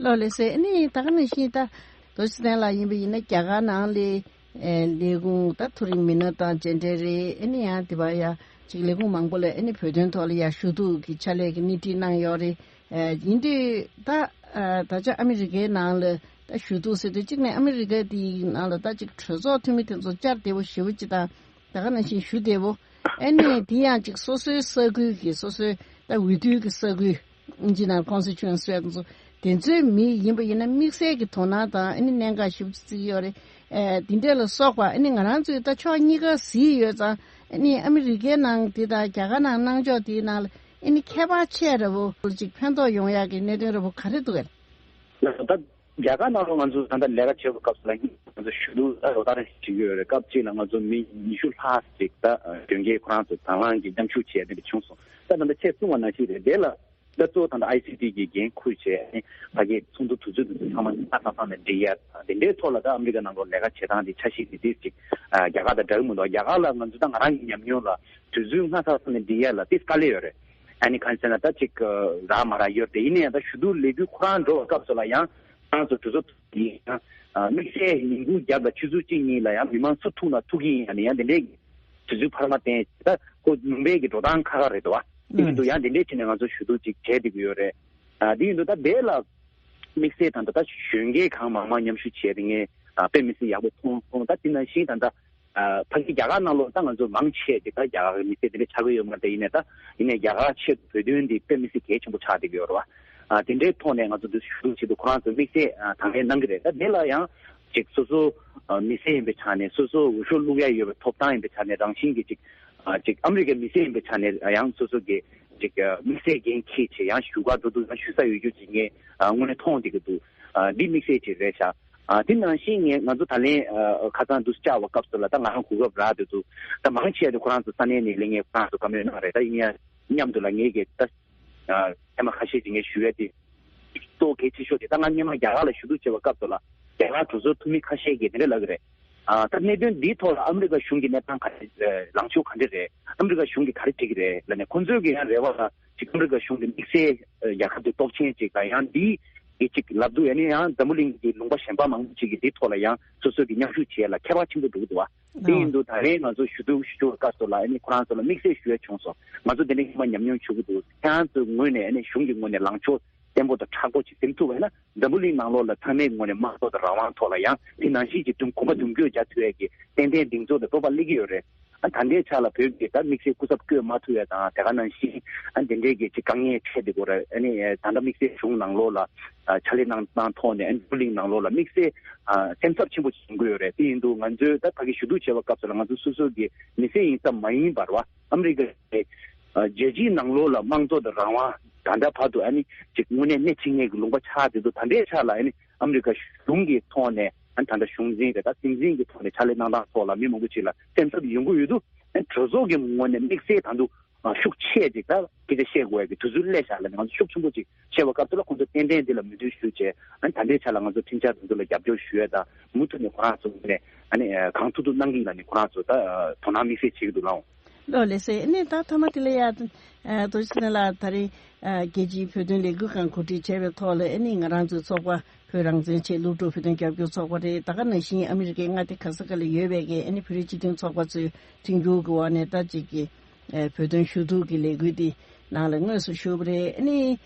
ལགས་ལགས་སེ། ཨ་ནི་ད་ག་ནང་བཞིན་ད་རྡོ་རྗེ་བསྟན་ལགས་ཡིན་པ་ཡིན་ན་རྒྱ་གར་ནང་ལས་ལས་ཁུངས་ད་མཐོ་རིམ་མི་སྣ་དང་མཇལ་འཕྲད་རེད། ཨ་ནི་ཡང་དེ་བ་ཡ་ཅིག་ལས་ཁུངས་མང་པོ་ལ་ཨ་ནི་བོད་དོན་ཐོག་ལ་ཡ་ཞུ་གཏུག་གི་ཕྱག་ལས་ཀྱི་སྣེ་ཁྲིད་གནང་ཡོད་རེད། ཡིན་དུས་ད་ད་ཆ་ཨ་མི་རི་ཀའི་ནང་ལ་ད་ཞུ་གཏུག་ཟེར་དུས་གཅིག་ནས་ཨ་མི་རི་ཀ་དེའི་ནང་ལ་ད་ཅིག་གྲོས་ཚོགས་འཐུས་མི་དེ་ཚོ་བཅར་བདེ་པོ་ཞེ་པོ་ཅིག་དང་ད་ག་ནང་བཞིན་ཞུ་བདེ་པོ་ཨ་ནི་དེ་ཡང་ཅིག་སོ་སོའི་ས་ཁུལ་གྱི་སོ་སོའི་ད་འོས་བསྡུའི་གི་ས་ཁུལ་ཨིན་ཇི་ནང་ཁོང་སི་ཆུན་སུད་དེ་ཚོའི་མི་ཡིན་པ་ཡིན་ན་དམིགས་བསལ་གྱི་དོ་སྣང་དང་ཨ་ནི་གནད་འགག་ཞིབ་བརྩི་གི་ཡོད་རེད། ཨེ་དེ་འདྲས་ལ་སོགས་པ་ཨ་ནི་ང་རང་ཚོའི་ད་ཕྱོགས་གཉིས་ཀ་གཟིགས་ཡོད་ཙང་ཨ་ནི་ཨ་མི་རི་ཀའི་ནང་དེ་དང་རྒྱ་གར་ནང་གནང་ཕྱོགས་དེའི་ནང་ལ་ཨ་ནི་ཁྱད་པར་ཆེ་ར་བོ་ཅིག་ཕན་ཐོགས་ཡོང་ཡག་གི་གནད་དོན་ར་བོ་ག་རེ་འདུག་གས། ད་རྒྱ་གར་ནང་ལ་ང་ཚོ་ད་ལྟ་ལས་ཀ་བྱེད་པའི་སྐབས་སུ་ལ་ང་ཚོ་ཞུ་གཏུག་ད་ལོ་ལྟར་བྱེད་ཀྱི་ཡོད་རེད། སྐབས་གཅིག་ལ་ང་ཚོ་མི་ཉི་ཤུ་ལྷག་ཅིག་ད་གཞོན་སྐྱེས་ཁོ་རང་ཚོ་དང་བླངས་ཀྱིས་མཉམ་ཞུགས་བྱས་དེ་འདྲ་བྱུང་སོང་། ད་ད་ལྟ་ཁྱེད་གསུངས་པ་ནང་བཞིན་རེད། དེ་ལ། ད་གཙོ་བོ་ད་ལྟ་ཨའི་སི་ཊི་གི་འགན་འཁུར་བྱས་ནས་ཕ་གིའི་ཚོགས་འདུ་དུས་ཚོད་དེ་ཚོ་ཚང་མ་སྔ་ས་ཚང་ནས་འགྲིག་ཡ་དང་དེ་འདྲའི་ཐོག་ལ་ད་ཨ་མི་རི་ཀ་ནང་ལོགས་ལས་ཀ་བྱེད་སྟངས་དེ་འཆར་གཞི་དེ་ཏིས་ཅིག་རྒྱ་གར་དང་འདྲ་གི་མི་འདུག་རྒྱ་གར་ལ་ང་ཚོ་ད་ང་རང་གི་ཉམས་མྱོང་ལ་དུས་ཚོད་སྔ་ས་ཚང་ནས་འགྲིག་ཡ་ལ་ཏིས་དཀའ་ལས་ཡོད་རེད། ཨ་ནི་གང་ཟེར་ན་ད་ཅིག་རག་མ་རག་ཡོད་རེད། ཡིན་ནའི་ད་ཞུ་གཏུག་ལས་འགུལ་ཁོ་རང་འགྲོ་བའི་སྐབས་སུ་ལ་ཡང་ཁོ་རང་ཚོ་གྲོས་ཚོགས་ཀྱི་ཡང་དམིགས་བསལ་ཉིན་གུང་རྒྱབ་ལ་ཆུ་ཚོད་གཅིག་གཉིས་ལ་ཡང་མི་མང་སུ་ཐུག་ན་ཐུག་གི་ཡིན། ཡང་ནས་ཡང་དེ་འདྲའི་དུས་ཚོད་འཕར་མ་བསྟན་ད་ཁོ་ལུང་པའི་གི་འགྲོ་སྟངས་ཁག་ཁག་རེད་འདུག་བ། དེ་ཡིན་དུས་ཡང་དེ་འདྲའི་ཕྱིན་ནས་ང་ཚོ་ཞུ་གཏུག་ཅིག་བྱས་བསྡད་ཀྱི་ཡོད་རེད། ཨ་དེ་ཡིན་དུས་ད་དེ་ལ་དམིགས་བསལ་ད་ལྟ་ད་གཞོན་སྐྱེས་གང་མང་མང་མཉམ་ཞུགས་བྱས་དེ་ངས་དཔེ་མི་སྲིད་ཡག་པོ་མཐོང་སོང་། ད་དེ་ནང་བཞིན་ད་ལྟ་ཕ་གི་རྒྱ་གར་ནང་ལོགས་ད་ང་ཚོ་མང་ཆེ་དེ་ད་རྒྱ་གར་གི་མི་སེར་དེ་འདྲ་ཆགས་ཀྱི་ཡོད་མ་རེད། ཡིན་ནའི་ད་ཡིན་ནའི་རྒྱ་གར་ཆེད་དུ་བོད་དོན་འདི་དཔེ་མི་སྲིད་གལ་ཆེན་པོ་ཆགས་བསྡད་ཀྱི་ཡོད་རེད་བ། ཨ་དེ་འདྲའི་ཐོག་ནས་ང་ཚོ་འདི་ཞུ་གཏུག་ཆེད་དུ་ཁོ་རང་ཚོ་དམིགས་བསལ་ཨ་དང་ལེན་གནང་གི་རེད། ད་དེ་ལ་ཡང་ཅིག་སོ་སོ་ཨ་མི་སེར་ཡིན་པའི་ཆ་ནས་སོ་སོ་འོས་ཤོག་བླུག་ཡ་ཡོད་པའི་ཐོབ་ཐང་ཡིན་པའི་ཆ་ནས་རང་བཞིན་གྱི་ཅིག་ཨ་ཅིག་ཨ་མི་རི་ཀའི་མི་སེར་ཡིན་པའི་ཆ་ནས་ཡང་སོ་སོ་གི་ཅིག་ཨ་དམིགས་བསལ་འགན་འཁྱེར་བྱས་ཡང་བཞུགས་སྒར་འགྲོ་དུས་ཡང་ཞུ་ས་ཡོད་རྒྱུ་ཅིག་ངས་ཨ་དངོས་གནས་མཐོང་བསྡད་ཀྱི་འདུག་ཨ་འདི་དམིགས་བསལ་ཅིག་རེད་ཤག་ཨ་དེ་ནང་བཞིན་ངས་ང་ཚོ་ད་ལན་ཨ་ཁ་སང་འདུག་བཅར་བ་སྐབས་སུ་ལ་ད་ང་རང་གོ་སྐབས་རག་འདུག་འདུག་ད་མང་ཆེ་བ་དེ་ཁོ་རང་ཚོ་ས་གནས་ནས་སླེབས་མཁན་ཁོ་རང་ཚོ་བཀའ་མོལ་གནང་རེད། ད་ཡིན་ཡང་མཉམ་དུ་ལ་ངས་ཀྱི་ད་ཨ་ཐེངས་མ་ཁ་ཤས་ཅིག་ངས་ཞུ་ཡ་དེ་གཙོ་བོ་གལ་ཆེ་ཤོས་དེ་ད་ང་སྔོན་མ་རྒྱ་གར་ལ་ཞུ་གཏུག་བྱེད་པའི་སྐབས་སུ་ལ་རྒྱ་གར་གྲོས་ཚོགས་འཐུས་མི་ཁ་ཤས་ཀྱིས་དེ་འདྲ་ལབ་ཀྱི་རེད། ཨ་ད་གནད་དོན་འདིའི་ཐོག་ལ་ཨ་མི་རི་ཀ་གཞུང་གི་གནས་སྟངས་ག་རེ་རེད། ལངས་ཕྱོགས་ག་འདྲ་རེད། ཨ་མི་རི་ཀ་གཞུང་གིས་ག་རེ་བྲིས་ཀྱི་རེད་ལབ་ནས་ཁོང་ཚོའི་གི་ཡང་རེ་བ་ལ་ཅིག་ཨ་མི་རི་ཀ་གཞུང་གི་དམིགས་བསལ་རྒྱལ་ཁབ་དེ་སྟོབས་ཆེན་ཅིག་དང་ཡང་འདིའི་གི་ཅིག་ལབ་འདུག་ཡང་ནས་ཡང་འཛམ་བུ་གླིང་གི་ལུང་པ་གཞན་པ་མང་པོ་ཅིག་གིས་འདིའི་ཐོག་ལ་ཡང་སོ་སོའི་གི་མཉམ་ཞུགས་བྱེད་ཡ་ལ་ཁྱད་པར་ཆེན་པོ་འགྲོ་གི་འདུག་བ། དེ་ཡིན་དུས་ད་རེས་ང་ཚོ་ཞུ་གཏུག་ཞུ་བའི་སྐབས་སུ་ལ་ཨ་ནི་ཁོ་རང་ཚོ་ལ་དམིགས་བསལ་ཞུ་ཡ་བྱུང་སོང་། ང་ཚོ་དེ་འདྲའི་ཉི་མ་ཉམས་མྱོང་བྱུང་གི་འདུག་ཁྱེད་རང་ཚོའི་ངོས་ནས་ཨ་ནི་གཞུང་གི་ངོས་ནས་ལངས་ཕྱོགས་བརྟན་པོ་དང་མཁྲེགས་པོ་ཅིག་འཛིན་ཐུབ་པ་ཡིན་ན་འཛམ་བུ་གླིང་ནང་ལོགས་ལ་ཚང་མའི་ངོས་ནས་དམངས་གཙོ་དང་རང་དབང་ཐོག་ལ་ཡང་དེ་ནང་བཞིན་གྱི་མདུན་གོམ་པ་མདུན་སྐྱོད་རྒྱག་ཐུབ་ཡ་གི་ཏན་ཏན་གདེང་ཚོད་དང་སྤོབས་པ་སླེབས་ཀྱི་ཡོད་རེད། ཨ་ད་ལྟའི་ཆ་ལ་བོད་ཀྱི་ད་དམིགས་བསལ་སྐུ་ཚབ་བསྐོས་མ་ཐུབ་ཡ་དང་དེ་ག་ནང་བཞིན་ཨ་དེ་འདྲའི་གི་ཅིག་དཀའ་ངལ་འཕྲད་དེ་གོ་ར། ཨ་ནི་ད་ལྟ་དམིགས་བསལ་གཞུང་ནང་ལོགས་ལ་ཨ་ཕྱག་ལས་གནང་གནང་ཐོག་ནས་ཨ་འཛམ་བུ་གླིང་ནང་ལོགས་ལ་དམིགས་བསལ་ཨ་སེམས་འཚབ་ཆེན་པོ་བྱུང་གི་ཡོད་རེད། དེ་ཡིན་དུས་ང་ཚོས་ད་ཕ་གི་ཞུ་གཏུག་བྱེད་པའི་སྐབས་སུ་ལ་ང་ཚོ་སོ་སོ་གི་མི་སེར་ཡིན་ཙམ་མ་ཡིན་པར་བ་ཨ་མི་རི་ཀའི་ཨ་རྒྱལ་སྤྱིའི་ནང་ལོགས་ལ་དམངས་གཙོ་དང་རང་དབང་ད་ལྟ་བར་དུ་ཨ་ནི་ཅིག་དངོས་གནས་སྣེ་ཁྲིད་མཁན་གྱི་ལུང་པ་ཆགས་བསྡད་འདུག་ད་ལྟའི་ཆ་ལ་ཨ་ནི་ཨ་མི་རི་ཀ་གཞུང་གི་ཐོག་ནས་ཨ་ནི་ད་ལྟ་གཞུང་འཛིན་རེད། ད་སྲིད་འཛིན་གྱི་ཐོག་ནས་ཕྱག་ལས་གནང་སྟངས་ཐོག་ལ་མི་མང་པོ་ཅིག་ལ་སེམས་འཚབ་ཡོང་གི་ཡོད་འདུག་ཨ་ནི་གྲོས་ཚོགས་ཀྱི་ངོས་ནས་དམིགས་བསལ་ད་དུང་ཤུགས་ཆེ་ཅིག་ད་སྐད་ཆ་བཤད་དགོས་ཡ་གི་དུས་ཚོད་སླེབས་ཤག་ལབ་ནས་ང་ཚོ་ཤུགས་ཆེན་པོ་ཅིག་བཤད་པའི་སྐབས་དེ་ལ་ཁོང་ཚོ་ཏན་ཏན་འདི་ལ་མོས་མཐུན་ཞུ་བྱས། ཨ་ནི་ད་ལྟའི་ཆ་ལ་ང་ཚོ་ཁྲིམས་འཆར་དེ་ཚོ་ལ་རྒྱབ་སྐྱོར་ཞུ་ཡས་དང་མུ་མཐུད་ནས་ཁོ་རང་ཚོ་ནས་ཨ་ནི་གང་ཐུབ་ཐུབ་གནང་གི་ཡིན་ལབ་ནས་ཁོ་རང་ཚོ་ད་དོ་སྣང་དམིགས་བསལ་བྱེད་ཀྱི་འདུག་ལགས། ལགས་ལགས་སེ། ཨ་ནི་ད་མཐའ་མ་དེ་ལ་ཡ་རྡོ་རྗེ་ཚེ་བརྟན་ལགས། ད་རེས་རྒྱལ་སྤྱིའི་བོད་དོན་ལས་འགུལ་ཁང་གོ་སྒྲིག་བྱས་པའི་ཐོག་ལ་ཨ་ནི་ང་རང་ཚོའི་ཚོགས་པ་བོད་རང་བཙན་ཆེད་སློབ་ཕྲུག་བོད་དོན་རྒྱབ་སྐྱོར་ཚོགས་པ་རེད། ད་ག་ནང་བཞིན་ཨ་མི་རི་ཀའི་མངའ་སྡེ་ག་ས་ག་ལ་ཡོད་པའི་གི་ཨ་ནི་བོད་རིགས་སྤྱི་མཐུན་ཚོགས་པ་ཚོའི་མཐུན་འགྱུར་གྱི་འོག་ནས་ད་ཅིག་གི་ཨེ་བོད་དོན་ཞུ་གཏུག་གི་ལས་འགུལ་འདི་ནང་ལ་དངོས་སུ་ཞུགས་པ་རེད། ཨ་ནི་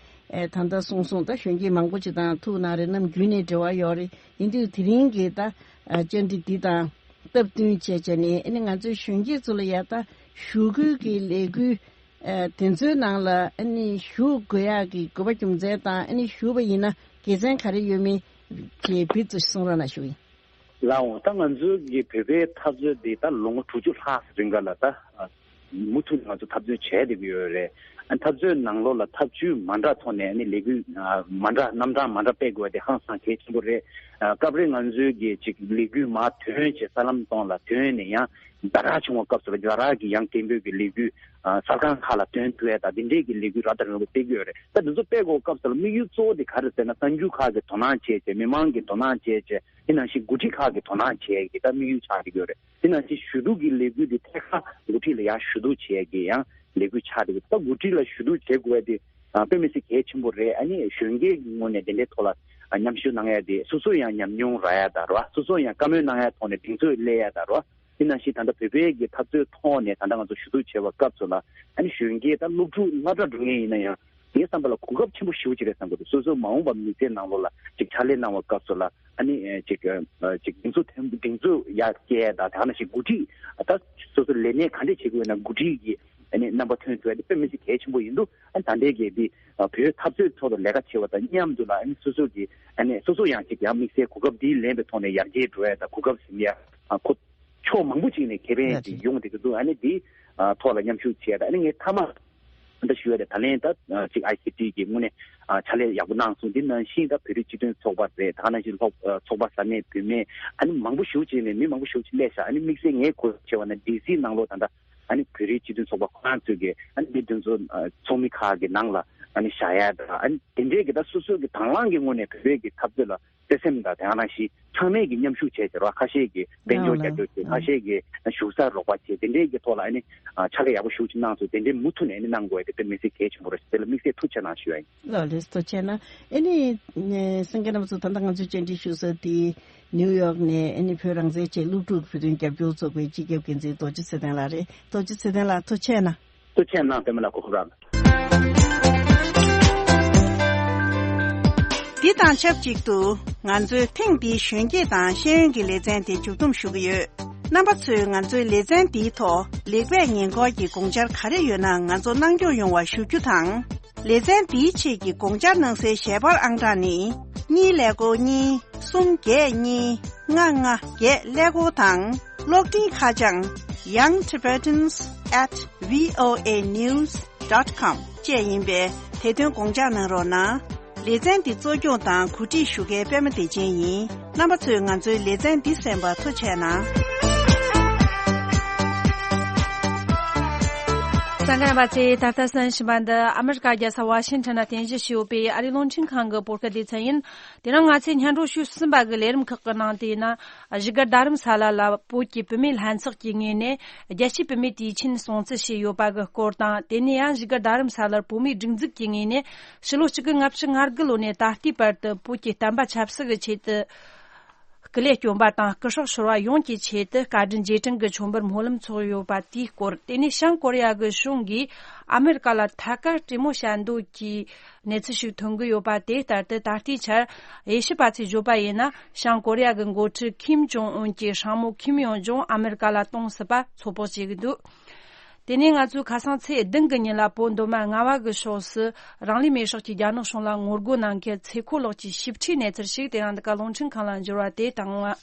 ཨེ་ད་ལྟ་གསུངས་སོང་། ད་གཞོན་སྐྱེས་མང་པོ་ཅིག་དང་ཐུག་གནང་རེད། ནམ་རྒྱུན་ནས་འབྲེལ་བ་ཡོད་རེད། ཡིན་དུས་དེ་རིང་གི་ད་ཨ་བཅར་འདྲི་འདི་དང་སྟབས་བསྟུན་བྱས་བྱས་ནས་ཨ་ནི་ང་ཚོའི་གཞོན་སྐྱེས་ཚོ་ལ་ཡ་ད་ཞུ་སྐུལ་གྱི་ལས་འགུལ་ཨ་དེ་ཚོའི་ནང་ལ་ཨ་ནི་ཞུགས་དགོས་ཡག་གི་དགོས་པ་རྒྱུ་མཚན་དང་ཨ་ནི་ཞུགས་པ་ཡིན་ན་དགེ་མཚན་ག་རེ་ཡོད་མེད་ཅེས་བི་ཙུ་གསུང་རོགས་གནང་ཞུ་ཡིན། ལགས་འོང་། ད་ང་ཚོའི་གི་བོད་པའི་འཐབ་རྩོད་འདི་ད་ལོ་ངོ་དྲུག་ཅུ་ལྷག་རིང་ག་ལ་ད་མུ་མཐུད་ནས་ང་ཚོ་འཐབ་རྩོད་བྱས་བསྡད་ཀྱི་ཡོད་རེད། ཨ་འཐབ་རྩོད་ནང་ལོགས་ལ་ཐབས་ཇུས་མ་འདྲ་ཐོག་ནས་ཨ་ནི་ལས་འགུལ་མ་འདྲ་རྣམ་གྲངས་མ་འདྲ་སྤེལ་དགོས་པ་དེ་ཧང་སང་གལ་ཆེན་པོ་རེད། སྐབས་རེ་ང་ཚོའི་གི་ཅིག་ལས་འགུལ་མར་ཐོན་བྱས་གསར་ལམ་སྟོང་ལ་ཐོན་ནས་ཡང་ཟླ་རག་བྱུང་བ་སྐབས་སུ་ལ་ཟླ་རག་གི་ཡང་སྐད་འབོད་ཀྱི་ལས་འགུལ་གསར་ཁང་ཁག་ལ་ཐོན་ཐུབ་ཡ་ད་དེ་འདྲའི་གི་ལས་འགུལ་རབ་དང་རིམ་པ་སྤེལ་གྱི་ཡོད་རེད། ད་འདི་ཚོ་སྤེལ་དགོས་སྐབས་སུ་ལ་དམིགས་ཡུལ་གཙོ་བོ་དེ་ག་རེ་ཟེར་ན་གསར་འགྱུར་ཁག་གི་དོ་སྣང་བྱས་བྱས་མི་མང་གི་དོ་སྣང་བྱས་བྱས། དེ་ནང་བཞིན་འགོ་ཁྲིད་ཁག་གི་དོ་སྣང་བྱེད་ཀྱི་ད་དམིགས་ཡུལ་ཆགས་ཀྱི་ཡོད་རེད། དེ་ནང་བཞིན་ཞུ་གཏུག་གི་ལས་འགུལ་དེ་ཐད་ཀར་འགོ་ཁྲིད་ལ་ཡང་ཞུ་གཏུག་བྱེད་ཀྱི་ཡང་ལས་འགུལ་ཆགས་ཀྱི་ཡོད། ད་འགོ་ཁྲིད་ལ་ཞུ་གཏུག་བྱེད་དགོས་པ་དེ་ཨ་དཔེ་མི་སྲིད་གལ་ཆེན་པོ་རེད། ཨ་ནི་གཞོན་སྐྱེས་ཀྱི་ངོས་ནས་དེ་འདྲའི་ཐོག་ལ་ཨ་མཉམ་ཞུགས་གནང་ཡ་དེ་སོ་སོ་ཡང་ཉམས་མྱོང་རག་ཡ་ད་རེད་བ། སོ་སོ་ཡང་བཀའ་མོལ་གནང་ཡ་ཐོག་ནས་གདེང་ཚོད་སླེབས་ཡ་ད་རེད་བ། དེ་ནང་བཞིན་ད་ལྟ་བོད་པའི་གི་འཐབ་རྩོད་ཐོག་ནས་ད་ལྟ་ང་ཚོ་ཞུ་གཏུག་བྱེད་པའི་སྐབས་སུ་ལ་ཨ་ནི་གཞོན་སྐྱེས་ད་སློབ་ཕྲུག་སློབ་གྲྭ་འགྲོ་མཁན་ཡིན་ན་ཡང་། ངའི་བསམ་པ་ལ་གོ་སྐབས་ཆེན་པོ་ཞེ་པོ་ཅིག་རེད་བསམ་གྱི་འདུག་སོ་སོ་མ་འོངས་པ་མི་ཚེའི་ནང་ལོགས་ལ་ཅིག་ཕྱག་ལས་གནང་བའི་སྐབས་སུ་ལ་ཨ་ནི་ཅིག་ཅིག་གདེང་ཚོད་ཐོན་གདེང་ཚོད་ཡར་སྐྱེལ་དང་དེ་ག་ནང་བཞིན་འགོ་ཁྲིད་ད་སོ་སོ་ལས་གནས་ག་འདྲས་བྱེད་དགོས་ན་འགོ་ཁྲིད་ཀྱི་ཨ་ནི་རྣམ་པ་ཐོན་ཐུབ་ཡ་དེ་དཔེ་མི་སྲིད་གལ་ཆེན་པོ་ཡིན་འདུག་ཨ་ནི་ད་ལྟའི་གི་འདི་བོད་འཐབ་རྩོད་ཐོག་ཏུ་ལས་ཀ་བྱེད་པ་དང་མཉམ་དུ་ལ་ཨ་ནི་སོ་སོ་གི་ཨ་ནི་སོ་སོ་ཡང་ཅིག་ཡང་དམིགས་བསལ་གོ་སྐབས་འདི་ལེན་པའི་ཐོག་ནས་ཡར་རྒྱས་འགྲོ་ཡ་དང་གོ་སྐབས་ཟིན་ཡ་ཁོ། ཕྱོགས་མང་པོ་ཅིག་ནས་ཁེ་ཕན་ཅིག་ཡོང་བསྡད་ཀྱི་འདུག་ཨ་ནི་འདི་ཐོག་ལ་མཉམ་ཞུགས་བྱས་ཏེ་ཨ་ནི་ངས་མཐའ་མ་འདི་ཞུ་ཡ་དེ་ད་ལན་ད་ཅིག་ཨའི་སི་ཊི་གི་དངོས་གནས་ཕྱག་ལས་ཡག་པོ་གནང་སོང་། འདི་ནང་བཞིན་ད་བོད་རིགས་སྤྱི་མཐུན་ཚོགས་པ་རེད། ད་ག་ནང་བཞིན་ཚོགས་པ་ས་གནས་བུད་མེད་ཨ་ནི་མང་པོ་ཞེ་པོ་ཅིག་ནས་མི་མང་པོ་ཞེ་པོ་ཅིག་སླེབས་ཤག་ཨ་ནི་དམིགས་བསལ་ངས་གོ་ཆེ་བ་ན་ཌི་སི་ནང་ལོགས་ད་ལྟ་ཨ་ནི་བོད་རིགས་སྤྱི་མཐུན་ཚོགས་པ་ཁོ་རང་ཚོས་ཀྱི་ཨ་ནི་འདི་དོན་ཚོ་ཚོགས་མི་ཁག་གི་ནང་ལ་ ཨ་ནི་བཞག་ཡ་དང་། ཨ་ནི་དེ་འདྲའི་གི་ད་སོ་སོའི་གི་དང་བླངས་ཀྱི་ངོས་ནས་བོད་པའི་གི་འཐབ་རྩོད་ལ་བརྩེ་སེམས་དང་། དེ་ནང་བཞིན་ཚང་མས་ཀྱི་མཉམ་ཞུགས་བྱས་བྱས་རོགས། ཁ་ཤས་ཀྱིས་དཔལ་འབྱོར་རྒྱབ་སྐྱོར་བྱས། ཁ་ཤས་ཀྱིས་བཞུགས་སར་རོགས་པ་བྱས། དེ་འདྲའི་གི་ཐོག་ལ་ཨ་ནི་ཕྱག་ལས་ཡག་པོ་ཞེ་ཅིག་གནང་སོང་། དེ་འདྲའི་མུ་མཐུད་ནས་ཨ་ནི་གནང་དགོས་ཡ་དེ་དཔེ་མི་སྲིད་གལ་ཆེན་པོ་རེད། དེ་ལ་དམིགས་བསལ་ཐུགས་རྗེ་གནང་ཞུ་ཡ་ཡིན། ལགས་ལགས་སོ། ཐུགས་རྗེ་གནང་། ཨ་ནི་གསན་མཁན་རྣམ་པ་ཚོ། ད་ལྟ་ང་ཚོའི་བཅར་འདྲི་ཞུ་ས་དེ་ནིའུ་ཡོག་ནས་ཨ་ནི་བོད་རང་བཙན་ཆེད་སློབ་ཕྲུག་བོད་དོན་རྒྱབ་སྐྱོར་ཚོགས་པའི་སྤྱི་ཁྱབ་འགན་འཛིན་རྡོ་རྗེ་ཚེ་བརྟན་ལགས་རེད། རྡོ་རྗེ་ཚེ་བརྟན་ལགས་ཐུགས་རྗེ་གནང་། ཐུགས་རྗེ་གནང་། པད་མ་ལགས་གོ་སྐབས་རག་ལ། འདི་དང་ཆབས་ཅིག་ཏུ་ང་ཚོའི་ཐེངས་འདིའི་གཞོན་སྐྱེས་དང་ཤེས་ཡོན་གྱི་ལེ་ཚན་དེ་མཇུག་བསྡོམས་ཞུ་གི་ཡོད། རྣམ་པ་ཚོས་ང་ཚོའི་ལེ་ཚན་འདིའི་ཐོག་ལེགས་སྤེལ་ཉེས་འགོག་གི་དགོངས་འཆར་ག་རེ་ཡོད་ན་ང་ཚོ་གནང་སྐྱོང་ཡོང་བ་ཞུ་རྒྱུ་དང་། ལེ་ཚན་འདིའི་ཆེད་ཀྱི་དགོངས་འཆར་གནང་སའི་ཞལ་པར་ཨང་གྲངས་ནི། གཉིས་ཀླད་ཀོར་གཉིས་གསུམ་བརྒྱད་གཉིས་ལྔ་ལྔ་བརྒྱད་ཀླད་ཀོར་དང་། གློག་འཕྲིན་ཁ་བྱང་young tibetans at voa news dot com བཅས་ཡིན་པས། དེ་དོན་དགོངས་འཇགས་གནང་རོགས་གནང་། ལེ་ཚན་འདི་གཙོ་སྐྱོང་དང་གོ་སྒྲིག་ཞུ་མཁན་པད་མ་བདེ་ཆེན་ཡིན། རྣམ་པ་ཚོས་ང་ཚོའི་ལེ་ཚན་འདི་གསན་པར་ཐུགས་རྗེ་གནང་། གསན་མཁན་རྣམ་པ་ཚོས་ད་ལྟ་གསན་བཞིན་པ་འདི་ཨ་མི་རི་ཀ་རྒྱལ་ས་ཝ་ཤིང་ཊོན་ན་རྟེན་གཞི་བྱས་ཡོད་པའི་ཨ་རིའི་རླུང་འཕྲིན་ཁང་གི་བོད་སྐད་སྡེ་ཚན་ཡིན། དེ་རིང་ང་ཚོས་སྙན་སྒྲོན་ཞུས་ཟིན་པ་གི་ལས་རིམ་ཁག་གི་ནང་དེ་ཡིན་ན། བཞུགས་སྒར་རྡ་རམ་ས་ལ་ལ་བོད་ཀྱི་བུད་མེད་ལྷན་ཚོགས་ཀྱི་ངོས་ནས་རྒྱལ་སྤྱིའི་བུད་མེད་དུས་ཆེན་སྲུང་བརྩི་བྱས་ཡོད་པ་གི་སྐོར་དང་། དེ་ནས་ཡང་བཞུགས་སྒར་རྡ་རམ་ས་ལར་བོད་མིའི་སྒྲིག་འཛུགས་ཀྱི་ངོས་ནས་ཕྱི་ལོ་གཅིག་དགུ་ལྔ་བཅུ་ང་དགུ་ལོ་ནས་ད་ལྟའི་བར་དུ་བོད་ཀྱི་བསྟན་པ་ཆབ་སྲིད་ཀྱི་ཆེད་དུ་སྐུ་ལས་བསྐྱོན་པ་དང་། སྐུ་སྲོག་ཤོར་བ་ཡོངས་ཀྱི་ཆེད་དུ་བཀའ་དྲིན་རྗེས་དྲན་གྱི་མཆོད་འབུལ་སྨོན་ལམ་འཚོགས་ཡོད་པ་དེའི་སྐོར། དེ་ནས་བྱང་ཀོ་རི་ཡ་གི་གཞུང་གིས་ཨ་མི་རི་ཀ་ལ་ཐད་ཀར་གྲོས་མོལ་བྱ་འདོད་ཀྱི་གནས་ཚུལ་ཞིག་ཐོན་གྱི་ཡོད་པ། དེ་ལྟར་དུ་ད་ལྟའི་ཆར་དབྱེ་ཞིབ་པ་ཚོས་བརྗོད་པ་ཡིན་ན། བྱང་ཀོ་རི་ཡ་གི་འགོ་ཁྲིད་ཁིམ་ཇོང་ཨུན་གྱི་སྲས་མོ་ཁིམ་ཡོང་ཇོང་ཨ་མི་རི་ཀ་ལ་གཏོང་སྲིད་པ་ཚོད་དཔག་བྱེད་ཀྱི་འདུག་དེ་ནས་ང་ཚོས་ཁ་སང་ཚེས་བདུན་གྱི་ཉིན་ལ་བོད་མདོ་སྨད་རྔ་བ་གི་ཕྱོགས་སུ་རང་ལུས་མེར་སྲེག་གིས་རྒྱ་ནག་གཞུང་ལ་ངོ་རྒོལ་གནང་མཁན་ཚེ་ཁོ་ལགས་ཀྱི་ཞིབ་ཕྲའི་གནས་ཚུལ་ཞིག་དེ་རིང་འདི་ག་རླུང་འཕྲིན་ཁང་ལ་འབྱོར་བ་དེ་དང་།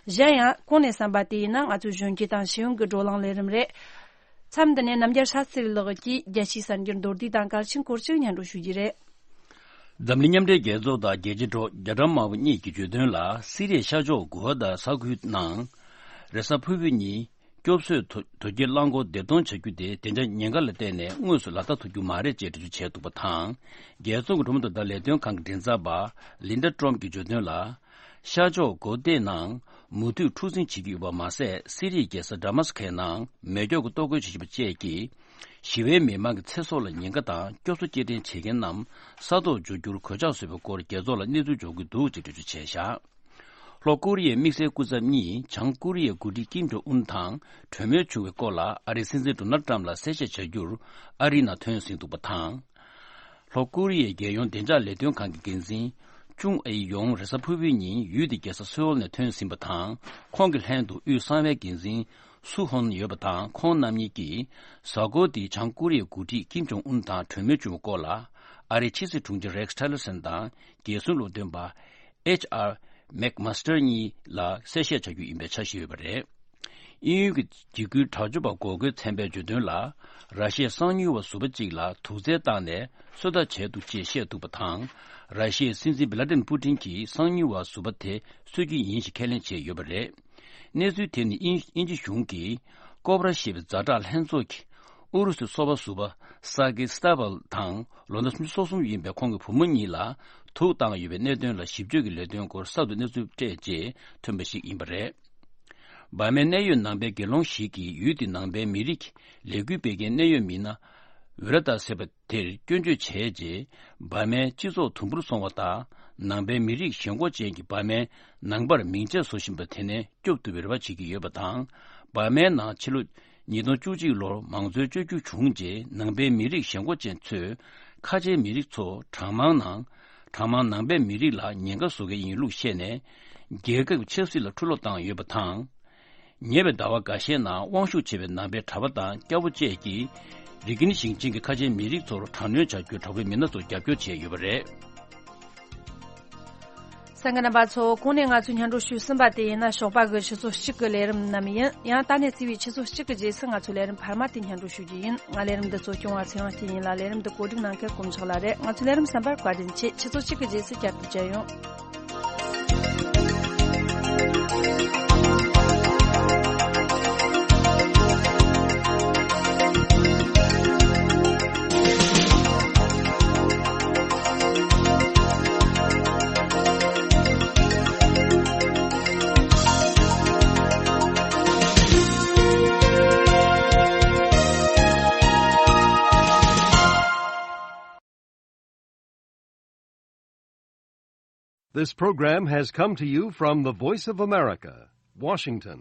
གཞན་ཡང་གོང་ནས་གསན་པ་དེ་ཡིན་ན་ང་ཚོའི་གཞོན་སྐྱེས་དང་ཤེས་ཡོན་གྱི་བགྲོ་གླེང་ལས་རིམ་རེད། མཚམས་འདི་ནས་རྣམ་རྒྱལ་ཤཱ་སྟྲི་ལགས་ཀྱིས་རྒྱལ་སྤྱིའི་གསར་འགྱུར་མདོར་བསྡུས་དང་གལ་ཆེན་སྐོར་ཅིག་སྙན་སྒྲོན་ཞུ་རྒྱུ་རེད། འཛམ་གླིང་མཉམ་འབྲེལ་རྒྱལ་ཚོགས་དང་རྒྱལ་སྤྱིའི་གྲོགས་རྒྱ་གྲམ་དམར་པོ་གཉིས་ཀྱིས་བརྗོད་དོན་ལ། སི་རིའི་ཤར་ཕྱོགས་གྷོ་ཝ་ད་ས་ཁུལ་ནང་རེས་གཟའ་ཕུར་བུ་ཉིན་སྐྱོབ་གསོའི་དོ་དོ་སྐྱེལ་རླངས་འཁོར་བདེ་གཏོང་བྱ་རྒྱུ་དེ་བདེ་འཇགས་ཉེན་ཁ་ལ་བརྟེན་ནས་དངོས་སུ་ལག་བསྟར་ཐུབ་རྒྱུ་མ་རེད་ཅེས་འགྲེལ་བརྗོད་བྱས་འདུག་པ་དང་། རྒྱལ་ཚོགས་ཀྱི་འགྲོ་མ་ཐུབ་ད་ལས་དོན་ཁང་གི་མགྲིན་ཚབ་པ་ལིན་ཌ་ཊོམ་གྱིས་བརྗོད་དོན་ལ། ཤར་ཕྱོགས་གྷོ་ཝ་ད་ནང་མུ་མཐུད་འཁྲུག་འཛིང་བྱེད་ཀྱི་ཡོད་པ་མ་ཟད། སི་རིའི་རྒྱལ་ས་ཌ་མ་སི་ཁའི་ནང་མེ་སྒྱོགས་ཀྱི་གཏོར་རྒོལ་བྱེད་བཞིན་པ་བཅས་ཀྱིས། ཞི་བའི་མི་མང་གི་ཚེ་སྲོག་ལ་ཉེན་ཁ་དང་། སྐྱོབ་གསོ་སྐྱེལ་འདྲེན་བྱེད་མཁན་རྣམས་ས་ཐོག་འབྱོར་རྒྱུར་གོད་ཆག་བཟོས་པའི་སྐོར་རྒྱལ་ཚོགས་ལ་གནས་ཚུལ་འབྱོར་གྱི་འདུག་ཅེས་འགྲེལ་བརྗོད་བྱས་བཞག་ལྷོ་ཀོ་རི་ཡའི་དམིགས་བསལ་སྐུ་ཚབ་གཉིས་བྱང་ཀོ་རི་ཡའི་འགོ་ཁྲིད་ཀིམ་ཇོང་ཨུན་དང་གྲོས་མོལ་བྱུང་བའི་སྐོར་ལ། ཨ་རིའི་སྲིད་འཛིན་ཌོ་ནལ་ཊམ་ལ་གསལ་བཤད་བྱ་རྒྱུར་ཨ་རིའི་ནང་ཐོན་ཟིན་འདུག་པ་དང་། ལྷོ་ཀོ་རི་ཡའི་རྒྱལ་ཡོངས་བདེ་འཇགས་ལས་དོན་ཁང་གི་འགན་འཛིན་ཅུང་ཨེ་ཡོང་རེས་གཟའ་ཕུར་བུའི་ཉིན་ཡུལ་དེའི་རྒྱལ་ས་སེའོལ་ནས་ཐོན་ཟིན་པ་དང་། ཁོང་གི་ལྷན་དུ་དབུས་གསང་བའི་འགན་འཛིན་སུ་ཧོན་ཡོད་པ་དང་། ཁོང་རྣམ་གཉིས་ཀྱིས་གཟའ་འཁོར་འདིའི་བྱང་ཀོ་རི་ཡའི་འགོ་ཁྲིད་ཀིམ་ཇོང་ཨུན་དང་གྲོས་མོལ་བྱུང་བའི་སྐོར་ལ། ཨ་རིའི་ཕྱི་སྲིད་དྲུང་ཆེ་རེགས་ཊི་ལར་སན་དང་རྒྱལ་སྲུང་སློབ་སྟོན་པ་ཨེཆ་ཨར་མེག་མ་སི་ཊར་གཉིས་ལ་གསལ་བཤད་བྱ་རྒྱུ་ཡིན་པའི་འཆར་གཞི་ཡོད་པ་རེད། དབྱིན་ཡུལ་གྱི་འཇིགས་སྐུལ་དྲག་སྤྱོད་པ་འགོག་རྒོལ་ཚན་པས་བརྗོད་དོན་ལ། ར་ཤི་ཡའི་གསང་མྱུལ་བ་ཟུར་པ་གཅིག་ལ་དུག་རྫས་བཏང་ནས་གསོད་ཐབས་བྱས་འདུག་ཅེས་བཤད་འདུག་པ་དང་། ར་ཤི་ཡའི་སྲིད་འཛིན་བི་ལ་ཏིན་པུ་ཏིན་གྱིས་གསང་མྱུལ་བ་ཟུར་པ་དེ་གསོད་རྒྱུ་ཡིན་ཞེས་ཁས་ལེན་བྱས་ཡོད་པ་རེད། གནས་ཚུལ་དེ་ནི་དབྱིན་དབྱིན་ཇི་གཞུང་གིས་ཀོབ་ར་ཞེས་པའི་ཛ་དྲག་ལྷན་ཚོགས་ཀྱི་ཨུ་རུ་སུའི་སོ་པ་ཟུར་པ་ས་ཀི་སྟ་བལ་དང་ལོ་ན་སུམ་ཅུ་སོ་གསུམ་ཡིན་པའི་ཁོང་གི་བུ་མོ་གཉིས་ལ་དུག་བཏང་ཡོད་པའི་གནད་དོན་ལ་ཞིབ་དཔྱོད་ཀྱི་ལས་དོན་སྐོར་གསར་དུ་གནས་ཚུལ་སྤྲད་རྗེས་ཐོན་པ་ཞིག་ཡིན་པ་རེད། འབར་མའི་གནད་ཡོད་ནང་པའི་དགེ་སློང་ཞིག་གིས་ཡུལ་དེའི་ནང་པའི་མི་རིགས་ཀྱི་ལས་འགུལ་སྤེལ་མཁན་གནད་ཡོད་མི་སྣ་ཝི་ར་ཏཱ་ཟེར་བ་དེར་སྐྱོན་བརྗོད་བྱས་རྗེས། འབར་མའི་སྤྱི་ཚོགས་དུམ་བུར་སོང་བ་དང་། ནང་པའི་མི་རིགས་ཞེན་ཁོག་ཅན་གྱིས་འབར་མའི་ནང་པར་མིང་ཆད་བཟོ་བཞིན་པ་དེ་ནས་སྐྱོབ་ཐུབ་པའི་རེ་བ་བྱེད་ཀྱི་ཡོད་པ་དང་། འབར་མའི་ནང་ཕྱི་ལོ་ཉིས་སྟོང་བཅུ་གཅིག་ལོར་མང་གཙོའི་བཅོས་བསྒྱུར་བྱུང་རྗེས། ནང་པའི་མི་རིགས་ཞེན་ཁོག་ཅན་ཚོས་ཁ་ཆེའི་མི་རིགས་ཚོ་གྲངས་མང་ནང་། གྲངས་མང་ནང་པའི་མི་རིགས་ལ་ཉེན་ཁ་བཟོ་མཁན་ཡིན་ལུགས་བཤད་ནས། རྒྱལ་ཁབ་ཆབ་སྲིད་ལ་འཁྲུག་སློང་བཏང་ཡོད་པ་དང་། ཉེ་བའི་ཟླ་བ་འགའ་ཤས་ནང་དབང་ཤུགས་ཆེ་བའི་ནང་པའི་གྲྭ་པ་དང་སྐྱ་བོ་བཅས་ཀྱིས་རི་ཀིན་ཞིང་ཆེན་གྱི་ཁ་ཆེའི་མི་རིགས་ཚོར་དྲག་གནོན་བྱ་རྒྱུའི་དྲག་པོའི་མི་སྣ་ཚོར་རྒྱབ་སྐྱོར་བྱས་ཡོད་པ་རེད། གསན་མཁན་རྣམ་པ་ཚོ། གོང་ནས་ང་ཚོས་སྙན་སྒྲོན་ཞུས་ཟིན་པ་དེ་ཡིན་ན་ཞོགས་པ་གི་ཆུ་ཚོད་གཅིག་གི་ལས་རིམ་རྣམས་ཡིན། ཡང་ད་ནས་བརྩིས་པའི་ཆུ་ཚོད་གཅིག་གི་རྗེས་སུ་ང་ཚོའི་ལས་རིམ་འཕར་མ་དེ་སྙན་སྒྲོན་ཞུ་རྒྱུ་ཡིན། ང་ལས་རིམ་འདི་གཙོ་སྐྱོང་བ་ཚེ་དབང་སྐྱིད་ཡིན་ལ། ལས་རིམ་འདི་གོ་སྒྲིག་གནང་མཁན་དཀོན་མཆོག་ལགས་རེད། ང་ཚོའི་ལས་རིམ་གསན་པར་བཀའ་དྲིན་ཆེ། ཆུ་ཚོད་གཅིག་གི་རྗེས་སུ་བསྐྱར་དུ་མཇལ་ཡོང་། This program has come to you from the Voice of America, Washington.